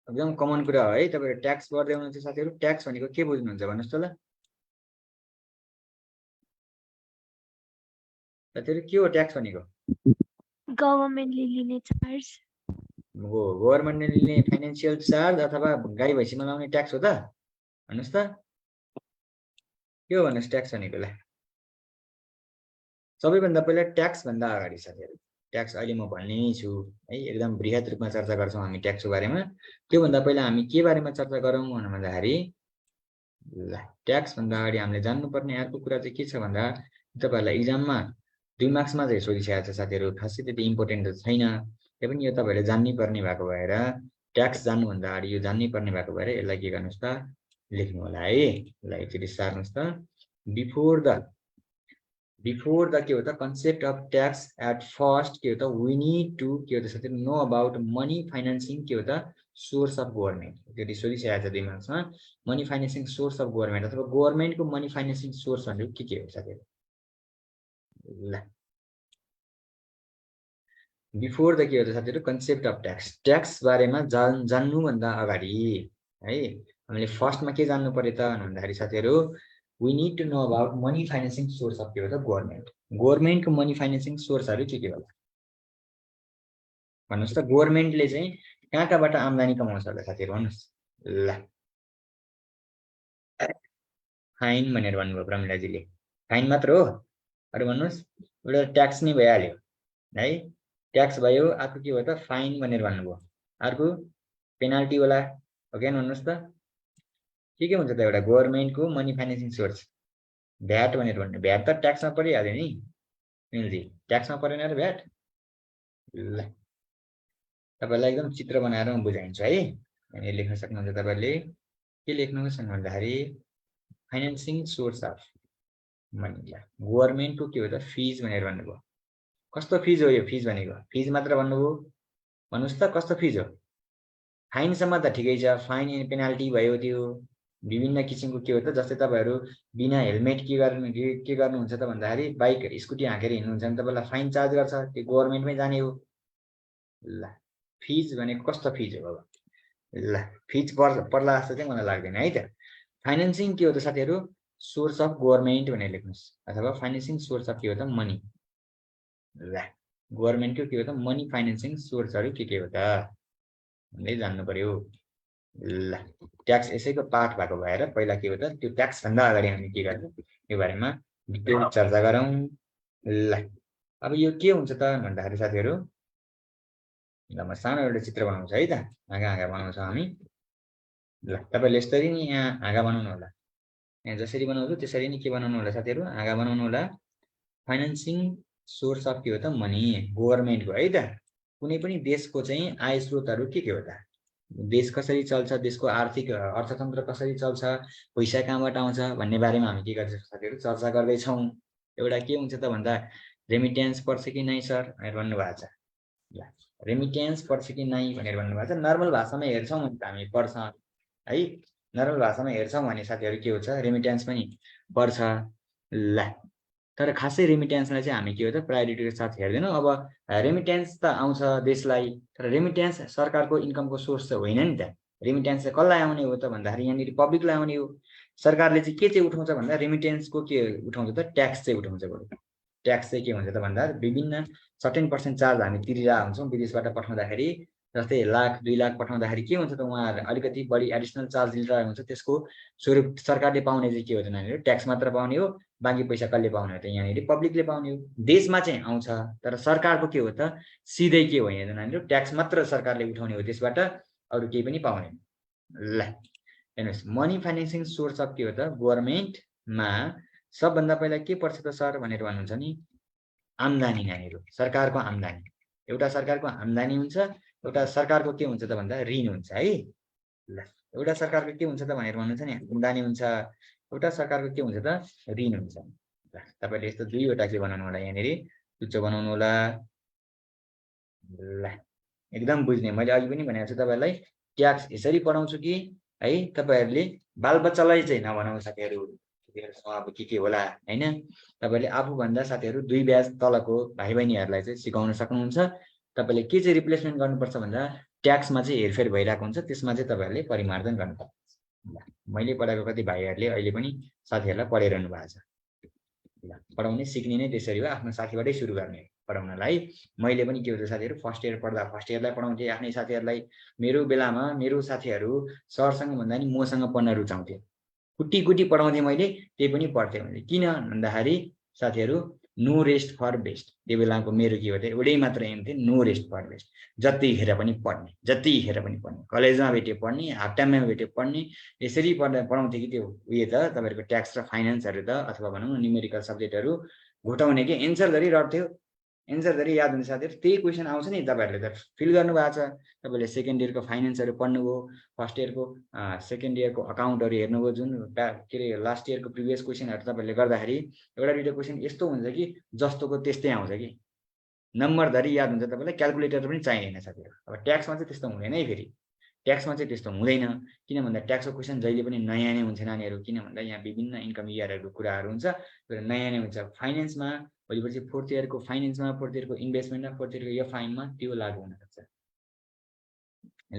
Speaker 4: एकदम कमन कुरा हो है तपाईहरु ट्याक्स पढ्दै हुनुहुन्छ साथीहरु ट्याक्स भनेको के बुझ्नुहुन्छ भन्नुस् त ल साथीहरु के हो ट्याक्स भनेको
Speaker 8: गभर्नमेन्टले लिने चार्ज
Speaker 4: हो गभर्नमेन्टले लिने फाइनान्शियल चार्ज अथवा गाई भैँसीमा लाउने ट्याक्स हो त भन्नुस् त के हो भन्नुस् ट्याक्स भनेको ल सबैभन्दा पहिला ट्याक्स भन्दा अगाडि साथीहरु ट्याक्स अहिले म भन्ने छु है एकदम बृहत रूपमा चर्चा गर्छौं हामी ट्याक्सको बारेमा त्यो भन्दा पहिला हामी के बारेमा चर्चा गरौँ भन्दाखेरि ल ट्याक्स भन्दा अगाडि हामीले जान्नुपर्ने अर्को कुरा चाहिँ के छ भन्दा तपाईहरुलाई एक्जाममा 2 मार्क्समा चाहिँ सोधिसकेको छ साथीहरु खासै त्यति इम्पोर्टेन्ट त छैन त्यो पनि यो तपाईहरुले जान्नै पर्ने भएको भएर ट्याक्स जान्नु भन्दा अगाडि यो जान्नै पर्ने भएको भएर यसलाई के गर्नुस् त लेख्नु होला है ल एकचोटी सार्नुस् त बिफोर द के हो त concept of tax at first के हो त वी नीड टु के हो त साथीहरु नो अबाउट मनी फाइनान्सिङ के हो त सोर्स अफ गभर्नमेन्ट त्यो सोधिसकेको छ 2 मार्क्समा money financing source of government अथवा गभर्नमेन्टको मनी फाइनान्सिङ सोर्स भनेको के हो साथीहरु ल बिफोर द के हो त साथीहरु कन्सेप्ट अफ ट्याक्स बारेमा जान्नु भन्दा अगाडि है हामीले फर्स्टमा के जान्नु पर्यो त भन्दाखेरि साथीहरु we need to know about money financing source of के हो त गभर्नमेन्टको मनी फाइनान्सिङ सोर्सहरु के होला भन्नुस् त गभर्नमेन्टले चाहिँ कहाँबाट आम्दानी कमाउँछ होला साथीहरु भन्नुस् ल फाइन भनेर भन्नुभयो प्रमिलाजीले फाइन मात्र हो अरु भन्नुस् एउटा ट्याक्स नै भइहाल्यो है ट्याक्स भयो अर्को के हो त फाइन भनेर भन्नुभयो अर्को पेनाल्टी होला हो के भन्नुस् त के हुन्छ त एउटा गभर्नमेन्टको मनी फाइनान्सिङ सोर्स भ्याट भनेर भन्नु भ्याट त ट्याक्समा परिहाल्यो नि मिल्जी ट्याक्समा परेन र भ्याट ल तपाईहरुलाई एकदम चित्र बनाएर म बुझाइन्छु है अनि लेख्न सक्नुहुन्छ तपाईहरुले के लेख्नुहुन्छ भन्दाखेरि फाइनान्सिङ सोर्स अफ मनी गभर्नमेन्टको के हो त फिज भनेर भन्नुभयो कस्तो फिज हो यो फिज भनेको फिज मात्र भन्नुभयो भन्नुस् त कस्तो फिज हो फाइनसम्म त ठिकै छ फाइन एन्ड पेनाल्टी भयो त्यो विभिन्न किसिमको के हो त जस्तै तपाईहरु बिना हेलमेट के गर्नुहुन्छ त भन्दाखेरि बाइक स्कुटी हाँकेर हिँड्नुहुन्छ भने तपाईलाई फाइन चार्ज गर्छ त्यो गभर्नमेन्टमै जाने हो ल फिज भनेको कस्तो फिज हो बाबा ल फिज पर्ला जस्तो चाहिँ मलाई लाग्दैन है त फाइनान्सिङ के हो त साथीहरु सोर्स अफ गभर्नमेन्ट भनेर लेख्नुस् अथवा फाइनान्सिङ सोर्स अफ के हो त मनी ल गभर्नमेन्टको के हो त मनी फाइनान्सिङ सोर्सहरु के हो त भन्दै जान्नु पर्यो ल ट्याक्स यसैको पार्ट भएको भएर पहिला के हो त त्यो ट्याक्स भन्दा अगाडि हामी के गर्छौं यो बारेमा डिटेल चर्चा गरौँ ल अब यो के हुन्छ त भन्दाखेरि साथीहरु ल म सानो एउटा चित्र बनाउँछु है त हाँगा बनाउँछौं हामी ल तपाईले यसरी नि यहाँ हाँगा बनाउनु होला यहाँ जसरी बनाउँछु त्यसरी नै के बनाउनु होला साथीहरु हाँगा बनाउनु होला फाइनान्सिङ सोर्स अफ के हो त मनी गभर्नमेन्टको है त कुनै पनि देशको चाहिँ आय स्रोतहरू के हो त देश कसरी चल्छ देशको आर्थिक अर्थतन्त्र कसरी चल्छ पैसा कहाँबाट आउँछ भन्ने बारेमा हामी के गर्छौँ साथीहरू चर्चा गर्दैछौँ एउटा के हुन्छ त भन्दा रेमिट्यान्स पर्छ कि नै सर भनेर भन्नुभएको छ ल रेमिट्यान्स पर्छ कि नै भनेर भन्नुभएको छ नर्मल भाषामा हेर्छौँ भने त हामी पर्छ है नर्मल भाषामा हेर्छौँ भने साथीहरू के हुन्छ रेमिट्यान्स पनि पर्छ ल तर खासै रेमिट्यान्सलाई चाहिँ हामी के हो त प्रायोरिटीको साथ हेर्दैनौँ अब रेमिट्यान्स त आउँछ देशलाई तर रेमिट्यान्स सरकारको इन्कमको सोर्स चाहिँ होइन नि त रेमिट्यान्स चाहिँ कसलाई आउने हो त भन्दाखेरि यहाँनिर पब्लिकलाई आउने हो सरकारले चाहिँ के चाहिँ उठाउँछ भन्दा रेमिट्यान्सको के उठाउँछ त ट्याक्स चाहिँ उठाउँछ बरु ट्याक्स चाहिँ के हुन्छ त भन्दा विभिन्न सर्टेन पर्सेन्ट चार्ज हामी तिरिरहेको हुन्छौँ विदेशबाट पठाउँदाखेरि जस्तै 1 लाख 2 लाख पठाउँदाखेरि के हुन्छ त उहाँहरूले अलिकति बढी एडिसनल चार्ज लिइरहेको हुन्छ त्यसको स्वरूप सरकारले पाउने चाहिँ के हो त नानीहरू ट्याक्स मात्र पाउने हो बाँकी पैसा कसले पाउने हो त यहाँनिर पब्लिकले पाउने हो देशमा चाहिँ आउँछ तर सरकारको के हो त सिधै के हो यहाँ नानीहरू ट्याक्स मात्र सरकारले उठाउने हो त्यसबाट अरू केही पनि पाउने ल हेर्नुहोस् मनी फाइनेन्सिङ सोर्स अफ के हो त गभर्नमेन्टमा सबभन्दा पहिला के पर्छ त सर भनेर भन्नुहुन्छ नि आम्दानी नानीहरू सरकारको आम्दानी एउटा सरकारको आम्दानी हुन्छ एउटा सरकारको के हुन्छ त भन्दा ऋण हुन्छ है ल एउटा सरकारको के हुन्छ त भनेर भन्नुहुन्छ नि आम्दानी हुन्छ एउटा सरकारको के हुन्छ त ऋण हुन्छ ल तपाईले यस्तो दुईवटा के बनाउनु होला यहाँनिर चुच्चो बनाउनु होला ल एकदम बुझ्ने मैले अघि पनि भनेको छु तपाईहरुलाई ट्याक्स यसरी पढाउँछु कि है तपाईहरुले बालबच्चालाई चाहिँ नभनाउनु साथीहरु अब के होला हैन तपाईले आफूभन्दा साथीहरु 2 ब्याज तलको भाइ बहिनीहरुलाई चाहिँ सिकाउन सक्नुहुन्छ तपाईले के चाहिँ रिप्लेसमेन्ट गर्नुपर्छ भन्दा ट्याक्समा चाहिँ हेरफेर भइरहेको हुन्छ त्यसमा चाहिँ तपाईहरुले परिमार्जन गर्नुपर्छ मैले पढाएको कति भाइहरुले अहिले पनि साथीहरुलाई पढाइरहनु भएको छ ल पढाउने सिक्ने नै त्यसरी हो आफ्नो साथीबाटै सुरु गर्ने पढाउनलाई मैले पनि के हुन्छ साथीहरु फर्स्ट इयर पढ्दा फर्स्ट इयरलाई पढाउँथे आफ्नै साथीहरुलाई मेरो बेलामा मेरो साथीहरु सरसँग भन्दा नि मसँग पढ्न रुचाउँथे कुटी कुटी पढाउँथे मैले त्यही पनि पढ्थे मैले किन भन्दाखेरि साथीहरु नो रेस्ट फर बेस्ट त्यो बेलाको मेरो के हो त एउटै मात्र एम थियो नो रेस्ट फर बेस्ट जतिखेर पनि पढ्ने कलेजमा भेट्यो पढ्ने हाफ टाइममा भेट्यो पढ्ने यसरी पढाउँथे कि त्यो उयो त तपाईहरुको ट्याक्स र फाइनान्सहरु त अथवा भनौं न न्यूमेरिकल सब्जेक्टहरु घोटाउने के एन्सर धरि रट्थ्यो एन्सर धरि याद हुन्छ साथीहरु त्यही क्वेशन आउँछ नि तपाईहरुले त फिल गर्नु भएको छ तपाईले सेकेन्ड इयरको फाइनान्सहरु पढ्नुभयो फर्स्ट इयरको सेकेन्ड इयरको अकाउन्टहरु हेर्नुभयो जुन के रे लास्ट इयरको प्रिभियस क्वेशनहरु तपाईले गर्दाखेरि एउटा दुईटा क्वेशन यस्तो हुन्छ कि जस्तोको त्यस्तै आउँछ कि नम्बर धरि याद हुन्छ तपाईलाई क्याल्कुलेटर पनि चाहिदैन साथीहरु अब ट्याक्समा चाहिँ त्यस्तो हुँदैन है फेरि ट्याक्समा चाहिँ त्यस्तो हुँदैन किन भन्दा ट्याक्सको क्वेशन जहिले पनि नयाँ नै हुन्छ नानीहरु किन भन्दा यहाँ विभिन्न इन्कम इयरहरुको कुराहरु हुन्छ तर नयाँ नै हुन्छ फाइनान्समा भोलिपछि फोर्थ इयरको फाइनान्समा फोर्थ इयरको इन्भेस्टमेन्टमा फोर्थ इयरको एफआइएममा त्यो लागू हुन सक्छ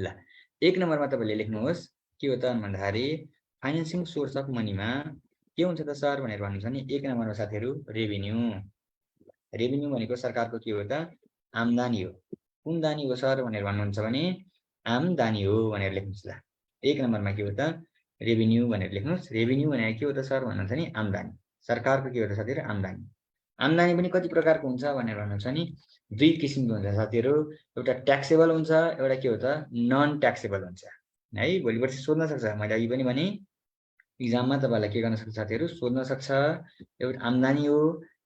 Speaker 4: ल एक नम्बरमा तपाईले लेख्नुहोस् के हो त भन्दाखेरि फाइनान्सिङ सोर्स अफ मनीमा के हुन्छ त सर भनेर भन्नुहुन्छ नि एक नम्बरमा साथीहरु रेभिन्यू रेभिन्यू भनेको सरकारको के हो त आम्दानी हो कुन दानी हो सर भनेर भन्नुहुन्छ भने आम्दानी हो भनेर लेख्नुस् ल एक नम्बरमा के हो त रेभिन्यू भनेर लेख्नुस् रेभिन्यू भनेको के हो त सर भन्नुहुन्छ नि आम्दानी सरकारको के हो त साथीहरु आम्दानी आम्दानी पनि कति प्रकारको हुन्छ भनेर भन्नुहुन्छ नि दुई किसिमको हुन्छ साथीहरु एउटा ट्याक्सेबल हुन्छ एउटा के हो त नन ट्याक्सेबल हुन्छ है भोलि पर्सि सोध्न सक्छ मैले अघि पनि भने एक्जाममा तपाईलाई के गर्न सक्छ साथीहरु सोध्न सक्छ एउटा आम्दानी हो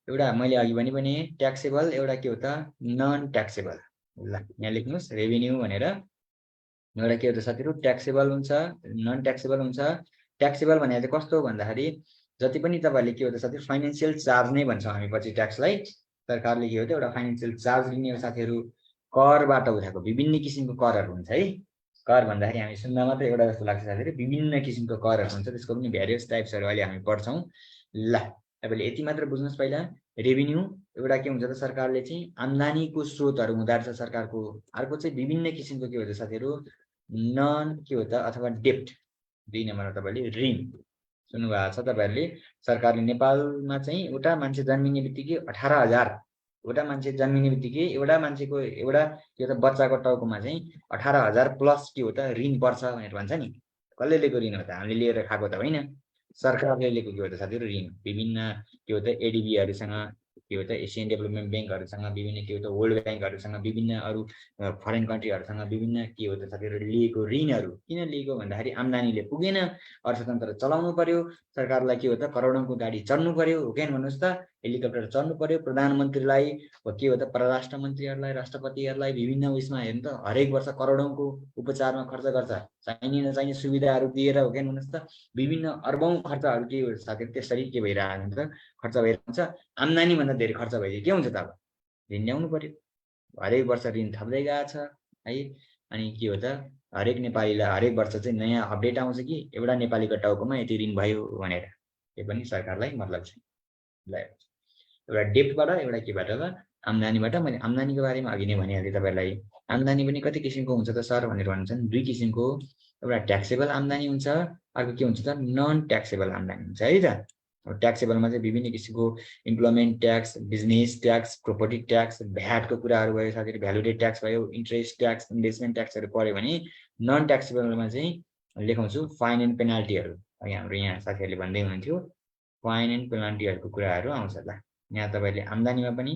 Speaker 4: एउटा मैले अघि पनि ट्याक्सेबल एउटा के हो त नन ट्याक्सेबल ल यहाँ लेख्नुस् रेभिन्यू भनेर एउटा के हो त साथीहरु ट्याक्सेबल हुन्छ नन ट्याक्सेबल हुन्छ ट्याक्सेबल भनेको चाहिँ कस्तो भन्दाखेरि जति पनि तपाईहरुले के हो त साथीहरु फाइनान्शियल चार्ज नै भन्छौं हामी पछि ट्याक्सलाई सरकारले के हो त एउटा फाइनान्शियल चार्ज लिने हो साथीहरु करबाट उठाएको विभिन्न किसिमको करहरु हुन्छ है कर भन्दाखेरि हामी सुन्दा मात्र एउटा जस्तो लाग्छ साथीहरु विभिन्न किसिमको करहरु हुन्छ त्यसको पनि भेरियस टाइप्सहरु अहिले हामी पढ्छौं ल तपाईले यति मात्र बुझ्नुस् पहिला रेभिन्यू एउटा के हुन्छ त सरकारले चाहिँ आम्दानीको स्रोतहरु हुँदा रहेछ सरकारको अर्को चाहिँ विभिन्न किसिमको के हो त साथीहरु नन के हो त अथवा डेब्ट दुई नम्बरमा तपाईले ऋण सुन्नुभएको छ तपाईहरुले सरकारले नेपालमा चाहिँ एउटा मान्छे जन्मिने बित्तिकै 18,000 एउटा मान्छे जन्मिने बित्तिकै एउटा मान्छेको एउटा के हो त बच्चाको टाउकोमा चाहिँ 18,000 प्लस के हो त ऋण पर्छ भनेर भन्छ नि कसले लिएको ऋण हो त हामीले लिएर खाएको त होइन सरकारले लिएको के हो त साथीहरु ऋण विभिन्न के हो त एडीबीहरुसँग के हो त एसियन डेभलपमेन्ट बैंकहरुसँग विभिन्न के हो त वर्ल्ड बैंकहरुसँग विभिन्न अरु फरेन कन्ट्रीहरुसँग विभिन्न के हो त साथीहरु लिएको ऋणहरु किन लिएको भन्दाखेरि आम्दानीले पुगेन अर्थतन्त्र चलाउनु पर्यो सरकारलाई के हो त करोडौंको गाडी चढ्नु पर्यो हो के भन्नुस् त हेलिकप्टर चढ्नु पर्यो प्रधानमन्त्रीलाई के हो त परराष्ट्र मन्त्रीहरूलाई राष्ट्रपतिहरूलाई विभिन्न उयसमा हेर्नु त हरेक वर्ष करोडौँको उपचारमा खर्च गर्छ चाहिने नचाहिने सुविधाहरू दिएर हो क्या भन्नुहोस् त विभिन्न अर्बौं खर्चहरू के हो साथीहरू त्यसरी के भइरहेको हुन्छ खर्च भइरहेको हुन्छ आम्दानीभन्दा धेरै खर्च भइदियो के हुन्छ त अब ऋण ल्याउनु पर्यो हरेक वर्ष ऋण थप्दै गएको छ है अनि के हो त हरेक नेपालीलाई हरेक वर्ष चाहिँ नयाँ अपडेट आउँछ कि एउटा नेपालीको टाउकोमा यति ऋण भयो भनेर यो पनि सरकारलाई मतलब छ एउटा डेप्टबाट एउटा केबाट त आम्दानीबाट मैले आम्दानीको बारेमा अघि नै भनिहालेँ तपाईँलाई आम्दानी पनि कति किसिमको हुन्छ त सर भनेर भन्छन् दुई किसिमको एउटा ट्याक्सेबल आम्दानी हुन्छ अर्को के हुन्छ त नन ट्याक्सेबल आम्दानी हुन्छ है त ट्याक्सेबलमा चाहिँ विभिन्न किसिमको employment tax business tax property tax भ्याटको कुराहरू भयो साथीहरू भ्यालुडेड ट्याक्स भयो इन्ट्रेस्ट ट्याक्स इन्भेस्टमेन्ट ट्याक्सहरू पऱ्यो भने नन ट्याक्सेबलमा चाहिँ लेखाउँछु फाइन एन्ड पेनाल्टीहरू अघि हाम्रो यहाँ साथीहरूले भन्दै हुनुहुन्थ्यो फाइन एन्ड पेनाल्टीहरूको कुराहरू आउँछ ल यहाँ तपाईँले आम्दानीमा पनि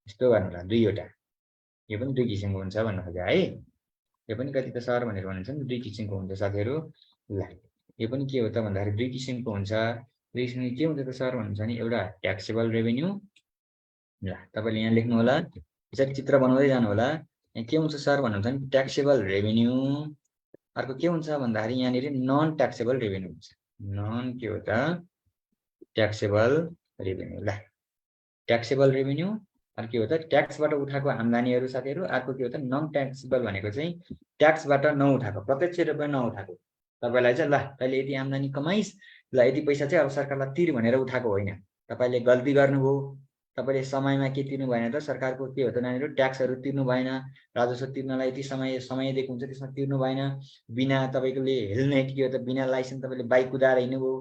Speaker 4: यस्तो गर्नु होला दुईवटा यो पनि दुई किसिमको हुन्छ भन्नु खोज्यो है यो पनि कति त सर भनेर भन्नुहुन्छ नि दुई किसिमको हुन्छ साथीहरू ल यो पनि के हो त भन्दाखेरि दुई किसिमको हुन्छ दुई किसिमको के हुन्छ त सर भन्नुहुन्छ नि एउटा ट्याक्सेबल रेभेन्यू ल तपाईँले यहाँ लेख्नु होला यसरी चित्र बनाउँदै जानु होला यहाँ के हुन्छ सर भन्नुहुन्छ नि ट्याक्सेबल रेभेन्यू अर्को के हुन्छ भन्दाखेरि यहाँनिर नन ट्याक्सेबल रेभेन्यू हुन्छ नन के हो त ट्याक्सेबल रेभेन्यू ल ट्याक्सेबल रेभेन्यू अर्को के हो त ट्याक्सबाट उठाएको आम्दानीहरू साथीहरू अर्को के हो त नन ट्याक्सेबल भनेको चाहिँ ट्याक्सबाट नउठाएको प्रत्यक्ष रूपमा नउठाएको तपाईँलाई चाहिँ ल तैँले यति आम्दानी कमाइस् ल यति पैसा चाहिँ अब सरकारलाई तिर भनेर उठाएको होइन तपाईँले गल्ती गर्नुभयो तपाईँले समयमा के तिर्नु भएन त सरकारको के हो त नानीहरू ट्याक्सहरू तिर्नु भएन राजस्व तिर्नलाई यति समय दिएको हुन्छ त्यसमा तिर्नु भएन बिना तपाईँले हेलमेट के हो त बिना लाइसेन्स तपाईँले बाइक कुदाएर हिँड्नुभयो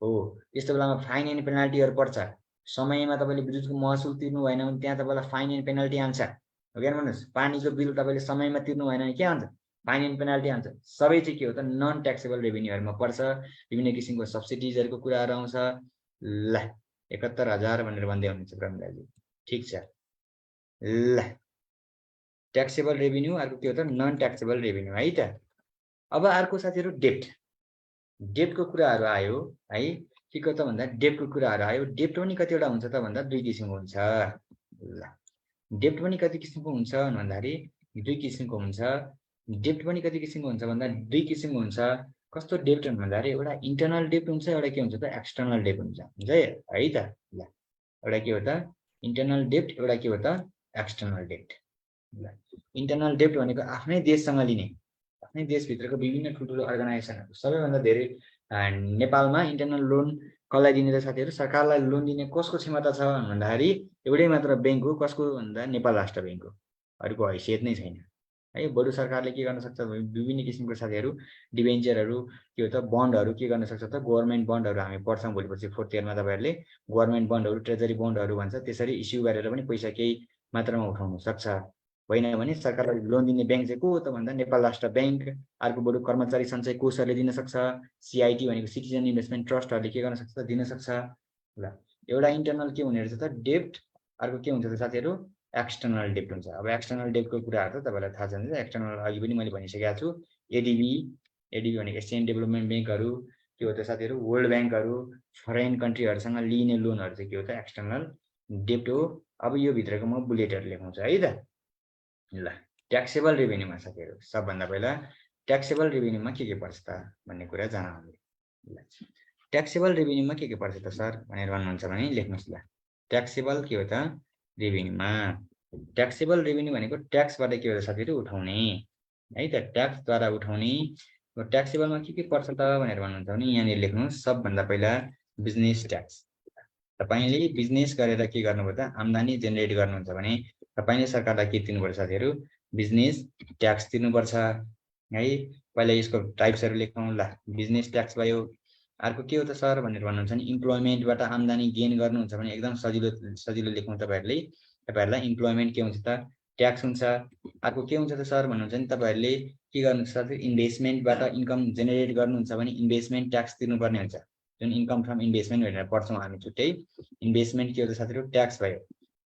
Speaker 4: हो यस्तो बेलामा फाइन एन्ड पेनाल्टीहरू पर्छ समयमा तपाईँले विद्युतको महसुल तिर्नु भएन भने त्यहाँ तपाईँलाई फाइन एन्ड पेनाल्टी आउँछ हो क्या भन्नुहोस् पानीको बिल तपाईँले समयमा तिर्नु भएन भने के आउँछ फाइन एन्ड पेनाल्टी आउँछ सबै चाहिँ के हो त नन ट्याक्सेबल रेभेन्यूहरूमा पर्छ विभिन्न किसिमको सब्सिडिजहरूको कुराहरू आउँछ ल ७१,००० भनेर भन्दै हुनुहुन्छ प्रमिलाजी ठिक छ ल ट्याक्सेबल रेभेन्यू अर्को के हो त नन ट्याक्सेबल रेभेन्यू है त अब अर्को साथीहरू डेप्टको कुराहरू आयो है के हो त भन्दा डेप्टको कुराहरू आयो डेप्ट पनि कतिवटा हुन्छ त भन्दा दुई किसिमको हुन्छ ल डेप्ट पनि कति किसिमको हुन्छ भन्दाखेरि दुई किसिमको हुन्छ डेप्ट पनि कति किसिमको हुन्छ भन्दा दुई किसिमको हुन्छ कस्तो डेप्ट भन्दाखेरि एउटा इन्टरनल डेप्ट हुन्छ एउटा के हुन्छ त एक्सटर्नल डेप्ट हुन्छ है त ल एउटा के हो त इन्टरनल डेप्ट एउटा के हो त एक्सटर्नल डेप्ट ल इन्टरनल डेप्ट भनेको आफ्नै देशसँग लिने आफ्नै देशभित्रको विभिन्न ठुल्ठुलो अर्गनाइजेसनहरू सबैभन्दा धेरै नेपालमा इन्टरनल लोन कसलाई दिने त साथीहरू सरकारलाई लोन दिने कसको क्षमता छ भन्दाखेरि एउटै मात्र ब्याङ्क हो कसको भन्दा नेपाल राष्ट्र ब्याङ्क हो अरूको हैसियत नै छैन है बरु सरकारले के गर्न सक्छ विभिन्न किसिमको साथीहरू डिबेन्चरहरू के हो त बन्डहरू के गर्न सक्छ त गभर्नमेन्ट बन्डहरू हामी पढ्छौँ भोलिपर्सि 4th इयरमा तपाईँहरूले गभर्नमेन्ट बन्डहरू ट्रेजरी बन्डहरू भन्छ त्यसरी इस्यु गरेर पनि पैसा केही मात्रामा उठाउन सक्छ होइन भने सरकारलाई लोन दिने ब्याङ्क चाहिँ को हो त भन्दा नेपाल राष्ट्र ब्याङ्क अर्को बरु कर्मचारी सञ्चय कोषहरूले दिन सक्छ सिआइटी भनेको सिटिजन इन्भेस्टमेन्ट ट्रस्टहरूले के गर्न सक्छ दिन सक्छ ल एउटा इन्टरनल के हुने रहेछ त डेप्ट अर्को के हुन्छ त साथीहरू एक्सटर्नल डेप्ट हुन्छ अब एक्सटर्नल डेप्टको कुराहरू त तपाईँलाई थाहा छ नि एक्सटर्नल अघि पनि मैले भनिसकेको छु एडिबी भनेको एसियन डेभलपमेन्ट ब्याङ्कहरू के हो त साथीहरू वर्ल्ड ब्याङ्कहरू फरेन कन्ट्रीहरूसँग लिने लोनहरू चाहिँ के हो त एक्सटर्नल डेप्ट हो अब यो भित्रको म बुलेटहरू लेखाउँछु है त ल ट्याक्सेबल रेभेन्यूमा साथीहरू सबभन्दा पहिला ट्याक्सेबल रेभेन्यूमा के पर्छ त भन्ने कुरा जानाउँ ल ट्याक्सेबल रेभेन्यूमा के पर्छ त सर भनेर भन्नुहुन्छ भने लेख्नुहोस् ल ट्याक्सेबल के हो त रेभेन्यूमा ट्याक्सेबल रेभेन्यू भनेको ट्याक्सबाट के हो त साथीहरू उठाउने है त ट्याक्सद्वारा उठाउने ट्याक्सेबलमा के पर्छ त भनेर भन्नुहुन्छ भने यहाँनिर लेख्नुहोस् सबभन्दा पहिला बिजनेस ट्याक्स तपाईँले बिजनेस गरेर के गर्नुभयो त आम्दानी जेनेरेट गर्नुहुन्छ भने तपाईँले सरकारलाई के तिर्नुपर्छ साथीहरू बिजनेस ट्याक्स तिर्नुपर्छ है पहिला यसको टाइप्सहरू लेखौँ ल बिजनेस ट्याक्स भयो अर्को के हो त सर भनेर भन्नुहुन्छ भने इम्प्लोइमेन्टबाट आम्दानी गेन गर्नुहुन्छ भने एकदम सजिलो लेख्नु तपाईँहरूलाई इम्प्लोइमेन्ट के हुन्छ त ट्याक्स हुन्छ अर्को के हुन्छ त सर भन्नुहुन्छ भने तपाईँहरूले के गर्नुहुन्छ साथी इन्भेस्टमेन्टबाट इन्कम जेनेरेट गर्नुहुन्छ भने इन्भेस्टमेन्ट ट्याक्स तिर्नुपर्ने हुन्छ जुन इन्कम फ्रम इन्भेस्टमेन्ट भनेर पढ्छौँ हामी छुट्टै इन्भेस्टमेन्ट के हो त साथीहरू ट्याक्स भयो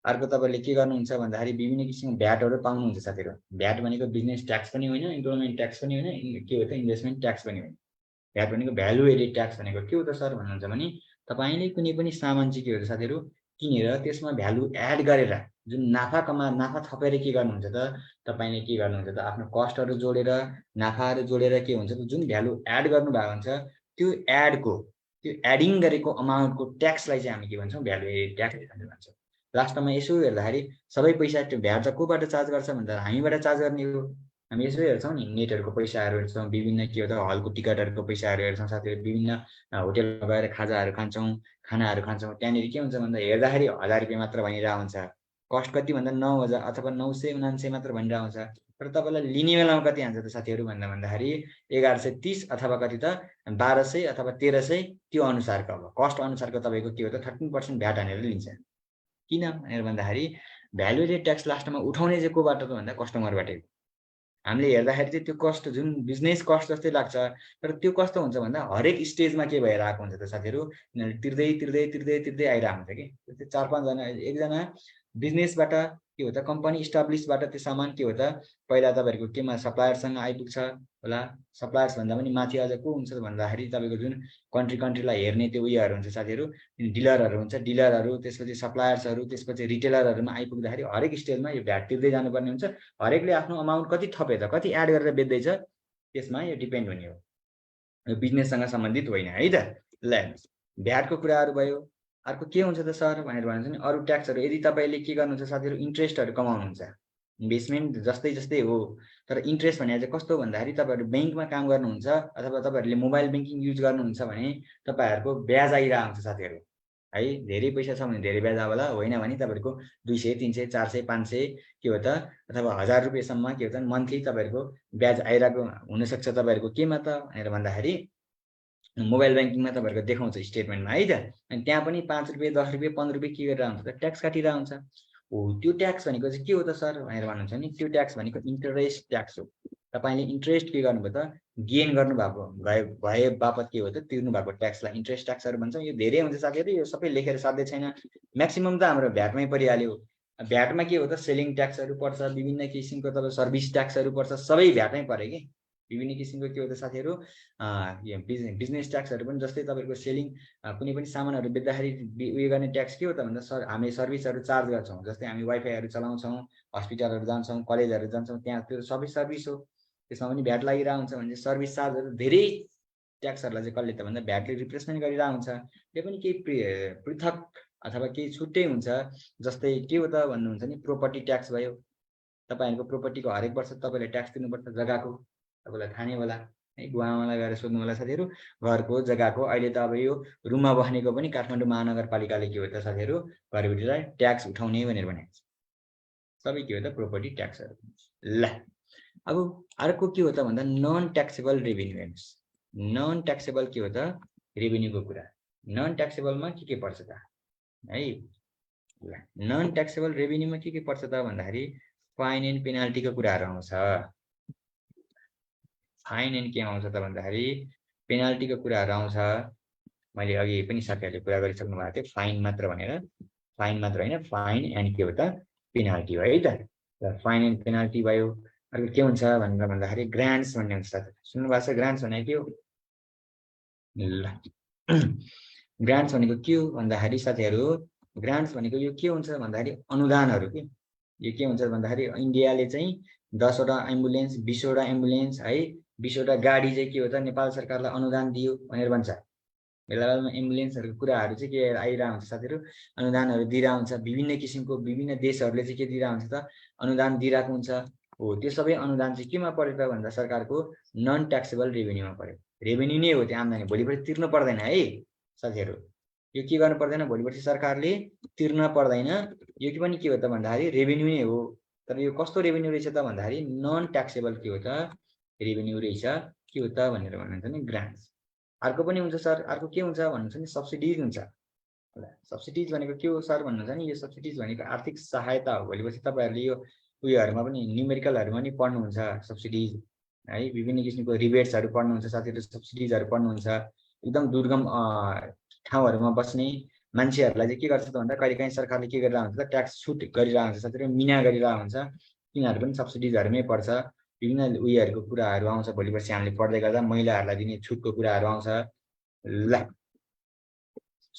Speaker 4: अर्को तपाईँले के गर्नुहुन्छ भन्दाखेरि विभिन्न किसिमको भ्याटहरू पाउनुहुन्छ साथीहरू भ्याट भनेको बिजनेस ट्याक्स पनि होइन इम्प्लोइमेन्ट ट्याक्स पनि होइन के हो त इन्भेस्टमेन्ट ट्याक्स पनि होइन भ्याट भनेको भ्यालु एडेड ट्याक्स भनेको के हो त सर भन्नुहुन्छ भने तपाईँले कुनै पनि सामान चाहिँ के हो त साथीहरू किनेर त्यसमा भ्यालु एड गरेर जुन नाफा थपेर के गर्नुहुन्छ त तपाईले के गर्नुहुन्छ त आफ्नो कस्टहरु जोडेर नाफाहरु जोडेर के हुन्छ त जुन भ्यालु एड गर्नु भएको हुन्छ त्यो एडिङ गरेको अमाउन्टको ट्याक्सलाई चाहिँ हामी के भन्छौं भ्यालु एडेड ट्याक्स भनेर भन्छौं। लास्टमा यसो हेर्दाखेरि सबै पैसा भ्याट चाहिँ कोबाट चार्ज गर्छ भन्दा हामीबाट चार्ज गर्ने हो। हामी यसो हेर्छौं नि नेटहरुको पैसाहरु हेर्छौं विभिन्न के हो त हलको टिकटहरुको पैसाहरु हेर्छौं साथीहरु विभिन्न होटलमा गएर खाजाहरु खान्छौं खानाहरु खान्छौं त्यहाँनेरि के हुन्छ भन्दा हेर्दाखेरि 1000 रुपैयाँ मात्र भनिरा हुन्छ कस्ट कति भन्दा 9000 अथवा 999 मात्र भनिरा हुन्छ तर तपाईलाई लिने बेलामा कति आन्छ त साथीहरु भन्दाखेरि 1130 अथवा कति त 1200 अथवा 1300 त्यो अनुसारको अब कस्ट अनुसारको तपाईको के हो त 13% भ्याट हानेर लिन्छ। किन भनेर भन्दाखेरि भ्यालु एडेड ट्याक्स लास्टमा उठाउने चाहिँ कोबाट त भन्दा कस्टमरबाट। हामीले हेर्दाखेरि चाहिँ त्यो कस्ट जुन बिजनेस कस्ट जस्तै लाग्छ तर त्यो कस्तो हुन्छ भन्दा हरेक स्टेजमा के भएर आएको हुन्छ त साथीहरु तिर्दै आइरहेको हुन्छ कि त्यो 4-5 जना एकजना बिजनेसबाट के हो त कम्पनी इस्टाब्लिशबाट त्यो सामान के हो त पहिला तपाईहरुको केमा सप्लायरसँग आइपुग्छ होला सप्लायर्स भन्दा पनि माथि अझ को हुन्छ भन्दाखेरि तपाईको जुन कन्ट्रीलाई हेर्ने त्यो उयोहरु हुन्छ साथीहरु डिलरहरु हुन्छ डिलरहरु त्यसपछि सप्लायर्सहरु त्यसपछि रिटेलरहरुमा आइपुग्दाखेरि हरेक स्टेजमा यो भ्याट तिर्दै जानुपर्ने हुन्छ। हरेकले आफ्नो अमाउन्ट कति थपे त कति एड गरेर बेच्दै छ त्यसमा यो डिपेन्ड हुने हो यो बिजनेससँग सम्बन्धित होइन है त। ल भ्याटको कुराहरु भयो अर्को के हुन्छ त सर भनेर भन्छ नि अरु ट्याक्सहरु यदि तपाईले के गर्नुहुन्छ साथीहरु इन्ट्रेस्टहरु कमाउनुहुन्छ इन्भेस्टमेन्ट जस्तै हो तर इन्ट्रेस्ट भने चाहिँ कस्तो भन्दाखेरि तपाईहरु बैंकमा काम गर्नुहुन्छ अथवा तपाईहरुले मोबाइल बैंकिङ युज गर्नुहुन्छ भने तपाईहरुको ब्याज आइरा हुन्छ साथीहरु है धेरै पैसा छ भने धेरै ब्याज आउला होइन भने तपाईहरुको 200 300 400 500 के हो त अथवा 1000 रुपैयाँ सम्म के हो त मन्थली तपाईहरुको ब्याज आइराको हुन सक्छ तपाईहरुको केमा त भनेर भन्दाखेरि मोबाइल बैंकिङमा तपाईहरुको देखाउँछ स्टेटमेन्टमा है त अनि त्यहाँ पनि 5 रुपैयाँ 10 रुपैयाँ 15 रुपैयाँ के गरेर हुन्छ त ट्याक्स काटिरा हुन्छ। हो त्यो ट्याक्स भनेको चाहिँ के हो त सर भनेर भन्नुहुन्छ नि त्यो ट्याक्स भनेको इन्टरेस्ट ट्याक्स हो। तपाईले इन्ट्रेस्ट के गर्नुभयो त गेन गर्नु भएको भए बापत के हो त तिर्नु भएको ट्याक्सलाई इन्ट्रेस्ट ट्याक्सहरु भन्छौं। यो धेरै हुन्छ साथीहरु यो सबै लेखेर साध्य छैन म्याक्सिमम त हाम्रो भ्याटमै परिहाल्यो। भ्याटमा के हो त सेलिङ ट्याक्सहरु पर्छ विभिन्न किसिमको तपाईको सर्भिस ट्याक्सहरु पर्छ सबै भ्याटमै पर्यो कि विभिन्न किसिमको के हो त साथीहरु यो बिजनेस ट्याक्सहरु पनि जस्तै तपाईको सेलिङ कुनै पनि सामानहरु बेच्दाखेरि उयो गर्ने ट्याक्स के हो त भन्दा हामी सर्भिसहरु चार्ज गर्छौं जस्तै हामी वाइफाईहरु चलाउँछौं हस्पिटलहरु जान्छौं कलेजहरु जान्छौं त्यहाँ त्यो सबै सर्भिस हो त्यसमा पनि भ्याट लागिरा हुन्छ भने सर्भिस चार्जहरु धेरै ट्याक्सहरुलाई चाहिँ कसले त भन्दा भ्याटले रिप्लेसमेन्ट गरिरा हुन्छ। त्यो पनि केही पृथक अथवा केही छुट्टै हुन्छ जस्तै के हो त भन्नुहुन्छ नि प्रोपर्टी ट्याक्स भयो तपाईहरुको प्रोपर्टीको हरेक वर्ष तपाईले ट्याक्स तिर्नुपर्छ जग्गाको तपाईलाई थाहा नै होला है गुवामालाई गएर सोध्नु होला साथीहरु घरको जग्गाको अहिले त अब यो रुममा बस्नेको पनि काठमाडौँ महानगरपालिकाले के हो त साथीहरु घरबेटीलाई ट्याक्स उठाउने भनेर भनेको छ सबै के हो त प्रोपर्टी ट्याक्सहरु। ल अब अर्को के हो त भन्दा नन ट्याक्सेबल रेभेन्यू हेर्नुस् नन ट्याक्सेबल के हो त रेभेन्यूको कुरा नन ट्याक्सेबलमा के पर्छ त है ल नन ट्याक्सेबल रेभेन्यूमा के पर्छ त भन्दाखेरि फाइन एन्ड पेनाल्टीको कुराहरु आउँछ। फाइन एन्ड के आउँछ त भन्दाखेरि पेनाल्टीको कुराहरु आउँछ। मैले अघि पनि साथीहरुले कुरा गरिसक्नु भएको थियो फाइन मात्र भनेर फाइन मात्र हैन फाइन एन्ड के हो त पेनाल्टी हो है त। र फाइन एन्ड पेनाल्टी भयो अर्को के हुन्छ भनेर भन्दाखेरि ग्रान्ट्स भन्ने हुन्छ साथीहरु सुन्नु भएको छ ग्रान्ट्स भनेको के हो ल ग्रान्ट्स भनेको के हो भन्दाखेरि साथीहरु ग्रान्ट्स भनेको यो के हुन्छ भन्दाखेरि अनुदानहरु के यो के हुन्छ भन्दाखेरि इन्डियाले चाहिँ 10 वटा एम्बुलेन्स 20 वटा एम्बुलेन्स है 20 वटा गाडी चाहिँ के हो त नेपाल सरकारलाई अनुदान दियो भनेर भन्छ। बेला-बेलामा एम्बुलेन्सहरुको कुराहरु चाहिँ के आइरा हुन्छ साथीहरु अनुदानहरु दिइरा हुन्छ विभिन्न किसिमको विभिन्न देशहरुले चाहिँ के दिइरा हुन्छ त अनुदान दिइराको हुन्छ। हो त्यो सबै अनुदान चाहिँ केमा पर्यो त भन्दा सरकारको नन ट्याक्सेबल रेभेन्यूमा पर्यो। रेभेन्यू नै हो त्यो आम्दानी भोलिपर्सि तिर्नु पर्दैन है साथीहरु यो के गर्नु पर्दैन भोलिपर्सि सरकारले तिर्न पर्दैन यो के पनि के हो त भन्दाखेरि रेभेन्यू नै हो। तर यो कस्तो रेभेन्यू रहेछ त भन्दाखेरि नन ट्याक्सेबल के हो त रेभेन्यू रहेछ के हो त भनेर भन्नुहुन्छ नि ग्रान्ट्स। अर्को पनि हुन्छ सर अर्को के हुन्छ भन्नुहुन्छ नि सब्सिडिज हुन्छ। सब्सिडिज भनेको के हो सर भन्नुहुन्छ नि यो सब्सिडिज भनेको आर्थिक सहायता हो। भोलिपर्सि तपाईहरुले यो उयोहरुमा पनि न्युमेरिकलहरुमा नि पढ्नुहुन्छ सब्सिडिज है विभिन्न किसिमको रिबेट्सहरु पढ्नुहुन्छ साथीहरु सब्सिडिजहरु पढ्नुहुन्छ एकदम दुर्गम ठाउँहरुमा बस्ने मान्छेहरुलाई चाहिँ के गर्छ त भन्दा कहिलेकाहीँ सरकारले के गरिरा हुन्छ त ट्याक्स छुट गरिरा हुन्छ साथीहरु मिना गरिरा हुन्छ तिनीहरु पनि सब्सिडिजहरुमै पर्छ। विभिन्न उयोहरुको कुराहरु आउँछ भोलिपर्सि हामीले पढ्दै गर्दा महिलाहरुलाई दिने छुटको कुराहरु आउँछ। ल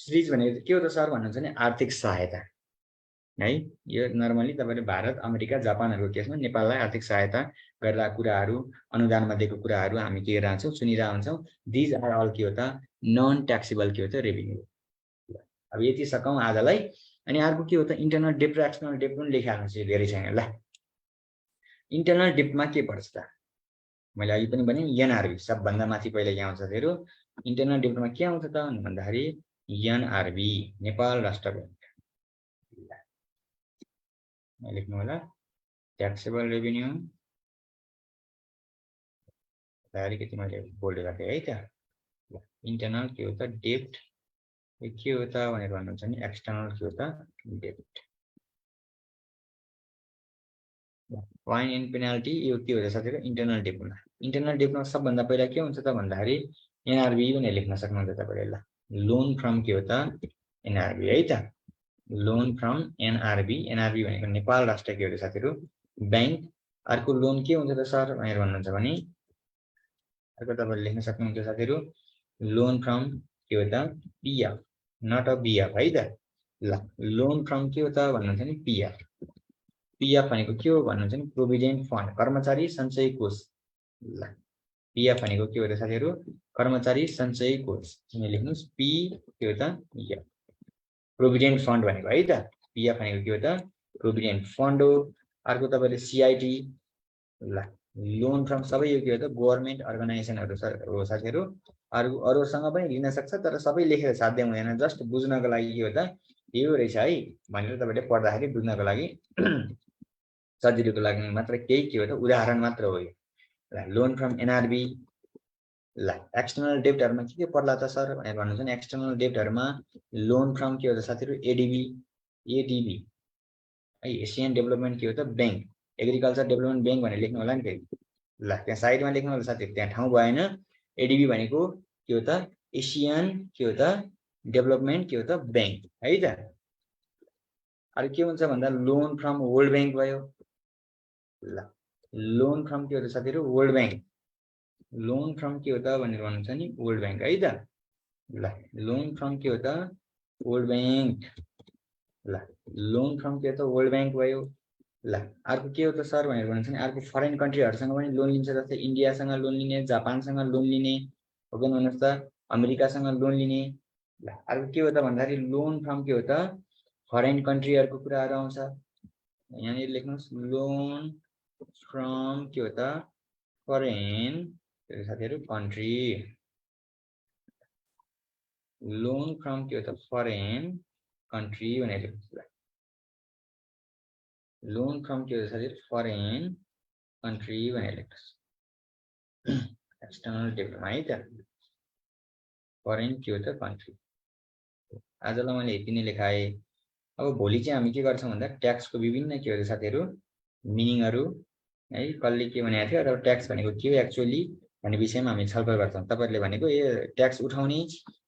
Speaker 4: सिरिज भनेको के हो त सर भन्नुहुन्छ भने आर्थिक सहायता है। यो नर्मली तपाईले भारत अमेरिका जापानहरुको केसमा नेपाललाई आर्थिक सहायता गरेर कुराहरु अनुदानमा दिएको कुराहरु हामी के गरिरहन्छौं सुनिरहन्छौं हुन्छौं। दिज आर अल के हो त नन ट्याक्सेबल के हो त रेभिन्यू। अब यति सकौं आजलाई। अनि अर्को के हो त इन्टरनल डेब्ट र एक्सटर्नल डेब्ट पनि लेखाएको छु धेरै छैन ल। इन्टरनल डेब्टमा के पर्छ त मैले अघि पनि भने एनआरबी सबभन्दा माथि पहिला के आउँछ साथीहरु इन्टरनल डेब्टमा के आउँछ त भन्दाखेरि एनआरबी नेपाल राष्ट्र बैंक लेख्नु होला ट्याक्सेबल रेभिन्यू अलिकति मैले बोल्ड गरेँ है त। इन्टरनल के हो त डेब्ट के हो त भनेर भन्नुहुन्छ नि एक्सटर्नल के हो त डेब्ट। फाइन एन्ड पेनाल्टी यो के हो त साथीहरु इन्टरनल डेब्टमा। इन्टरनल डेब्टमा सबभन्दा पहिला के हुन्छ त भन्दाखेरि एनआरबी भनेर लेख्न सक्नुहुन्छ तपाईले ल। लोन फ्रम के हो त एनआरबी है त। Loan from NRB. एनआरबी भनेको नेपाल राष्ट्र के हो त साथीहरु बैंक। अर्को लोन के हुन्छ त सर भनेर भन्नुहुन्छ भने अर्को तपाईले लेख्न सक्नुहुन्छ साथीहरु लोन फ्रम के हो त पीएफ नट अ बीएफ है त ल। लोन फ्रम के हो त भन्नुहुन्छ नि पीएफ। पीएफ भनेको के हो भन्नुहुन्छ नि प्रोभिडेन्ट फन्ड कर्मचारी सञ्चय कोष ल। पीएफ भनेको के हो त साथीहरु कर्मचारी सञ्चय कोष। यहाँ लेख्नुस् पी के हो त पीएफ प्रोभिडेन्ट फन्ड भनेको है त। पीएफ भनेको के हो त प्रोभिडेन्ट फन्ड हो। अर्को तपाईले सीआईटी ल। लोन फ्रम सबै यो के हो त गभर्नमेन्ट अर्गनाइजेसनहरु हो साथीहरु। अरूसँग पनि लिन सक्छ तर सबै लेखेर साध्य हुँदैन जस्ट बुझ्नको लागि के हो त यो रहेछ है भनेर तपाईले पढ्दाखेरि बुझ्नको लागि सजिलोको लागि मात्र केही के हो त उदाहरण मात्र हो यो ल। लोन फ्रम एनआरबी ल। एक्सटर्नल डेब्टहरुमा के पर्ला त सर भनेर भन्नुहुन्छ नि एक्सटर्नल डेब्टहरुमा लोन फ्रम के हो त साथीहरु एडीबी एडीबी है एशियन डेभलपमेन्ट के हो त बैंक एग्रिकल्चर डेभलपमेन्ट बैंक भनेर लेख्नु होला नि फेरि ल। त्यहाँ साइडमा लेख्नु होला साथीहरु त्यहाँ ठाउँ भएन। एडीबी भनेको के हो त एशियन के हो त डेभलपमेन्ट के हो त बैंक है त। अरु के हुन्छ भन्दा लोन फ्रम वर्ल्ड बैंक भयो ल। लोन फ्रम के हो त साथीहरु वर्ल्ड बैंक। लोन फ्रम के हो त भनेर भन्नुहुन्छ नि वर्ल्ड बैंक है त ल। लोन फ्रम के हो त वर्ल्ड बैंक ल। लोन फ्रम के हो त वर्ल्ड बैंक भयो ल। अर्को के हो त सर भनेर भन्नुहुन्छ नि अर्को फरेन कन्ट्रीहरुसँग पनि लोन लिन्छ जस्तै इन्डियासँग लोन लिने जापानसँग लोन लिने हो कि भन्नुहोस् त अमेरिकासँग लोन लिने ल। अर्को के हो त भन्दाखेरि लोन फ्रम के हो त फरेन कन्ट्रीहरुको कुराहरु आउँछ। यहाँनिर लेख्नुस् लोन फ्रम के हो त फरेन साथीहरु कन्ट्री। लोन फ्रम के हो त फरेन कन्ट्री भनेर लेख्नुस् ल। लोन फ्रम के हो त साथीहरु फरेन कन्ट्री भनेर लेख्नुस् एक्सटर्नल डेब्टमा है त। फरेन के हो त कन्ट्री। आजलाई मैले यति नै लेखाए। अब भोलि चाहिँ हामी के गर्छौं भन्दा ट्याक्सको विभिन्न के हो त साथीहरु मिनिङहरु है कसले के भनेको थियो र ट्याक्स भनेको के हो एक्चुअली भन्ने विषयमा हामी छलफल गर्छौं। तपाईहरुले भनेको यो ट्याक्स उठाउने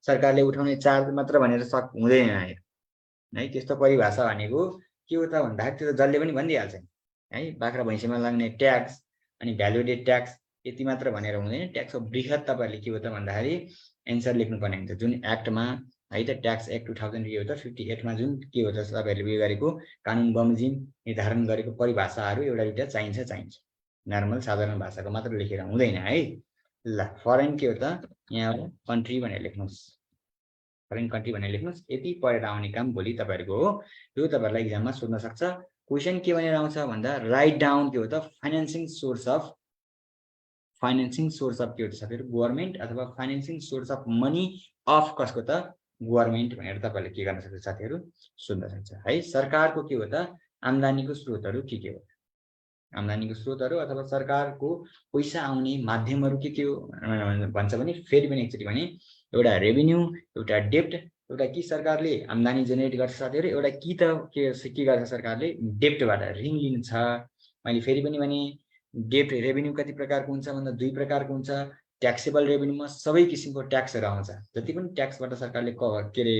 Speaker 4: सरकारले उठाउने चार्ज मात्र भनेर हुँदैन है। त्यस्तो परिभाषा भनेको के हो त भन्दा त्यो त जसले पनि भनिदिहाल्छ है। बाख्रा भैँसीमा लाग्ने ट्याक्स अनि भ्यालु एडेड ट्याक्स यति मात्र भनेर हुँदैन। ट्याक्सको बृहत तपाईहरुले के हो त भन्दाखेरि एन्सर लेख्नु पर्ने हुन्छ जुन एक्टमा है त ट्याक्स एक्ट 2000 के हो त 58 मा जुन के हो त तपाईहरुले उयो गरेको कानुन बमोजिम निर्धारण गरेको परिभाषाहरु एउटा दुईटा चाहिन्छ। नर्मल साधारण भाषाको मात्र लेखेर हुँदैन है ल। फरेन के हो त यहाँ कन्ट्री भनेर लेख्नुस् फरेन कन्ट्री भनेर लेख्नुस्। यति पढेर आउने काम भोलि तपाईहरुको हो। यो तपाईहरुलाई एक्जाममा सोध्न सक्छ। क्वेशन के भनेर आउँछ भन्दा राइट डाउन के हो त फाइनान्सिङ सोर्स अफ के हो त साथीहरु गभर्नमेन्ट अथवा financing source of money of कसको त गभर्नमेन्ट भनेर तपाईहरुले के गर्न सक्छ साथीहरु सोध्न सक्छ है। सरकारको के हो त आम्दानीको स्रोतहरु के हो आम्दानीको स्रोतहरु अथवा सरकारको पैसा आउने माध्यमहरु के हो भन्छ भने फेरि पनि एकचोटी भने एउटा रेभिन्यू एउटा डेब्ट एउटा कि सरकारले आम्दानी जेनेरेट गर्छ साथीहरु एउटा कि त के गर्छ सरकारले डेब्टबाट ऋण लिन्छ। मैले फेरि पनि भने डेब्ट रेभिन्यू कति प्रकारको हुन्छ भन्दा दुई प्रकारको हुन्छ। ट्याक्सेबल रेभिन्यूमा सबै किसिमको ट्याक्सहरु आउँछ। जति पनि ट्याक्सबाट सरकारले के रे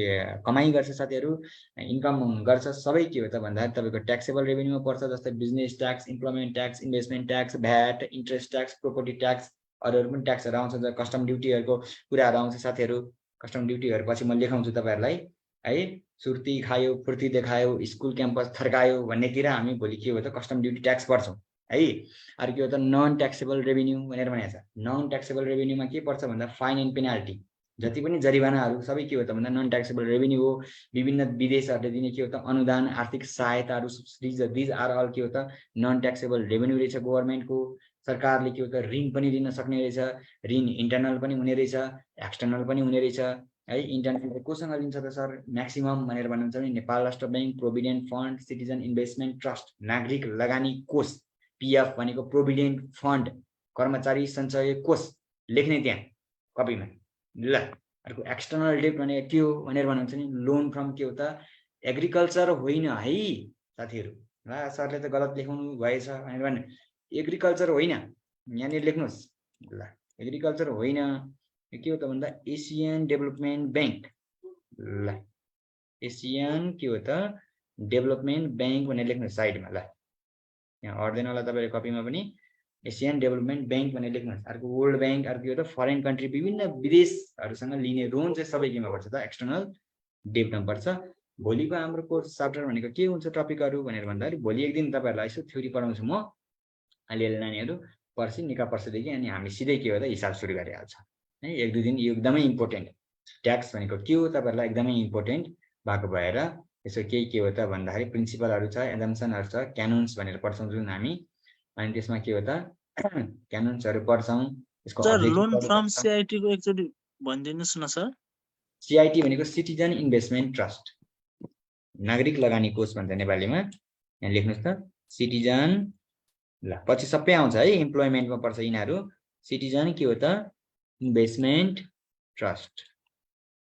Speaker 4: कमाई गर्छ साथीहरु इन्कम गर्छ सबै के हो त भन्दा तपाईको ट्याक्सेबल रेभिन्यूमा पर्छ। जस्तै business tax employment tax investment tax VAT interest tax property tax अरूहरु पनि ट्याक्सहरु आउँछ। कस्टम ड्युटीहरुको कुराहरु आउँछ साथीहरु कस्टम ड्युटीहरु पछि म लेखाउँछु तपाईहरुलाई है। सुर्ती खायो, फुर्ती देखायो, स्कुल क्याम्पस थर्कायो भन्नेतिर हामी भोलि के हो त कस्टम ड्युटी ट्याक्स पर्छौं है। अर्को के हो त नन ट्याक्सेबल रेभेन्यू भनेर भनेको छ। नन ट्याक्सेबल रेभेन्यूमा के पर्छ भन्दा फाइन एन्ड पेनाल्टी, जति पनि जरिवानाहरू सबै के हो त भन्दा नन ट्याक्सेबल रेभेन्यू हो। विभिन्न विदेशहरूले दिने के हो त अनुदान, आर्थिक सहायताहरू, दिज आर अल के हो त नन ट्याक्सेबल रेभेन्यू रहेछ गभर्नमेन्टको। सरकारले के हो त ऋण पनि दिन सक्ने रहेछ, ऋण इन्टरनल पनि हुने रहेछ, एक्सटर्नल पनि हुने रहेछ है। इन्टरनल कोसँग लिन्छ त सर, म्याक्सिमम भनेर भन्नुहुन्छ भने नेपाल राष्ट्र bank, provident fund, citizen investment trust, नागरिक लगानी कोष, पीएफ भनेको प्रोभिडेन्ट फन्ड, कर्मचारी सञ्चय कोष लेख्ने त्यहाँ कपीमा ल। अर्को एक्सटर्नल डेट भनेको के हो भनेर भन्नुहुन्छ नि लोन फ्रम के हो त एग्रिकल्चर होइन है साथीहरु। ल सरले त गलत लेखाउनु भएछ भनेर भन्नु, एग्रिकल्चर होइन यहाँनिर लेख्नुस् ल। एग्रिकल्चर होइन, के हो त भन्दा एसियन डेभलपमेन्ट बैंक ल। एसियन के हो त डेभलपमेन्ट बैंक भनेर लेख्नुस् साइडमा ल। यहाँ अड्दैन होला तपाईहरुको कपीमा पनि एसियन डेभलपमेन्ट बैंक भनेर लेख्नुस्। अर्को वर्ल्ड बैंक, अर्को हो त फरेन कन्ट्री, विभिन्न विदेशहरुसँग लिने लोन चाहिँ सबै केमा पर्छ त एक्सटर्नल डेब्टमा पर्छ। भोलिको हाम्रो कोर्स च्याप्टर भनेको के हुन्छ टपिकहरु भनेर भन्दाखेरि भोलि एक दिन तपाईहरुलाई यसो थ्योरी पढाउँछु म अलिअलि नानीहरु, पर्सि निका पर्सिदेखि अनि हामी सिधै के हो त हिसाब सुरु गरिहाल्छ है। एक दुई दिन यो एकदमै इम्पोर्टेन्ट, ट्याक्स भनेको के हो तपाईहरुलाई एकदमै इम्पोर्टेन्ट भएको भएर यसो के हो त भन्दाखेरि प्रिन्सिपलहरु छ, एजम्पसनहरु छ, क्यानोन्स भनेर पढ्छौं जुन हामी, अनि त्यसमा के हो त क्यानोन्सहरु पढ्छौं। यसको
Speaker 9: सर लोन फ्रम सीआईटी को एकचोटी भनिदिनुस् न सर।
Speaker 4: सीआईटी भनेको सिटिजन इन्भेस्टमेन्ट ट्रस्ट, नागरिक लगानी कोष भन्छ नेपालीमा। यहाँ लेख्नुस् त सिटिजन ल, पछि सबै आउँछ है, इम्प्लोयमेन्टमा पर्छ यिनीहरु। सिटिजन के हो त इन्भेस्टमेन्ट ट्रस्ट,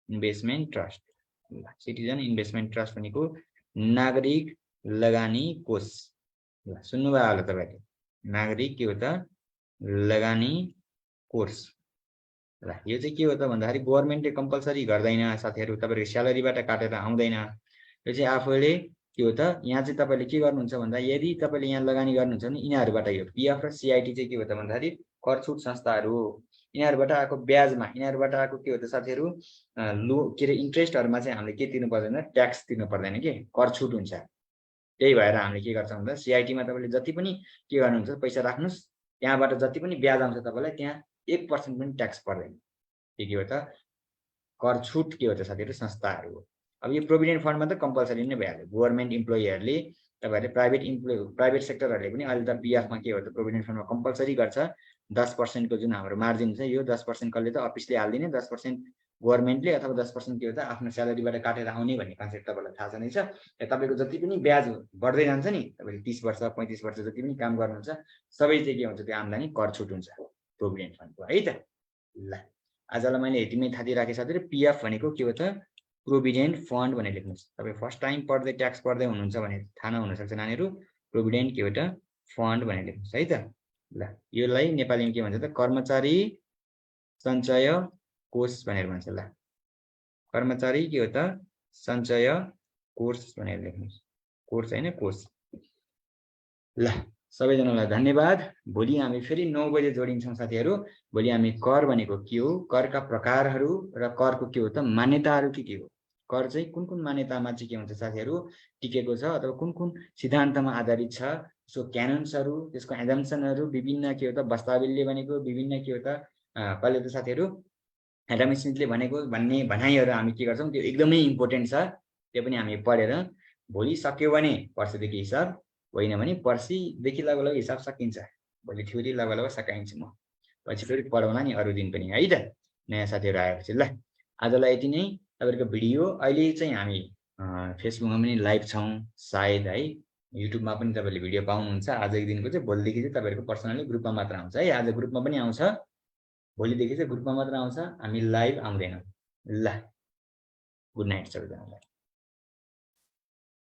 Speaker 4: इन्भेस्टमेन्ट ट्रस्ट ल। सिटिजन इन्भेस्टमेन्ट ट्रस्ट भनेको नागरिक लगानी कोष ल। सुन्नुभयो होला तपाईहरुले, नागरिक के हो त लगानी कोष ल। यो चाहिँ के हो त भन्दाखेरि गभर्नमेन्टले कम्पल्सरी गर्दैन साथीहरु, तपाईहरुको स्यालेरीबाट काटेर आउँदैन। यो चाहिँ आफैले के हो त यहाँ चाहिँ तपाईले के गर्नुहुन्छ भन्दा यदि तपाईले यहाँ लगानी गर्नुहुन्छ भने यिनीहरुबाट, यो पीएफ र सीआईटी चाहिँ के हो त भन्दाखेरि कर छुट संस्थाहरु हो। यिनीहरुबाट आएको ब्याजमा, यिनीहरुबाट आएको के हो त साथीहरु लो के रे इन्ट्रेस्टहरुमा चाहिँ हामीले के तिर्नु पर्दैन, ट्याक्स तिर्नु पर्दैन के, कर छुट हुन्छ। त्यही भएर हामीले के गर्छौं भन्दा सीआईटीमा तपाईले जति पनि के गर्नुहुन्छ पैसा राख्नुस्, त्यहाँबाट जति पनि ब्याज आउँछ तपाईलाई त्यहाँ 1% पनि ट्याक्स पर्दैन। के हो त कर छुट के हो त साथीहरु संस्थाहरु हो। अब यो प्रोभिडेन्ट फन्डमा त कम्पल्सरी नै भइहाल्यो, गभर्नमेन्ट इम्प्लोइहरुले, तपाईहरुले प्राइभेट सेक्टरहरुले पनि अहिले त पीएफमा के हो त प्रोभिडेन्ट फन्डमा कम्पल्सरी गर्छ। 10% को जुन हाम्रो मार्जिन छ यो 10% कसले त अफिसले हाल्दिने, 10% गभर्नमेन्टले अथवा 10% के हो त आफ्नो स्यालेरीबाट काटेर आउने भन्ने कन्सेप्ट तपाईलाई थाहा छ नै छ। तपाईको जति पनि ब्याज बढ्दै जान्छ नि, तपाईले 30 वर्ष 35 वर्ष जति पनि काम गर्नुहुन्छ सबै चाहिँ के हुन्छ त्यो आम्दानी कर छुट हुन्छ प्रोभिडेन्ट फन्डको है त ल। आजलाई मैले यतिमै थाहा दिइराखे साथीहरु, पीएफ भनेको के हो त प्रोभिडेन्ट फन्ड भनेर लेख्नुस्। तपाई फर्स्ट टाइम पढ्दै ट्याक्स पढ्दै हुनुहुन्छ भने थाहा नहुन सक्छ नानीहरु, प्रोभिडेन्ट के हो त फन्ड भनेर लेख्नुस् है त ल। योलाई नेपालीमा के भन्छ त कर्मचारी सञ्चय कोष भनेर भन्छ ल। कर्मचारी के हो त सञ्चय कोष भनेर लेख्नुस्, कोर्स हैन कोष ल। सबैजनालाई धन्यवाद। भोलि हामी फेरि 9 बजे जोडिन्छौं साथीहरु। भोलि हामी कर भनेको के हो, करका प्रकारहरु र करको के हो त मान्यताहरु के हो, कर चाहिँ कुन कुन मान्यतामा चाहिँ के हुन्छ साथीहरु टिकेको छ अथवा कुन कुन सिद्धान्तमा आधारित छ, सो क्यानन्सहरु, त्यसको एजम्पसनहरु, विभिन्न के हो त बस्तावलीले भनेको, विभिन्न के हो त कहिले त साथीहरु एडम स्मिथले भनेको भन्ने भनाइहरु हामी के गर्छौं, त्यो एकदमै इम्पोर्टेन्ट छ। त्यो पनि हामी पढेर भोलि सक्यो भने पर्सिदेखि हिसाब, होइन भने पर्सिदेखि लगभग हिसाब सकिन्छ। भोलि थ्योरी लगभग सकाइन्छ म, पछि फेरि पढाउला नि अरु दिन पनि है त, नयाँ साथीहरु आएपछि ल। आजलाई यति नै तपाईहरुको भिडियो। अहिले चाहिँ हामी फेसबुकमा पनि लाइभ छौं सायद है, युट्युबमा पनि तपाईले भिडियो पाउनुहुन्छ। आजको दिनको चाहिँ भोलिदेखि चाहिँ तपाईहरुको पर्सनली ग्रुपमा मात्र आउँछ है। आज ग्रुपमा पनि आउँछ, भोलिदेखि चाहिँ ग्रुपमा मात्र आउँछ, हामी लाइभ आउँदैनौं ल। गुड नाइट सबैजनालाई।